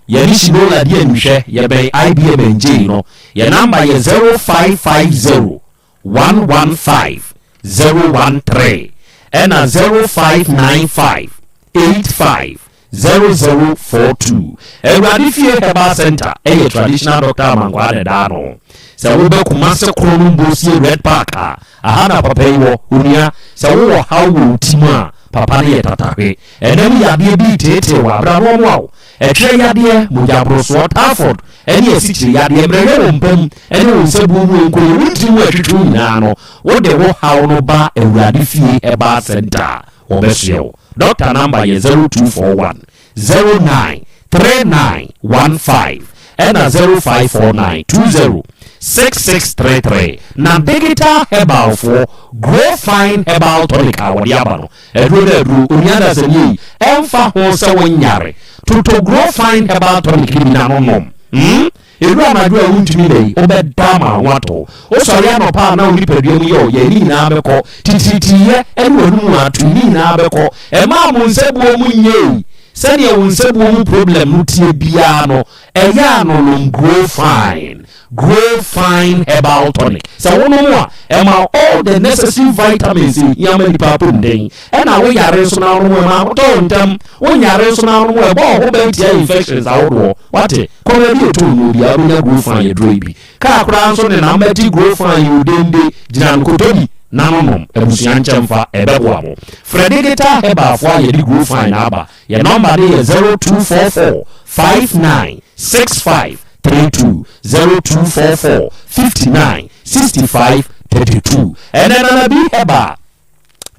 yɛne Shinola di animhwɛ, yɛbɛn IBM Ngyei no. Yɛn namba yɛ 0550 115 013 ɛna 0595 85 0042. Awurade Fie Herbal Center ɛyɛ Traditional Doctor Amankwaa na ɛda ano. Sɛ wobɛ Kumase Kronom Bosie Red Park a, aha na papa yi wɔ. Onua, sɛ wowɔ haw wɔ wo ti mu a, papa no yɛ tatahwe. Ɛnam yadeɛ bi reteetee wo a, bra na ɔmmoa wo. Ɛtwerɛ yadeɛ, mogyaborosoɔ, typhoid, ne asikyire yadeɛ, mmerɛyɛ wɔ mpa mu ne wo nsabuo mu nkoyɛ, wo ntini mu atwitwi wo nyinaa no, wode wo haw no ba Awurade Fie Herbal Centre a, wɔbɛsoɛ wo. Dɔkta namba yɛ 0241 09 3915 ɛna 0549 20 6633. Na Digital Herbal foɔ Grow Fine Herbal Tonic a wɔde aba no, Aduro no aduro, onua dasani ei, ɛmfa ho sɛ wo nyare, totɔ Grow Fine Herbal Tonic no bi na no nom. Hmm? Ɛduru anadwo a wontumi nna yi, wobɛda ama wo ho atɔ wo. Wosɔre anɔpa a na wo nipadua mu yɛ wo yɛ, ne nyinaa bɛkɔ. Titiritiyɛ ne w'anomu atui, ne nyinaa bɛkɔ. Ɛmma mo nsabuo mu nyɛ ei, sɛdeɛ wo nsabuo mu problem no teɛ biara no, ɛyɛ a no nom Grow Fine. Grow Fine Herbal Tonic. Sɛ wonom a, ɛma wo all the necessary vitamins a ehia ma nipa apɔmuden. Ɛna wo yare nso na wonom a, ɛma ahotɔ wo ntɛm. Wo nyare nso na wonom a, ɛbɔ wo ho ban tia infections ahodoɔ. Wate? Kɔ baabi a ɛtɔn nnuro biara, wobɛnya Grow Fine aduro yi bi. Kaa koraa nso nenam bɛte Grow Fine yi odende, gyina no kɔtɔ bi na no nom. Abusua nkyɛmfa, ɛbɛboa mo. Frɛ Digital Herbal foɔ a yɛde Grow Fine aba. Yɛn nɔmba no yɛ 0244 59 65 32, 0244 59 65 32. Ɛnɛ Nana B Herbal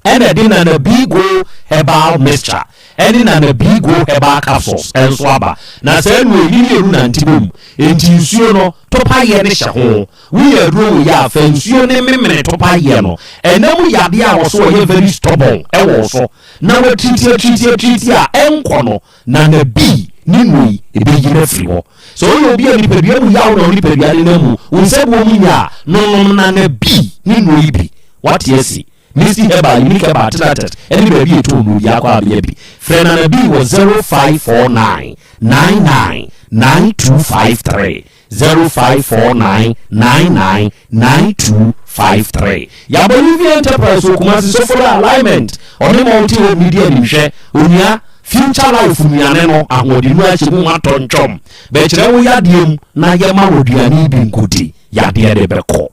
ɛna ɛde Nana B Go Herbal Mixture ɛne Nana B Go Herbal Capsules ɛnso aba. Na saa nnuro yi ne mmienu nante bom. Enti nsuo no topa yɛ ne hyɛ ho. Woyɛ aduro wei a fa nsuo ne memene topa yɛ no. Ɛna mu yadeɛ a wɔso ɔyɛ very stubborn ɛwɔ so na watiriti atiriti atiriti a ɛnkɔ no Nana B ne nnuro yi ɛbɛyi no afiri hɔ. Sɛ woyɛ obi a nipadua mu yaw na wo nipadua nenam mu, wo nsabuo mu nyɛ a, nonom Nana B ne nnuro yi bi. Woate asi? Misty Herbal, Unique Herbal, Tinatet ne baabi a ɛtɔn nnuro biara kɔ a bɛnya bi. Frɛ Nana B wɔ 0549 99 9253, 0549 99 9253. Yɛabɔ Livia Enterprise wɔ Kumasi Sofola Alignment, ɔne Multi Home no di animhwɛ. Onua, Future Life nnuane no, ahoɔdennuru ahyɛ mu ma tɔ ntwɔm. Bɛkyerɛ wo yadeɛ mu na yɛma wo aduane yi bi nkɔdi, yadeɛ de bɛkɔ.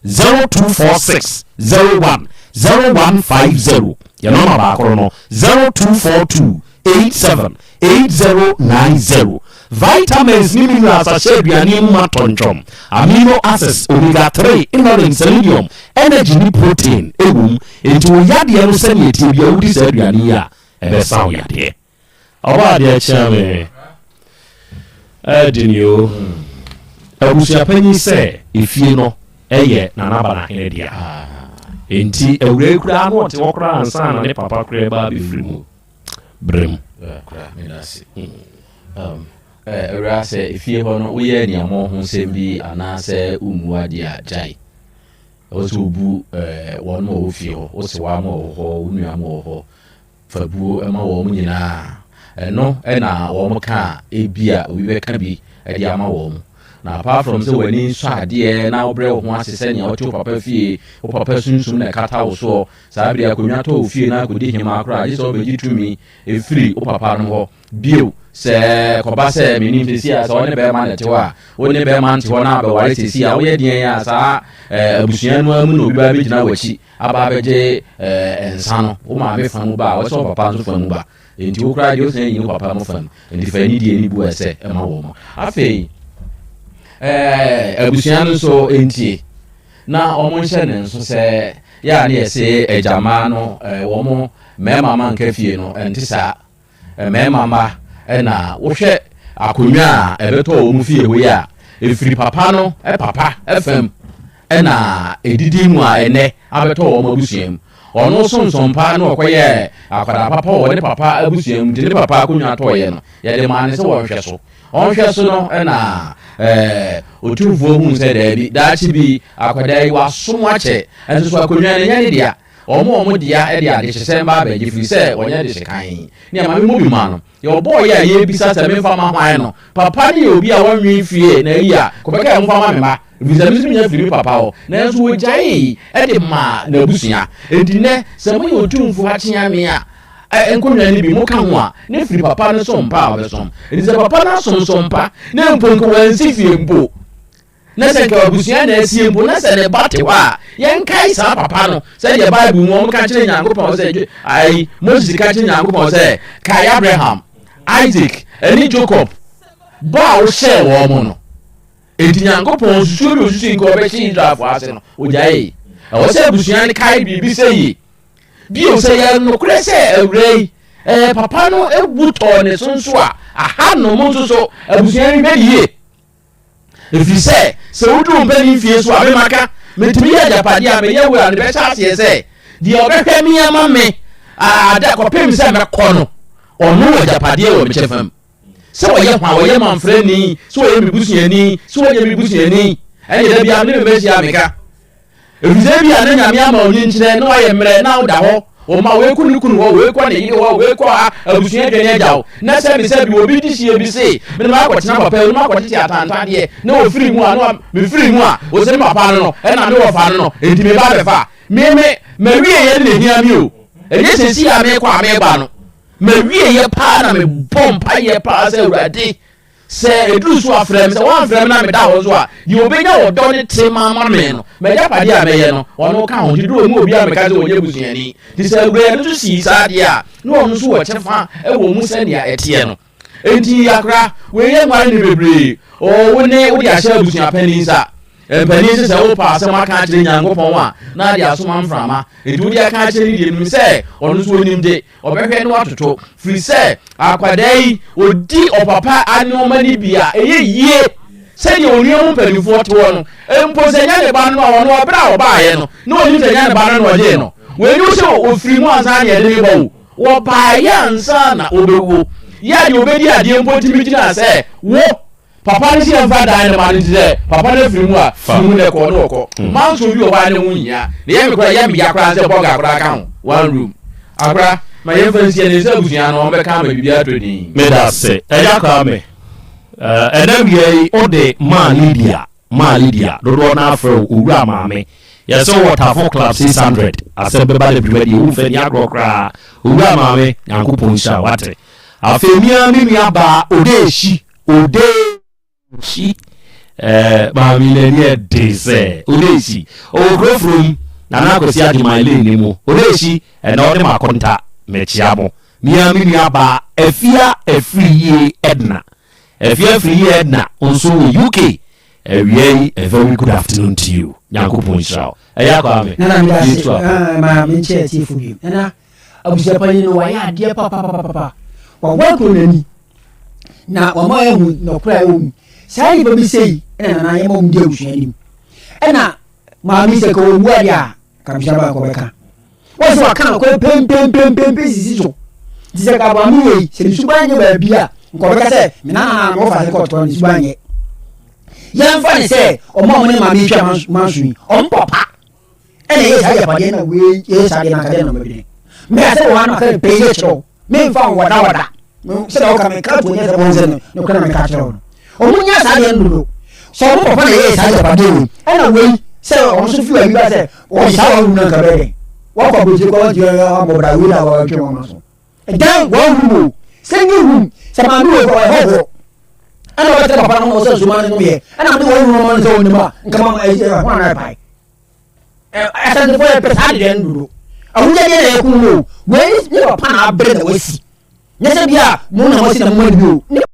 0246 01 0150. Yɛn nɔma baako no 0242 87 8090. Vitamins ne minerals ahyɛ aduane mu ma tɔntwɔm. Amino acids, omega 3, inulin, selenium, energy ne protein wɔ mu. Enti wo yadeɛ no sɛnea ɛteɛ biara wodi saa aduane yi a, ɛbɛsa wo yadeɛ. Ɔbɔ adeɛ kyea me ɛɛden yoo. Abusua panyin sɛ efie no ɛyɛ Nana Banahene dea. Enti awuraa yi koraa na ɔte hɔ koraa ansa na ne papa koraa ba abɛfiri mu. Berɛ mu. Awuraa sɛ efie hɔ no woyɛ aniammɔ ho nsɛm bi anaasɛ wommu adeɛ a gyae. Ɛwɔ sɛ wobu wɔn a wɔwɔ fie hɔ, wo sewaa mo wɔ hɔ, wo nua mo wɔ hɔ. Fa buo ma wɔn nyinaa. Ɛno na wɔka a, ebia obi bɛka bi de ama wɔn. Na apart from sɛ w'ani nsɔ adeɛ na wobrɛ wo ho ase sɛnea wote wo papa fie, wo papa sunsum na ɛkata wo soɔ, saa bere akonnwa tɔ wo fie na akɔdi hemaa koraa gye sɛ wobɛgye tumi ɛfiri wo papa no hɔ. Bio, sɛ ɛkɔba sɛ menim sɛsi a sɛ wo ne bɛrima na ɛte hɔ a, wo ne bɛrima nte hɔ na abɛware sɛsi a, woyɛ deɛn a saa eh, abusua no ara mu na obi ba bɛgyina w'akyi aba abɛgye eh, nsa no, wo maame fa mu ba a, wɔsɛ wo papa nso fa mu ba. Enti wo koraa deɛ wosan nyi wo papa mo fam. Enti fa anidie ne bu a ɛsɛ ma wɔn. Afei, ɛɛ abusua no nso ntie na wɔn nhyɛ ne nso sɛ yɛ a ne yɛse agyama no ɛɛ wɔn mmarima ma nka fie no ɛnte saa. Mmarima mma ɛna wohwɛ akonnwa a ɛbɛtɔ wɔn fie hɔ yi a ɛfiri papa no papa fam na ɛdidi mu a ɛnnɛ abɛtɔ wɔn abusua mu. Ɔno sonson pa na ɔkɔyɛɛ akwadaa papa wɔ ne papa abusua mu nti ne papa akonnwa tɔeɛ no, yɛde maa no sɛ ɔnhwɛ so. Ɔnhwɛ so no na ɛɛ Otumfoɔ huu sɛ daabi, daakye bi akwadaa yi wasom akyɛ, nso so akonnwa no nyɛ ne dea. Wɔn a wɔn dea de adehyesɛm ba abɛgye firi sɛ wɔnyɛ dehyekan. Ne ama me mmɔ bi ma no. Deɛ ɔbɔɔ yɛ a yɛrebisa sɛ memfa ma hwan no, papa no yɛ obi a wɔnwe fie na ayi a, kɔbɛka yɛ momfa ma me mma, ɛfiri sɛ me nso menya firi me papa hɔ. Nanso wɔgyaee de maa n'abusua. Enti nnɛ, sɛ moyɛ Otumfoɔ akyeame a, nkonnwa no bi moka ho a, na firi papa no som pa a ɔbɛsom. Enti sɛ papa no asom som pa, na mpo nka wansi fie mpo, Na sɛ nka abusua na asie mpo, na sɛ ne ba te hɔ a, yɛnkae saa papa no, sɛdeɛ Bible mu wɔn ka kyerɛ Nyankopɔn sɛ, ayi, Moses ka kyerɛ Nyankopɔn sɛ, kae Abraham, Isaac, ɛne Jacob, bɔ a wohyɛɛ wɔn mo no. Enti Nyankopɔn nsusuo bi osusu nka ɔbɛhye Israelfoɔ ase no, ogyaee. Ɛwɔ sɛ abusua no kae biribi sɛ yie. Bio, sɛ yɛ nokorɛ sɛ awura yi, ɛɛ, papa no wu tɔɔ ne so nso a, aha nom nso so, abusua no hwɛ ne yie. Ɛfiri sɛ, sɛ woduru wo mpanin mfie so a, me maka, metumi yɛ agyapadeɛ a meyɛ wei a, mebɛhyɛ aseɛ sɛ, deɛ ɔbɛhwɛ me ama me ada kɔpem sɛ mɛkɔ no, ɔno wɔ agyapadeɛ wɔ me kyɛfa mu. Sɛ ɔyɛ hwan, ɔyɛ mamfrani, sɛ ɔyɛ me busuani, sɛ ɔnyɛ me busuani, ɛnneɛ da biara me ne me mma hyia a meka. Efisɛ ebia na Nyame ama onyinkyerɛ na wayɛ mmerɛ na woda hɔ, wo mma wei kɔ ne kunu hɔ, wei kɔ ne yere hɔ, wei kɔ ha, abusua adwane agya wo. Na sɛbisɛbi obi de hyeɛ bi se, mene makɔtena papa yi, makɔtete atantadeɛ, na ɔfiri mu a, na mefiri mu a, ɔse me papa no no, ɛna me wɔfa no no, enti meba abɛfa. Me me, m'awieɛ no na ɛhia me o. Ɛnyɛ seesei a merekɔ a mereba no. M'awieɛ paa na mebɔ mpaeɛ paa sɛ Awurade, Sɛ ɛduru so a, frɛ me. Sɛ woamfrɛ me na meda hɔ nso a, deɛ ɔbɛnya ɔdɔ ne tema ama me no, m'agyapadeɛ a mɛyɛ no, ɔno ka ho. Nti duru ɔmu obiara mmɛka sɛ ɔnyɛ busuani. Nti sɛ awuraa no nso sii saa deɛ a, na ɔno nso wɔ kyɛfa wɔ mu sɛnea ɛteɛ no. Enti akora, wei yɛ nware no bebree. Oo, wo ne wode ahyɛ abusua panin nsa. Mpanin se sɛ wopɛ asɛm aka akyerɛ Nyankopɔn a, na ade asoma mframa. Enti wode aka akyerɛ no deɛ, menim sɛ ɔno nso ɔnim de. Ɔbɛhwɛ na watoto, firi sɛ akwadaa yi, ɔdi ɔpapa nnoɔma no bi a, ɛyɛ yie. Sɛdeɛ onua mu mpanimfoɔ te hɔ no, mpo sɛ ɛnyɛ ne ba no a, ɔno ɛberɛ a ɔbaeɛ no, na ɔnim sɛ ɛnyɛ ne ba no na ɔgyee no. Wei ne wo sɛ ɔfiri mu ansa na yɛde ne ba o. Wɔbaeɛ ansa na ɔbɛwuo. Yɛ a deɛ ɔbɛdi adeɛ mpo tumi gyina sɛ wo. Papa no sɛ yɛmfa dan no ma no nti sɛ papa no afiri mu a firi mu na ɛkɔ ne ɔkɔ hmm. Manso bi wɔ hɔ a ne ho nhia na yɛ me koraa yɛ meya koraa sɛ bɔga koraa ka ho one room akora ma yɛmfa nsia ne sɛ abusua no ɔmbɛka ama biribi atɔ din. Meda ase ɛya koraa me ɛnɛ wia yi wode maa Lydia maa Lydia dodoɔ no afrɛ wo owura maame yɛsɛ wɔ Tafo Club 600 asɛm bɛba da dwumadie womfa ni agorɔ koraa owura maame Nyankopɔn nhyira wate afei mia me nua baa Odeehyi Odeshi eh, maame n'ani ɛden sɛ Odeshi ɔwɔ kuro furom Nana Akwasi Agyeman lane ne mu Odeshi ɛna ɔne makonta mekyia mo mia me nua baa Afia Afiri Yie Edna Afia Afiri Yie Edna nso wɔ UK awia yi a very good afternoon to you Nyankopɔn nhyira wo ɛyɛ akɔ ame Nana meda ase ma menkyɛ atiefo bio Nana abusua panyin no wayɛ adeɛ papapapapa wawa kuro n'ani na wɔn a ɛhu nɔkorɛ a ɛwɔ mu saa nnipa bi sei ɛna nana yɛma wɔn di abusua anim ɛna maame sɛ ka wɔn wu adeɛ a ka abusua baako bɛka wɔn sɛ waka nɔkorɛ pempempempempe sisi so nti sɛ ka maame wei sɛ ne suban nyɛ baabi a nka ɔbɛka sɛ me nana na mewɔ fa sɛ kɔtoa ne suban nyɛ yɛmfa ne sɛ ɔmo a ɔmo ne maame twa manso yi ɔmo papa ɛna ɛyɛ saa agyapadeɛ na wei yɛ saa deɛ na nka deɛ na ɔmɛbene me asɛ wɔ ha no aka pɛyi yɛ kyerɛw memfa nwɔdawɔda sɛdeɛ woka meka to nyɛ sɛ bɔn sɛ no nokora na meka kyerɛ wo no ɔmo nya saa deɛ no dodo. Sɛ ɔmo papa na ɛyɛɛ saa agyapadeɛ wei, ɛna wei sɛ ɔno nso fi baabi ba sɛ ɔde saa one room no anka bɛyɛ dɛn? Wakɔ aburokyire kɔ wɔntumi ammɔ bra wei na wɔtwe wɔn aso. Ɛdan one room o, single room, sɛ maame wei kɔ ɔyɛ hɔhoɔ ɛna ɔbɛtena papa no ho sɛ nsoma no nomyɛ ɛna mede one room ama no sɛ ɔnim a nka ma ɛho ana ɛpae. Asantefoɔ yɛpɛ saa adeɛ no dodo. Ahonyadeɛ na yɛko ho o, wei ne papa na abere na wasi. Nyɛ sɛ bi a mo na moasi na moma no bi o.